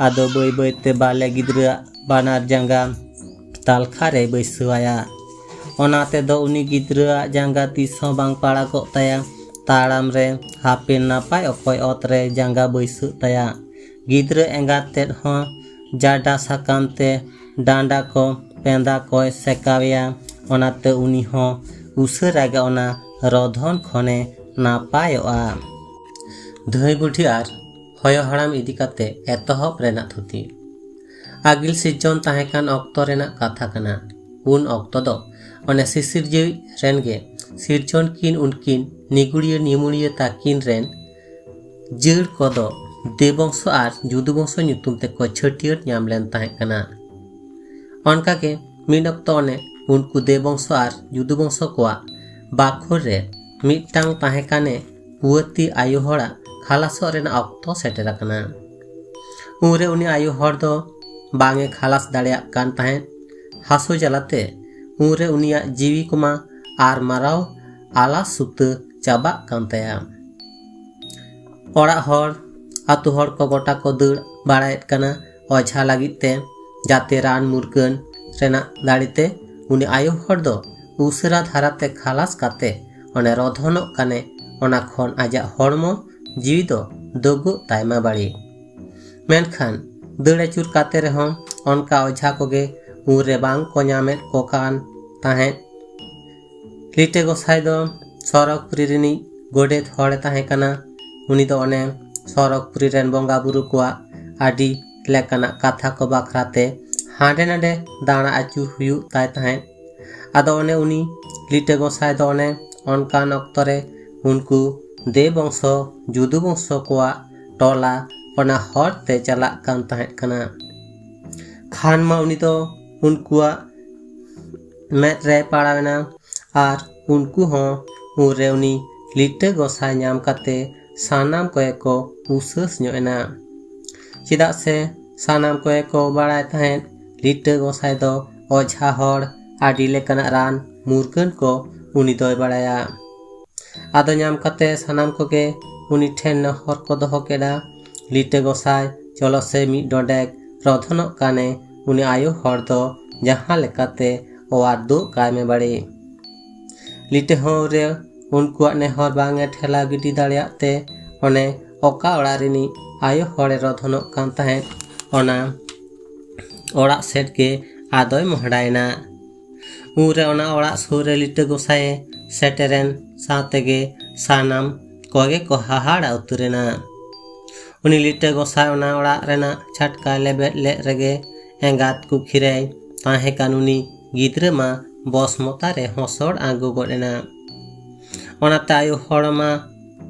ᱟᱫᱚ ᱵᱟᱹᱭ ᱵᱟᱹᱭ ᱛᱮ ᱵᱟᱞᱮ ᱜᱤᱫᱽᱨᱟᱹᱣᱟᱜ ᱵᱟᱱᱟᱨ ᱡᱟᱸᱜᱟ ᱛᱟᱞᱠᱷᱟ ᱨᱮ ᱵᱟᱹᱭᱥᱟᱹᱣᱟᱭᱟ᱾ ᱚᱱᱟ ᱛᱮᱫᱚ ᱩᱱᱤ ᱜᱤᱫᱽᱨᱟᱹᱣᱟᱜ ᱡᱟᱸᱜᱟ ᱛᱤᱥ ᱦᱚᱸ ᱵᱟᱝ ᱯᱟᱲᱟᱜᱚᱜ ᱛᱟᱭᱟ᱾ ᱛᱟᱲᱟᱢ ᱨᱮ ᱦᱟᱯᱮᱱ ᱱᱟᱯᱟᱭ ᱚᱠᱚᱡ ᱚᱛ ᱨᱮ ᱡᱟᱸᱜᱟ ᱵᱟᱹᱭᱥᱟᱹᱜ ᱛᱟᱭᱟ᱾ ᱜᱤᱫᱽᱨᱟᱹ ᱮᱸᱜᱟᱛ ᱛᱮᱫ ᱦᱚᱸ ᱡᱟᱰᱟ ᱥᱟᱠᱟᱢ ᱛᱮ ᱰᱟᱸᱰᱟ ᱠᱚ ᱯᱮᱸᱫᱟ ᱠᱚᱭ ᱥᱮᱠᱟᱣᱮᱭᱟ᱾ ᱚᱱᱟᱛᱮ ᱩᱱᱤ ᱦᱚᱸ ᱩᱥᱟᱹᱨᱟ ᱜᱮ ᱚᱱᱟ ᱨᱚᱫᱷᱚᱱ ᱠᱷᱚᱱᱮ ᱱᱟᱯᱟᱭᱚᱜᱼᱟ᱾ ᱫᱷᱟᱹᱭ ᱵᱩᱰᱷᱤ ᱟᱨ ᱦᱚᱭᱚ ᱦᱟᱲᱟᱢ ᱤᱫᱤ ᱠᱟᱛᱮ ᱮᱛᱚᱦᱚᱵ ᱨᱮᱱᱟᱜ ᱛᱷᱩᱛᱤ᱾ ᱟᱹᱜᱤᱞ ᱥᱤᱨᱡᱚᱱ ᱛᱟᱦᱮᱸ ᱠᱟᱱ ᱚᱠᱛᱚ ᱨᱮᱱᱟᱜ ᱠᱟᱛᱷᱟ ᱠᱟᱱᱟ᱾ ᱩᱱ ᱚᱠᱛᱚ ᱫᱚ ᱚᱱᱮ ᱥᱤᱥᱤᱨᱡᱟᱹᱣᱤᱡ ᱨᱮᱱ ᱜᱮ ᱥᱤᱨᱡᱚᱱ ᱠᱤᱱ ᱩᱱᱠᱤᱱ ᱱᱤᱜᱩᱲᱤᱭᱟᱹ ᱱᱤᱢᱩᱲᱤᱭᱟᱹ ᱛᱟᱹᱠᱤᱱ ᱨᱮᱱ ᱡᱟᱹᱲ ᱠᱚᱫᱚ ᱫᱮᱵᱚᱝᱥᱚ ᱟᱨ ᱡᱩᱫᱩᱵᱚᱝᱥᱚ ᱧᱩᱛᱩᱢ ᱛᱮᱠᱚ ᱪᱷᱟᱹᱴᱭᱟᱹᱨ ᱧᱟᱢ ᱞᱮᱱ ᱛᱟᱦᱮᱸ ᱠᱟᱱᱟ᱾ ᱚᱱᱠᱟᱜᱮ ᱢᱤᱫ ᱚᱠᱛᱚ ᱚᱱᱮ ᱩᱱᱠᱩ ᱫᱮᱵᱚᱝᱥᱚ ᱟᱨ ᱡᱩᱫᱩᱵᱚᱝᱥᱚ ᱠᱚᱣᱟᱜ ᱵᱟᱠᱷᱳᱞ ᱨᱮ ᱢᱤᱫᱴᱟᱝ ᱛᱟᱦᱮᱸ ᱠᱟᱱᱮ ᱯᱩᱣᱟᱹᱛᱤ ᱟᱭᱳ ᱦᱚᱲᱟᱜ ᱠᱷᱟᱞᱟᱥᱚᱜ ᱨᱮᱱᱟᱜ ᱚᱠᱛᱚ ᱥᱮᱴᱮᱨ ᱟᱠᱟᱱᱟ᱾ ᱩᱱᱨᱮ ᱩᱱᱤ ᱟᱭᱳ ᱦᱚᱲ ᱫᱚ ᱵᱟᱝ ᱮ ᱠᱷᱟᱞᱟᱥ ᱫᱟᱲᱮᱭᱟᱜ ᱠᱟᱱ ᱛᱟᱦᱮᱸᱫ᱾ ᱦᱟᱹᱥᱩ ᱡᱟᱞᱟᱛᱮ ᱩᱱᱨᱮ ᱩᱱᱤᱭᱟᱜ ᱡᱤᱣᱤ ᱠᱚᱢᱟ ᱟᱨ ᱢᱟᱨᱟᱣ ᱟᱞᱟ ᱥᱩᱛᱟᱹ ᱪᱟᱵᱟᱜ ᱠᱟᱱ ᱛᱟᱭᱟ᱾ ᱚᱲᱟᱜ ᱦᱚᱲ, ᱟᱛᱳ ᱦᱚᱲ ᱠᱚ ᱜᱚᱴᱟ ᱠᱚ ᱫᱟᱹᱲ ᱵᱟᱲᱟᱭᱮᱫ ᱠᱟᱱᱟ᱾ ᱚᱡᱷᱟ ᱞᱟᱹᱜᱤᱫ ᱛᱮ ᱡᱟᱛᱮ ᱨᱟᱱ ᱢᱩᱨᱜᱟᱹᱱ ᱨᱮᱱᱟᱜ ᱫᱟᱲᱮᱛᱮ ᱩᱱᱤ ᱟᱭᱳ ᱦᱚᱲ ᱫᱚ ᱩᱥᱟᱹᱨᱟ ᱫᱷᱟᱨᱟᱛᱮ ᱠᱷᱟᱞᱟᱥ ᱠᱟᱛᱮ ᱚᱱᱮ ᱨᱚᱫᱷᱚᱱᱚᱜ ᱠᱟᱱᱮ, ᱚᱱᱟ ᱠᱷᱚᱱ ᱟᱡᱟᱜ ᱦᱚᱲᱢᱚ ᱡᱤᱣᱤ ᱫᱚ ᱫᱳᱜᱳᱜ ᱛᱟᱭᱢᱟ ᱵᱟᱹᱲᱤ᱾ ᱢᱮᱱᱠᱷᱟᱱ ᱫᱟᱹᱲ ᱟᱹᱪᱩᱨ ᱠᱟᱛᱮ ᱨᱮᱦᱚᱸ ᱚᱱᱠᱟ ᱚᱡᱷᱟ ᱠᱚᱜᱮ ᱩᱱᱨᱮ ᱵᱟᱝ ᱠᱚ ᱧᱟᱢᱮᱫ ᱠᱚ ᱠᱟᱱ ᱛᱟᱦᱮᱸᱫ᱾ ᱞᱤᱴᱟᱹ ᱜᱚᱸᱥᱟᱭ ᱫᱚ ᱥᱚᱨᱚᱜᱽᱯᱩᱨᱤ ᱨᱤᱱᱤᱡ ᱜᱚᱰᱮᱛ ᱦᱚᱲᱮ ᱛᱟᱦᱮᱸ ᱠᱟᱱᱟ᱾ ᱩᱱᱤ ᱫᱚ ᱚᱱᱮ ᱥᱚᱨᱚᱜᱽᱯᱩᱨᱤ ᱨᱮᱱ ᱵᱚᱸᱜᱟ ᱵᱩᱨᱩ ᱠᱚᱣᱟᱜ ᱟᱹᱰᱤ ᱞᱮᱠᱟᱱᱟᱜ ᱠᱟᱛᱷᱟ ᱠᱚ ᱵᱟᱠᱷᱨᱟ ᱛᱮ ᱦᱟᱸᱰᱮ ᱱᱟᱰᱮ ᱫᱟᱬᱟ ᱟᱹᱪᱩᱨ ᱦᱩᱭᱩᱜ ᱛᱟᱭ ᱛᱟᱦᱮᱸᱫ᱾ ᱟᱫᱚ ᱚᱱᱮ ᱩᱱᱤ ᱞᱤᱴᱟᱹ ᱜᱚᱸᱥᱟᱭ ᱫᱚ ᱚᱱᱮ ᱚᱱᱠᱟᱱ ᱚᱠᱛᱚ ᱨᱮ ᱩᱱᱠᱩ ᱫᱮᱵ ᱵᱚᱝᱥᱚ ᱡᱩᱫᱩ ᱵᱚᱝᱥᱚ ᱠᱚᱣᱟᱜ ᱴᱚᱞᱟ ᱚᱱᱟ ᱦᱚᱨ ᱛᱮ ᱪᱟᱞᱟᱜ ᱠᱟᱱ ᱛᱟᱦᱮᱸᱫ ᱠᱟᱱᱟ᱾ ᱠᱷᱟᱱ ᱢᱟ ᱩᱱᱤ ᱫᱚ ᱩᱱᱠᱩᱣᱟᱜ ᱢᱮᱫ ᱨᱮ ᱯᱟᱲᱟᱣ ᱮᱱᱟ ᱟᱨ ᱩᱱᱠᱩ ᱦᱚᱸ ᱩᱱᱨᱮ ᱩᱱᱤ ᱞᱤᱴᱟᱹ ᱜᱚᱸᱥᱟᱭ ᱧᱟᱢ ᱠᱟᱛᱮ ᱥᱟᱱᱟᱢ ᱠᱚᱜᱮ ᱠᱚ ᱩᱥᱟᱹᱥ ᱧᱚᱜ ᱮᱱᱟ᱾ ᱪᱮᱫᱟᱜ ᱥᱮ ᱥᱟᱱᱟᱢ ᱠᱚᱜᱮ ᱠᱚ ᱵᱟᱲᱟᱭ ᱛᱟᱦᱮᱸᱫ ᱞᱤᱴᱟᱹ ᱜᱚᱸᱥᱟᱭ ᱫᱚ ᱚᱡᱷᱟ ᱦᱚᱲ, ᱟᱹᱰᱤ ᱞᱮᱠᱟᱱᱟᱜ ᱨᱟᱱ ᱢᱩᱨᱜᱟᱹᱱ ᱠᱚ ᱩᱱᱤ ᱫᱚᱭ ᱵᱟᱲᱟᱭᱟ᱾ ᱟᱫᱚ ᱧᱟᱢ ᱠᱟᱛᱮ ᱥᱟᱱᱟᱢ ᱠᱚᱜᱮ ᱩᱱᱤ ᱴᱷᱮᱱ ᱱᱮᱦᱚᱨ ᱠᱚ ᱫᱚᱦᱚ ᱠᱮᱫᱟ, ᱞᱤᱴᱟᱹ ᱜᱚᱸᱥᱟᱭ, ᱪᱚᱞᱚ ᱥᱮ ᱢᱤᱫ ᱰᱚᱸᱰᱮᱠ ᱨᱚᱫᱷᱚᱱᱚᱜ ᱠᱟᱱᱮ, ᱩᱱᱤ ᱟᱭᱳ ᱦᱚᱲ ᱫᱚ ᱡᱟᱦᱟᱸ ᱞᱮᱠᱟᱛᱮ ᱚᱣᱟᱨ ᱫᱩᱜ ᱠᱟᱭ ᱢᱮ ᱵᱟᱲᱮ᱾ ᱞᱤᱴᱟᱹ ᱦᱚᱸ ᱨᱮ ᱩᱱᱠᱩᱣᱟᱜ ᱱᱮᱦᱚᱨ ᱵᱟᱝ ᱮ ᱴᱷᱮᱞᱟᱣ ᱜᱤᱰᱤ ᱫᱟᱲᱮᱭᱟᱜ ᱛᱮ, ᱚᱱᱮ ᱚᱠᱟ ᱚᱲᱟᱜ ᱨᱤᱱᱤᱡ ᱟᱭᱳ ᱦᱚᱲ ᱮ ᱨᱚᱫᱷᱚᱱᱚᱜ ᱠᱟᱱ ᱛᱟᱦᱮᱸᱫ, ᱚᱱᱟ ᱚᱲᱟᱜ ᱥᱮᱫ ᱜᱮ ᱟᱫᱚᱭ ᱢᱚᱦᱰᱟᱭᱮᱱᱟ᱾ ᱩᱱᱨᱮ ᱚᱱᱟ ᱚᱲᱟᱜ ᱥᱩᱨ ᱨᱮ ᱞᱤᱴᱟᱹ ᱜᱚᱸᱥᱟᱭ ᱮ ᱥᱮᱴᱮᱨᱮᱱ ᱥᱟᱶ ᱛᱮᱜᱮ ᱥᱟᱱᱟᱢ ᱠᱚᱜᱮ ᱠᱚ ᱦᱟᱦᱟᱲᱟ ᱩᱛᱟᱹᱨᱮᱱᱟ᱾ ᱩᱱᱤ ᱞᱤᱴᱟᱹ ᱜᱚᱸᱥᱟᱭ ᱚᱱᱟ ᱚᱲᱟᱜ ᱨᱮᱱᱟᱜ ᱪᱷᱟᱴᱠᱟᱭ ᱞᱮᱵᱮᱫ ᱞᱮᱫ ᱨᱮᱜᱮ ᱮᱸᱜᱟᱛ ᱠᱩᱠᱷᱤ ᱨᱮᱭ ᱛᱟᱦᱮᱸ ᱠᱟᱱ ᱩᱱᱤ ᱜᱤᱫᱽᱨᱟᱹ ᱢᱟ ᱵᱚᱥ ᱢᱚᱛᱟ ᱨᱮ ᱦᱚᱸᱥᱚᱲ ᱟᱬᱜᱚ ᱜᱚᱫ ᱮᱱᱟ᱾ ᱚᱱᱟᱛᱮ ᱟᱭᱳ ᱦᱚᱲ ᱢᱟ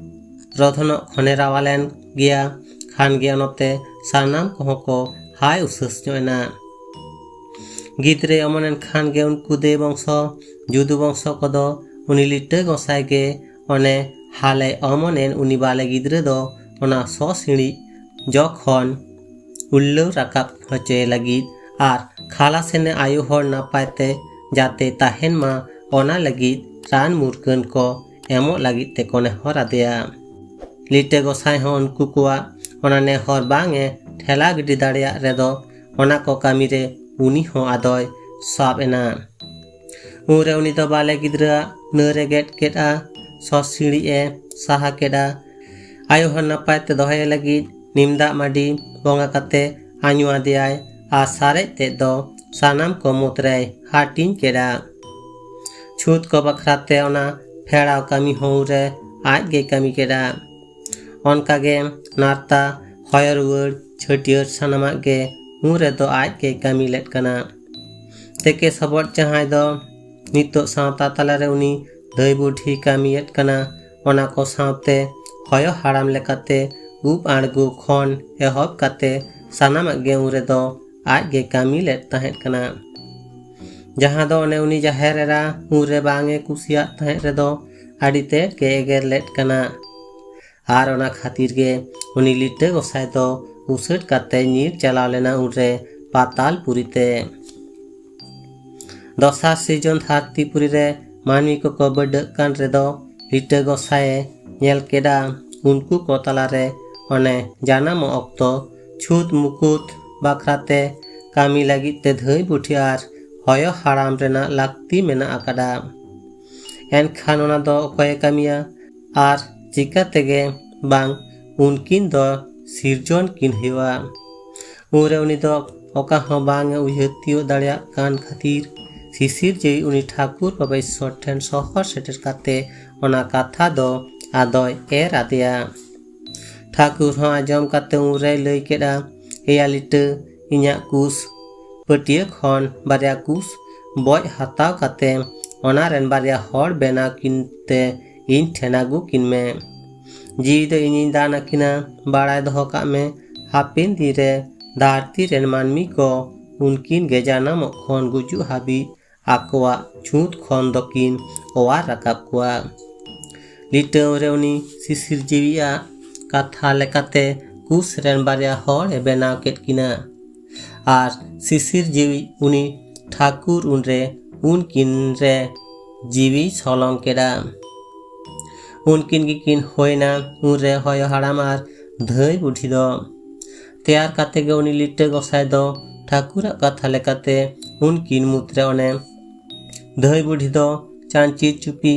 ᱨᱚᱫᱷᱚᱱᱚᱜ ᱠᱷᱚᱱᱮ ᱨᱟᱣᱟᱞᱮᱱ ᱜᱮᱭᱟ᱾ ᱠᱷᱟᱱ ᱜᱮ ᱚᱱᱟᱛᱮ ᱥᱟᱱᱟᱢ ᱠᱚᱦᱚᱸ ᱠᱚ ᱦᱟᱭ ᱩᱥᱟᱹᱥ ᱧᱚᱜ ᱮᱱᱟ᱾ ᱜᱤᱫᱽᱨᱟᱹᱭ ᱚᱢᱚᱱ ᱮᱱ ᱠᱷᱟᱱ ᱜᱮ ᱩᱱᱠᱩ ᱫᱟᱹᱭ ᱵᱚᱝᱥᱚ, ᱡᱩᱫᱩ ᱵᱚᱝᱥᱚ ᱠᱚᱫᱚ ᱩᱱᱤ ᱞᱤᱴᱟᱹ ᱜᱚᱸᱥᱟᱭ ᱜᱮ ᱚᱱᱮ ᱦᱟᱞᱮ ᱚᱢᱚᱱ ᱮᱱ ᱩᱱᱤ ᱵᱟᱞᱮ ᱜᱤᱫᱽᱨᱟᱹ ᱫᱚ ᱚᱱᱟ ᱥᱚ ᱥᱤᱬᱤᱡ ᱡᱚ ᱠᱷᱚᱱ ᱩᱞᱞᱟᱹᱣ ᱨᱟᱠᱟᱵ ᱦᱚᱪᱚᱭᱮ ᱞᱟᱹᱜᱤᱫ ᱟᱨ ᱠᱷᱟᱞᱟ ᱥᱮᱱᱮ ᱟᱭᱳ ᱦᱚᱲ ᱱᱟᱯᱟᱭ ᱛᱮ ᱡᱟᱛᱮ ᱛᱟᱦᱮᱱ ᱢᱟ, ᱚᱱᱟ ᱞᱟᱹᱜᱤᱫ ᱨᱟᱱ ᱢᱩᱨᱜᱟᱹᱱ ᱠᱚ ᱮᱢᱚᱜ ᱞᱟᱹᱜᱤᱫ ᱛᱮᱠᱚ ᱱᱮᱦᱚᱨ ᱟᱫᱮᱭᱟ᱾ ᱞᱤᱴᱟᱹ ᱜᱚᱸᱥᱟᱭ ᱦᱚᱸ ᱩᱱᱠᱩ ᱠᱚᱣᱟᱜ ᱚᱱᱟ ᱱᱮᱦᱚᱨ ᱵᱟᱝ ᱮ ᱴᱷᱮᱞᱟᱣ ᱜᱤᱰᱤ ᱫᱟᱲᱮᱭᱟᱜ ᱨᱮᱫᱚ, ᱚᱱᱟ ᱠᱚ ᱠᱟᱹᱢᱤ ᱨᱮ ᱩᱱᱤ ᱦᱚᱸ ᱟᱫᱚᱭ ᱥᱟᱵ ᱮᱱᱟ᱾ ᱩᱱᱨᱮ ᱩᱱᱤ ᱫᱚ ᱵᱟᱞᱮ ᱜᱤᱫᱽᱨᱟᱹᱣᱟᱜ ᱱᱟᱹᱨ ᱮ ᱜᱮᱫ ᱠᱮᱫᱼᱟ, ᱥᱚ ᱥᱤᱬᱤᱡ ᱮ ᱥᱟᱦᱟ ᱠᱮᱫᱼᱟ᱾ ᱟᱭᱳ ᱦᱚᱲ ᱱᱟᱯᱟᱭ ᱛᱮ ᱫᱚᱦᱚᱭᱮ ᱞᱟᱹᱜᱤᱫ ᱱᱤᱢ ᱫᱟᱜ ᱢᱟᱹᱰᱤ ᱵᱚᱸᱜᱟ ᱠᱟᱛᱮ ᱟᱧᱩ ᱟᱫᱮᱭᱟᱭ ᱟᱨ ᱥᱟᱨᱮᱡ ᱛᱮᱫ ᱫᱚ ᱥᱟᱱᱟᱢ ᱠᱚ ᱢᱩᱫᱽ ᱨᱮᱭ ᱦᱟᱹᱴᱤᱧ ᱠᱮᱫᱼᱟ᱾ ᱪᱷᱩᱛ ᱠᱚ ᱵᱟᱠᱷᱨᱟ ᱛᱮ ᱚᱱᱟ ᱯᱷᱮᱲᱟᱣ ᱠᱟᱹᱢᱤ ᱦᱚᱸ ᱩᱱᱨᱮ ᱟᱡ ᱜᱮᱭ ᱠᱟᱹᱢᱤ ᱠᱮᱫᱼᱟ᱾ ᱚᱱᱠᱟ ᱜᱮ ᱱᱟᱨᱛᱟ, ᱦᱚᱭᱚ ᱨᱩᱣᱟᱹᱲ, ᱪᱷᱟᱹᱴᱭᱟᱹᱨ ᱥᱟᱱᱟᱢᱟᱜ ᱜᱮ ᱩᱱ ᱨᱮᱫᱚ ᱟᱡ ᱜᱮᱭ ᱠᱟᱹᱢᱤ ᱞᱮᱫ ᱠᱟᱱᱟ᱾ ᱛᱮᱠᱮ ᱥᱚᱵᱚᱫ ᱡᱟᱦᱟᱸᱭ ᱫᱚ ᱱᱤᱛᱚᱜ ᱥᱟᱶᱛᱟ ᱛᱟᱞᱟᱨᱮ ᱩᱱᱤ ᱫᱷᱟᱹᱭ ᱵᱩᱰᱷᱤ ᱠᱟᱹᱢᱤᱭᱮᱫ ᱠᱟᱱᱟ, ᱚᱱᱟ ᱠᱚ ᱥᱟᱶᱛᱮ ᱦᱚᱭᱚ ᱦᱟᱲᱟᱢ ᱞᱮᱠᱟᱛᱮ ᱩᱵ ᱟᱬᱜᱚ ᱠᱷᱚᱱ ᱮᱦᱚᱵ ᱠᱟᱛᱮ ᱥᱟᱱᱟᱢᱟᱜ ᱜᱮ ᱩᱱ ᱨᱮᱫᱚ ᱟᱡ ᱜᱮ ᱠᱟᱹᱢᱤ ᱞᱮᱫ ᱛᱟᱦᱮᱸᱫ ᱠᱟᱱᱟ᱾ ᱡᱟᱦᱟᱸ ᱫᱚ ᱚᱱᱮ ᱩᱱᱤ ᱡᱟᱦᱮᱨ ᱮᱨᱟ ᱩᱱ ᱨᱮ ᱵᱟᱝ ᱮ ᱠᱩᱥᱤᱭᱟᱜ ᱛᱟᱦᱮᱸᱫ ᱨᱮᱫᱚ ᱟᱹᱰᱤ ᱛᱮᱫ ᱜᱮ ᱮᱜᱮᱨ ᱞᱮᱫ ᱠᱟᱱᱟ᱾ ᱟᱨ ᱚᱱᱟ ᱠᱷᱟᱹᱛᱤᱨ ᱜᱮ ᱩᱱᱤ ᱞᱤᱴᱟᱹ ᱜᱚᱸᱥᱟᱭ ᱫᱚ ᱩᱥᱟᱹᱫ ᱠᱟᱛᱮ ᱧᱤᱨ ᱪᱟᱞᱟᱣ ᱞᱮᱱᱟ ᱩᱱᱨᱮ ᱯᱟᱛᱟᱞ ᱯᱩᱨᱤ ᱛᱮ᱾ ᱫᱚᱥᱟᱨ ᱥᱤᱨᱡᱚᱱ ᱫᱷᱟᱹᱨᱛᱤ ᱯᱩᱨᱤ ᱨᱮ ᱢᱟᱹᱱᱢᱤ ᱠᱚᱠᱚ ᱵᱟᱹᱰᱟᱹᱜ ᱠᱟᱱ ᱨᱮᱫᱚ ᱞᱤᱴᱟᱹ ᱜᱚᱸᱥᱟᱭᱮ ᱧᱮᱞ ᱠᱮᱫᱟ ᱩᱱᱠᱩ ᱠᱚ ᱛᱟᱞᱟᱨᱮ ᱚᱱᱮ ᱡᱟᱱᱟᱢᱚᱜ ᱚᱠᱛᱚ ᱪᱷᱩᱛ ᱢᱩᱠᱩᱛ ᱵᱟᱠᱷᱨᱟᱛᱮ ᱠᱟᱹᱢᱤ ᱞᱟᱹᱜᱤᱫ ᱛᱮ ᱫᱷᱟᱹᱭ ᱵᱩᱰᱷᱤ ᱟᱨ ᱦᱚᱭᱚ ᱦᱟᱲᱟᱢ ᱨᱮᱱᱟᱜ ᱞᱟᱹᱠᱛᱤ ᱢᱮᱱᱟᱜ ᱟᱠᱟᱫᱟ᱾ ᱮᱱᱠᱷᱟᱱ ᱚᱱᱟ ᱫᱚ ᱚᱠᱚᱭᱮ ᱠᱟᱹᱢᱤᱭᱟ ᱟᱨ ᱪᱤᱠᱟ ᱛᱮᱜᱮ ᱵᱟᱝ ᱩᱱᱠᱤᱱ ᱫᱚ ᱥᱤᱨᱡᱚᱱ ᱠᱤᱱ ᱦᱩᱭᱩᱜᱼᱟ? ᱩᱱᱨᱮ ᱩᱱᱤ ᱫᱚ ᱚᱠᱟ ᱦᱚᱸ ᱵᱟᱝ ᱮ ᱩᱭᱦᱟᱹᱨ ᱛᱤᱭᱳᱜ ᱫᱟᱲᱮᱭᱟᱜ ᱠᱟᱱ ᱠᱷᱟᱹᱛᱤᱨ ᱥᱤᱥᱤᱨ ᱡᱤᱣᱤ ᱩᱱᱤ ᱴᱷᱟᱹᱠᱩᱨ ᱵᱟᱵᱟ ᱤᱥᱥᱚᱨ ᱴᱷᱮᱱ ᱥᱚᱦᱚᱨ ᱥᱮᱴᱮᱨ ᱠᱟᱛᱮ ᱚᱱᱟ ᱠᱟᱛᱷᱟ ᱫᱚ ᱟᱫᱚᱭ ᱮᱨ ᱟᱫᱮᱭᱟ᱾ ᱴᱷᱟᱹᱠᱩᱨ ᱦᱚᱸ ᱟᱸᱡᱚᱢ ᱠᱟᱛᱮ ᱩᱱᱨᱮᱭ ᱞᱟᱹᱭ ᱠᱮᱫᱼᱟ, ᱮᱭᱟ ᱞᱤᱴᱟᱹ, ᱤᱧᱟᱹᱜ ᱠᱩᱥ ᱯᱟᱹᱴᱭᱟᱹ ᱠᱷᱚᱱ ᱵᱟᱨᱭᱟ ᱠᱩᱥ ᱵᱚᱡ ᱦᱟᱛᱟᱣ ᱠᱟᱛᱮ ᱚᱱᱟ ᱨᱮᱱ ᱵᱟᱨᱭᱟ ᱦᱚᱲ ᱵᱮᱱᱟᱣ ᱠᱤᱱ ᱛᱮ ᱤᱧ ᱴᱷᱮᱱ ᱟᱹᱜᱩ ᱠᱤᱱ ᱢᱮ᱾ ᱡᱤᱣᱤ ᱫᱚ ᱤᱧᱤᱧ ᱫᱟᱱ ᱟᱹᱠᱤᱱᱟ᱾ ᱵᱟᱲᱟᱭ ᱫᱚᱦᱚ ᱠᱟᱜ ᱢᱮ, ᱦᱟᱯᱮᱱ ᱫᱤᱱ ᱨᱮ ᱫᱷᱟᱹᱨᱛᱤ ᱨᱮᱱ ᱢᱟᱹᱱᱢᱤ ᱠᱚ ᱩᱱᱠᱤᱱ ᱜᱮ ᱡᱟᱱᱟᱢᱚᱜ ᱠᱷᱚᱱ ᱜᱩᱡᱩᱜ ᱦᱟᱹᱵᱤᱡ ᱟᱠᱚᱣᱟᱜ ᱪᱷᱩᱸᱛ ᱠᱷᱚᱱ ᱫᱚᱠᱤᱱ ᱚᱣᱟᱨ ᱨᱟᱠᱟᱵ ᱠᱚᱣᱟ᱾ ᱞᱤᱴᱟᱹᱣ ᱨᱮ ᱩᱱᱤ ᱥᱤᱥᱤᱨ ᱡᱤᱣᱤᱭᱟᱜ ᱠᱟᱛᱷᱟ ᱞᱮᱠᱟᱛᱮ ᱠᱩᱥ ᱨᱮᱱ ᱵᱟᱨᱭᱟ ᱦᱚᱲ ᱮ ᱵᱮᱱᱟᱣ ᱠᱮᱫ ᱠᱤᱱᱟ᱾ ᱟᱨ ᱥᱤᱥᱤᱨ ᱡᱤᱣᱤ ᱩᱱᱤ ᱴᱷᱟᱹᱠᱩᱨ ᱩᱱᱨᱮ ᱩᱱᱠᱤᱱ ᱨᱮ ᱡᱤᱣᱤ ᱥᱚᱞᱚᱝ ᱠᱮᱫᱟ᱾ ᱩᱱᱠᱤᱱ ᱜᱮᱠᱤᱱ ᱦᱩᱭᱱᱟ ᱩᱱᱨᱮ ᱦᱚᱭᱚ ᱦᱟᱲᱟᱢ ᱟᱨ ᱫᱷᱟᱹᱭ ᱵᱩᱰᱷᱤ ᱫᱚ᱾ ᱛᱮᱭᱟᱨ ᱠᱟᱛᱮ ᱜᱮ ᱩᱱᱤ ᱞᱤᱴᱟᱹ ᱜᱚᱸᱥᱟᱭ ᱫᱚ ᱴᱷᱟᱹᱠᱩᱨᱟᱜ ᱠᱟᱛᱷᱟ ᱞᱮᱠᱟᱛᱮ ᱩᱱᱠᱤᱱ ᱢᱩᱫᱽᱨᱮ ᱚᱱᱮ ᱫᱷᱟᱹᱭ ᱵᱩᱰᱷᱤ ᱫᱚ ᱪᱟᱧᱪᱤᱨ ᱪᱩᱯᱤ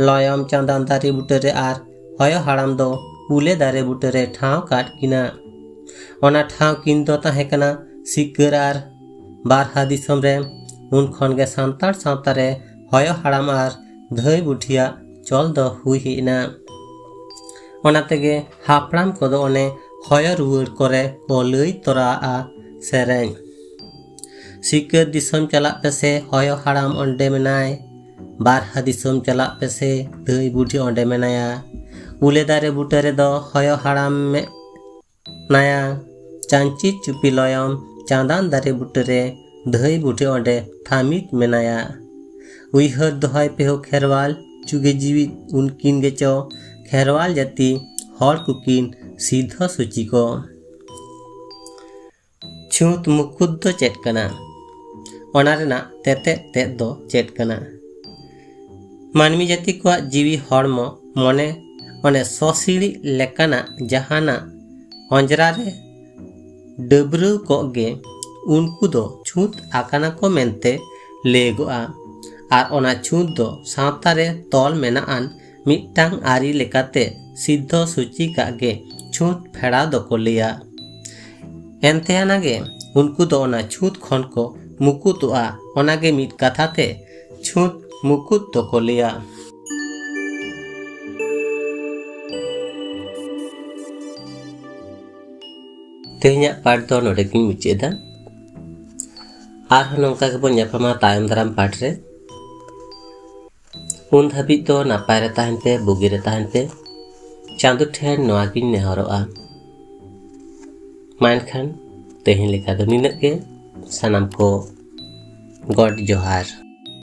ᱞᱚᱭᱚᱢ ᱪᱟᱸᱫᱟᱱ ᱫᱟᱨᱮ ᱵᱩᱴᱟᱹᱨᱮ ᱟᱨ ᱦᱚᱭᱚ ᱦᱟᱲᱟᱢ ᱫᱚ ᱩᱞᱮ ᱫᱟᱨᱮ ᱵᱩᱴᱟᱹᱨᱮ ᱴᱷᱟᱶ ᱠᱟᱫ ᱠᱤᱱᱟ᱾ ᱚᱱᱟ ᱴᱷᱟᱶ ᱠᱤᱱ ᱫᱚ ᱛᱟᱦᱮᱸ ᱠᱟᱱᱟ ᱥᱤᱠᱟᱹᱨ ᱟᱨ ᱵᱟᱨᱦᱟ ᱫᱤᱥᱚᱢ ᱨᱮ᱾ ᱩᱱ ᱠᱷᱚᱱ ᱜᱮ ᱥᱟᱱᱛᱟᱲ ᱥᱟᱶᱛᱟ ᱨᱮ ᱦᱚᱭᱚ ᱦᱟᱲᱟᱢ ᱟᱨ ᱫᱷᱟᱹᱭ ᱵᱩᱰᱷᱤᱭᱟᱜ ᱪᱚᱞ ᱫᱚ ᱦᱩᱭ ᱦᱮᱡ ᱮᱱᱟ᱾ ᱚᱱᱟ ᱛᱮᱜᱮ ᱦᱟᱯᱲᱟᱢ ᱠᱚᱫᱚ ᱚᱱᱮ ᱦᱚᱭᱚ ᱨᱩᱣᱟᱹᱲ ᱠᱚᱨᱮ ᱠᱚ ᱞᱟᱹᱭ ᱛᱚᱨᱟᱣᱟᱜᱼᱟ ᱥᱮᱨᱮᱧ᱾ ᱥᱤᱠᱟᱹᱨ ᱫᱤᱥᱚᱢ ᱪᱟᱞᱟᱜ ᱯᱮᱥᱮ, ᱦᱚᱭᱚ ᱦᱟᱲᱟᱢ ᱚᱸᱰᱮ ᱢᱮᱱᱟᱭ᱾ ᱵᱟᱨᱦᱟ ᱫᱤᱥᱚᱢ ᱪᱟᱞᱟᱜ ᱯᱮᱥᱮ, ᱫᱷᱟᱹᱭ ᱵᱩᱰᱷᱤ ᱚᱸᱰᱮ ᱢᱮᱱᱟᱭᱟ᱾ ᱩᱞᱮ ᱫᱟᱨᱮ ᱵᱩᱴᱟᱹ ᱨᱮᱫᱚ ᱦᱚᱭᱚ ᱦᱟᱲᱟᱢ ᱢᱮᱱᱟᱭᱟ᱾ ᱪᱟᱧᱪᱤᱨ ᱪᱩᱯᱤ ᱞᱚᱭᱚᱢ ᱪᱟᱸᱫᱟᱱ ᱫᱟᱨᱮ ᱵᱩᱴᱟᱹ ᱨᱮ ᱫᱷᱟᱹᱭ ᱵᱩᱰᱷᱤ ᱚᱸᱰᱮ ᱛᱷᱟᱢᱤᱛ ᱢᱮᱱᱟᱭᱟ᱾ ᱩᱭᱦᱟᱹᱨ ᱫᱚᱦᱚᱭ ᱯᱮ ᱦᱳ ᱠᱷᱮᱨᱣᱟᱞ, ᱡᱩᱜᱮ ᱡᱤᱣᱤᱫ ᱩᱱᱠᱤᱱ ᱜᱮᱪᱚ ᱠᱷᱮᱨᱣᱟᱞ ᱡᱟᱹᱛᱤ ᱦᱚᱲ ᱠᱚᱠᱤᱱ ᱥᱤᱫᱷᱟᱹ ᱥᱩᱪᱤ ᱠᱚ᱾ ᱪᱷᱩᱸᱛ ᱢᱩᱠᱩᱛ ᱫᱚ ᱪᱮᱫ ᱠᱟᱱᱟ? ᱚᱱᱟ ᱨᱮᱱᱟᱜ ᱛᱮᱛᱮᱫ ᱛᱮᱫ ᱫᱚ ᱪᱮᱫ ᱠᱟᱱᱟ? ᱢᱟᱹᱱᱢᱤ ᱡᱟᱹᱛᱤ ᱠᱚᱣᱟᱜ ᱡᱤᱣᱤ ᱦᱚᱲᱢᱚ ᱢᱚᱱᱮ ᱚᱱᱮ ᱥᱚᱥᱤᱲᱤᱡ ᱞᱮᱠᱟᱱᱟᱜ ᱡᱟᱦᱟᱱᱟᱜ ᱚᱸᱡᱽᱨᱟ ᱨᱮ ᱰᱟᱹᱵᱽᱨᱟᱹᱣ ᱠᱚᱜ ᱜᱮ ᱩᱱᱠᱩ ᱫᱚ ᱪᱷᱩᱸᱛ ᱟᱠᱟᱱᱟ ᱠᱚ ᱢᱮᱱᱛᱮ ᱞᱟᱹᱭᱟᱹᱜᱚᱜᱼᱟ᱾ ᱟᱨ ᱚᱱᱟ ᱪᱷᱩᱸᱛ ᱫᱚ ᱥᱟᱶᱛᱟ ᱨᱮ ᱛᱚᱞ ᱢᱮᱱᱟᱜ ᱟᱱ ᱢᱤᱫᱴᱟᱝ ᱟᱹᱨᱤ ᱞᱮᱠᱟᱛᱮ ᱥᱤᱫᱽᱫᱷᱚ ᱥᱩᱪᱤ ᱠᱟᱜ ᱜᱮ ᱪᱷᱩᱸᱛ ᱯᱷᱮᱲᱟᱣ ᱫᱚᱠᱚ ᱞᱟᱹᱭᱟ᱾ ᱮᱱᱛᱮ ᱟᱱᱟᱜᱮ ᱩᱱᱠᱩ ᱫᱚ ᱚᱱᱟ ᱪᱷᱩᱸᱛ ᱠᱷᱚᱱ ᱠᱚ ᱢᱩᱠᱩᱛᱚᱜᱼᱟ᱾ ᱚᱱᱟᱜᱮ ᱢᱤᱫ ᱠᱟᱛᱷᱟ ᱛᱮ ᱪᱷᱩᱸᱛ ᱢᱩᱠᱩᱛ ᱫᱚᱠᱚ ᱞᱟᱹᱭᱟ᱾ ᱛᱮᱦᱮᱧᱟᱜ ᱯᱟᱴ ᱫᱚ ᱱᱚᱰᱮ ᱜᱤᱧ ᱢᱩᱪᱟᱹᱫ ᱮᱫᱟ᱾ ᱟᱨᱦᱚᱸ ᱱᱚᱝᱠᱟ ᱜᱮᱵᱚᱱ ᱧᱟᱯᱟᱢᱟ ᱛᱟᱭᱚᱢ ᱫᱟᱨᱟᱢ ᱯᱟᱴ ᱨᱮ᱾ ᱩᱱ ᱫᱷᱟᱹᱵᱤᱡ ᱫᱚ ᱱᱟᱯᱟᱭ ᱨᱮ ᱛᱟᱦᱮᱱ ᱯᱮ, ᱵᱩᱜᱤ ᱨᱮ ᱛᱟᱦᱮᱱ ᱯᱮ᱾ ᱪᱟᱸᱫᱚ ᱴᱷᱮᱱ ᱱᱚᱣᱟ ᱜᱤᱧ ᱱᱮᱦᱚᱨᱚᱜᱼᱟ᱾ ᱢᱟ ᱮᱱᱠᱷᱟᱱ ᱛᱮᱦᱮᱧ ᱞᱮᱠᱟ ᱫᱚ ᱱᱤᱱᱟᱹᱜ ᱜᱮ᱾ ᱥᱟᱱᱟᱢ ᱠᱚ ᱜᱚᱰ ᱡᱚᱦᱟᱨ᱾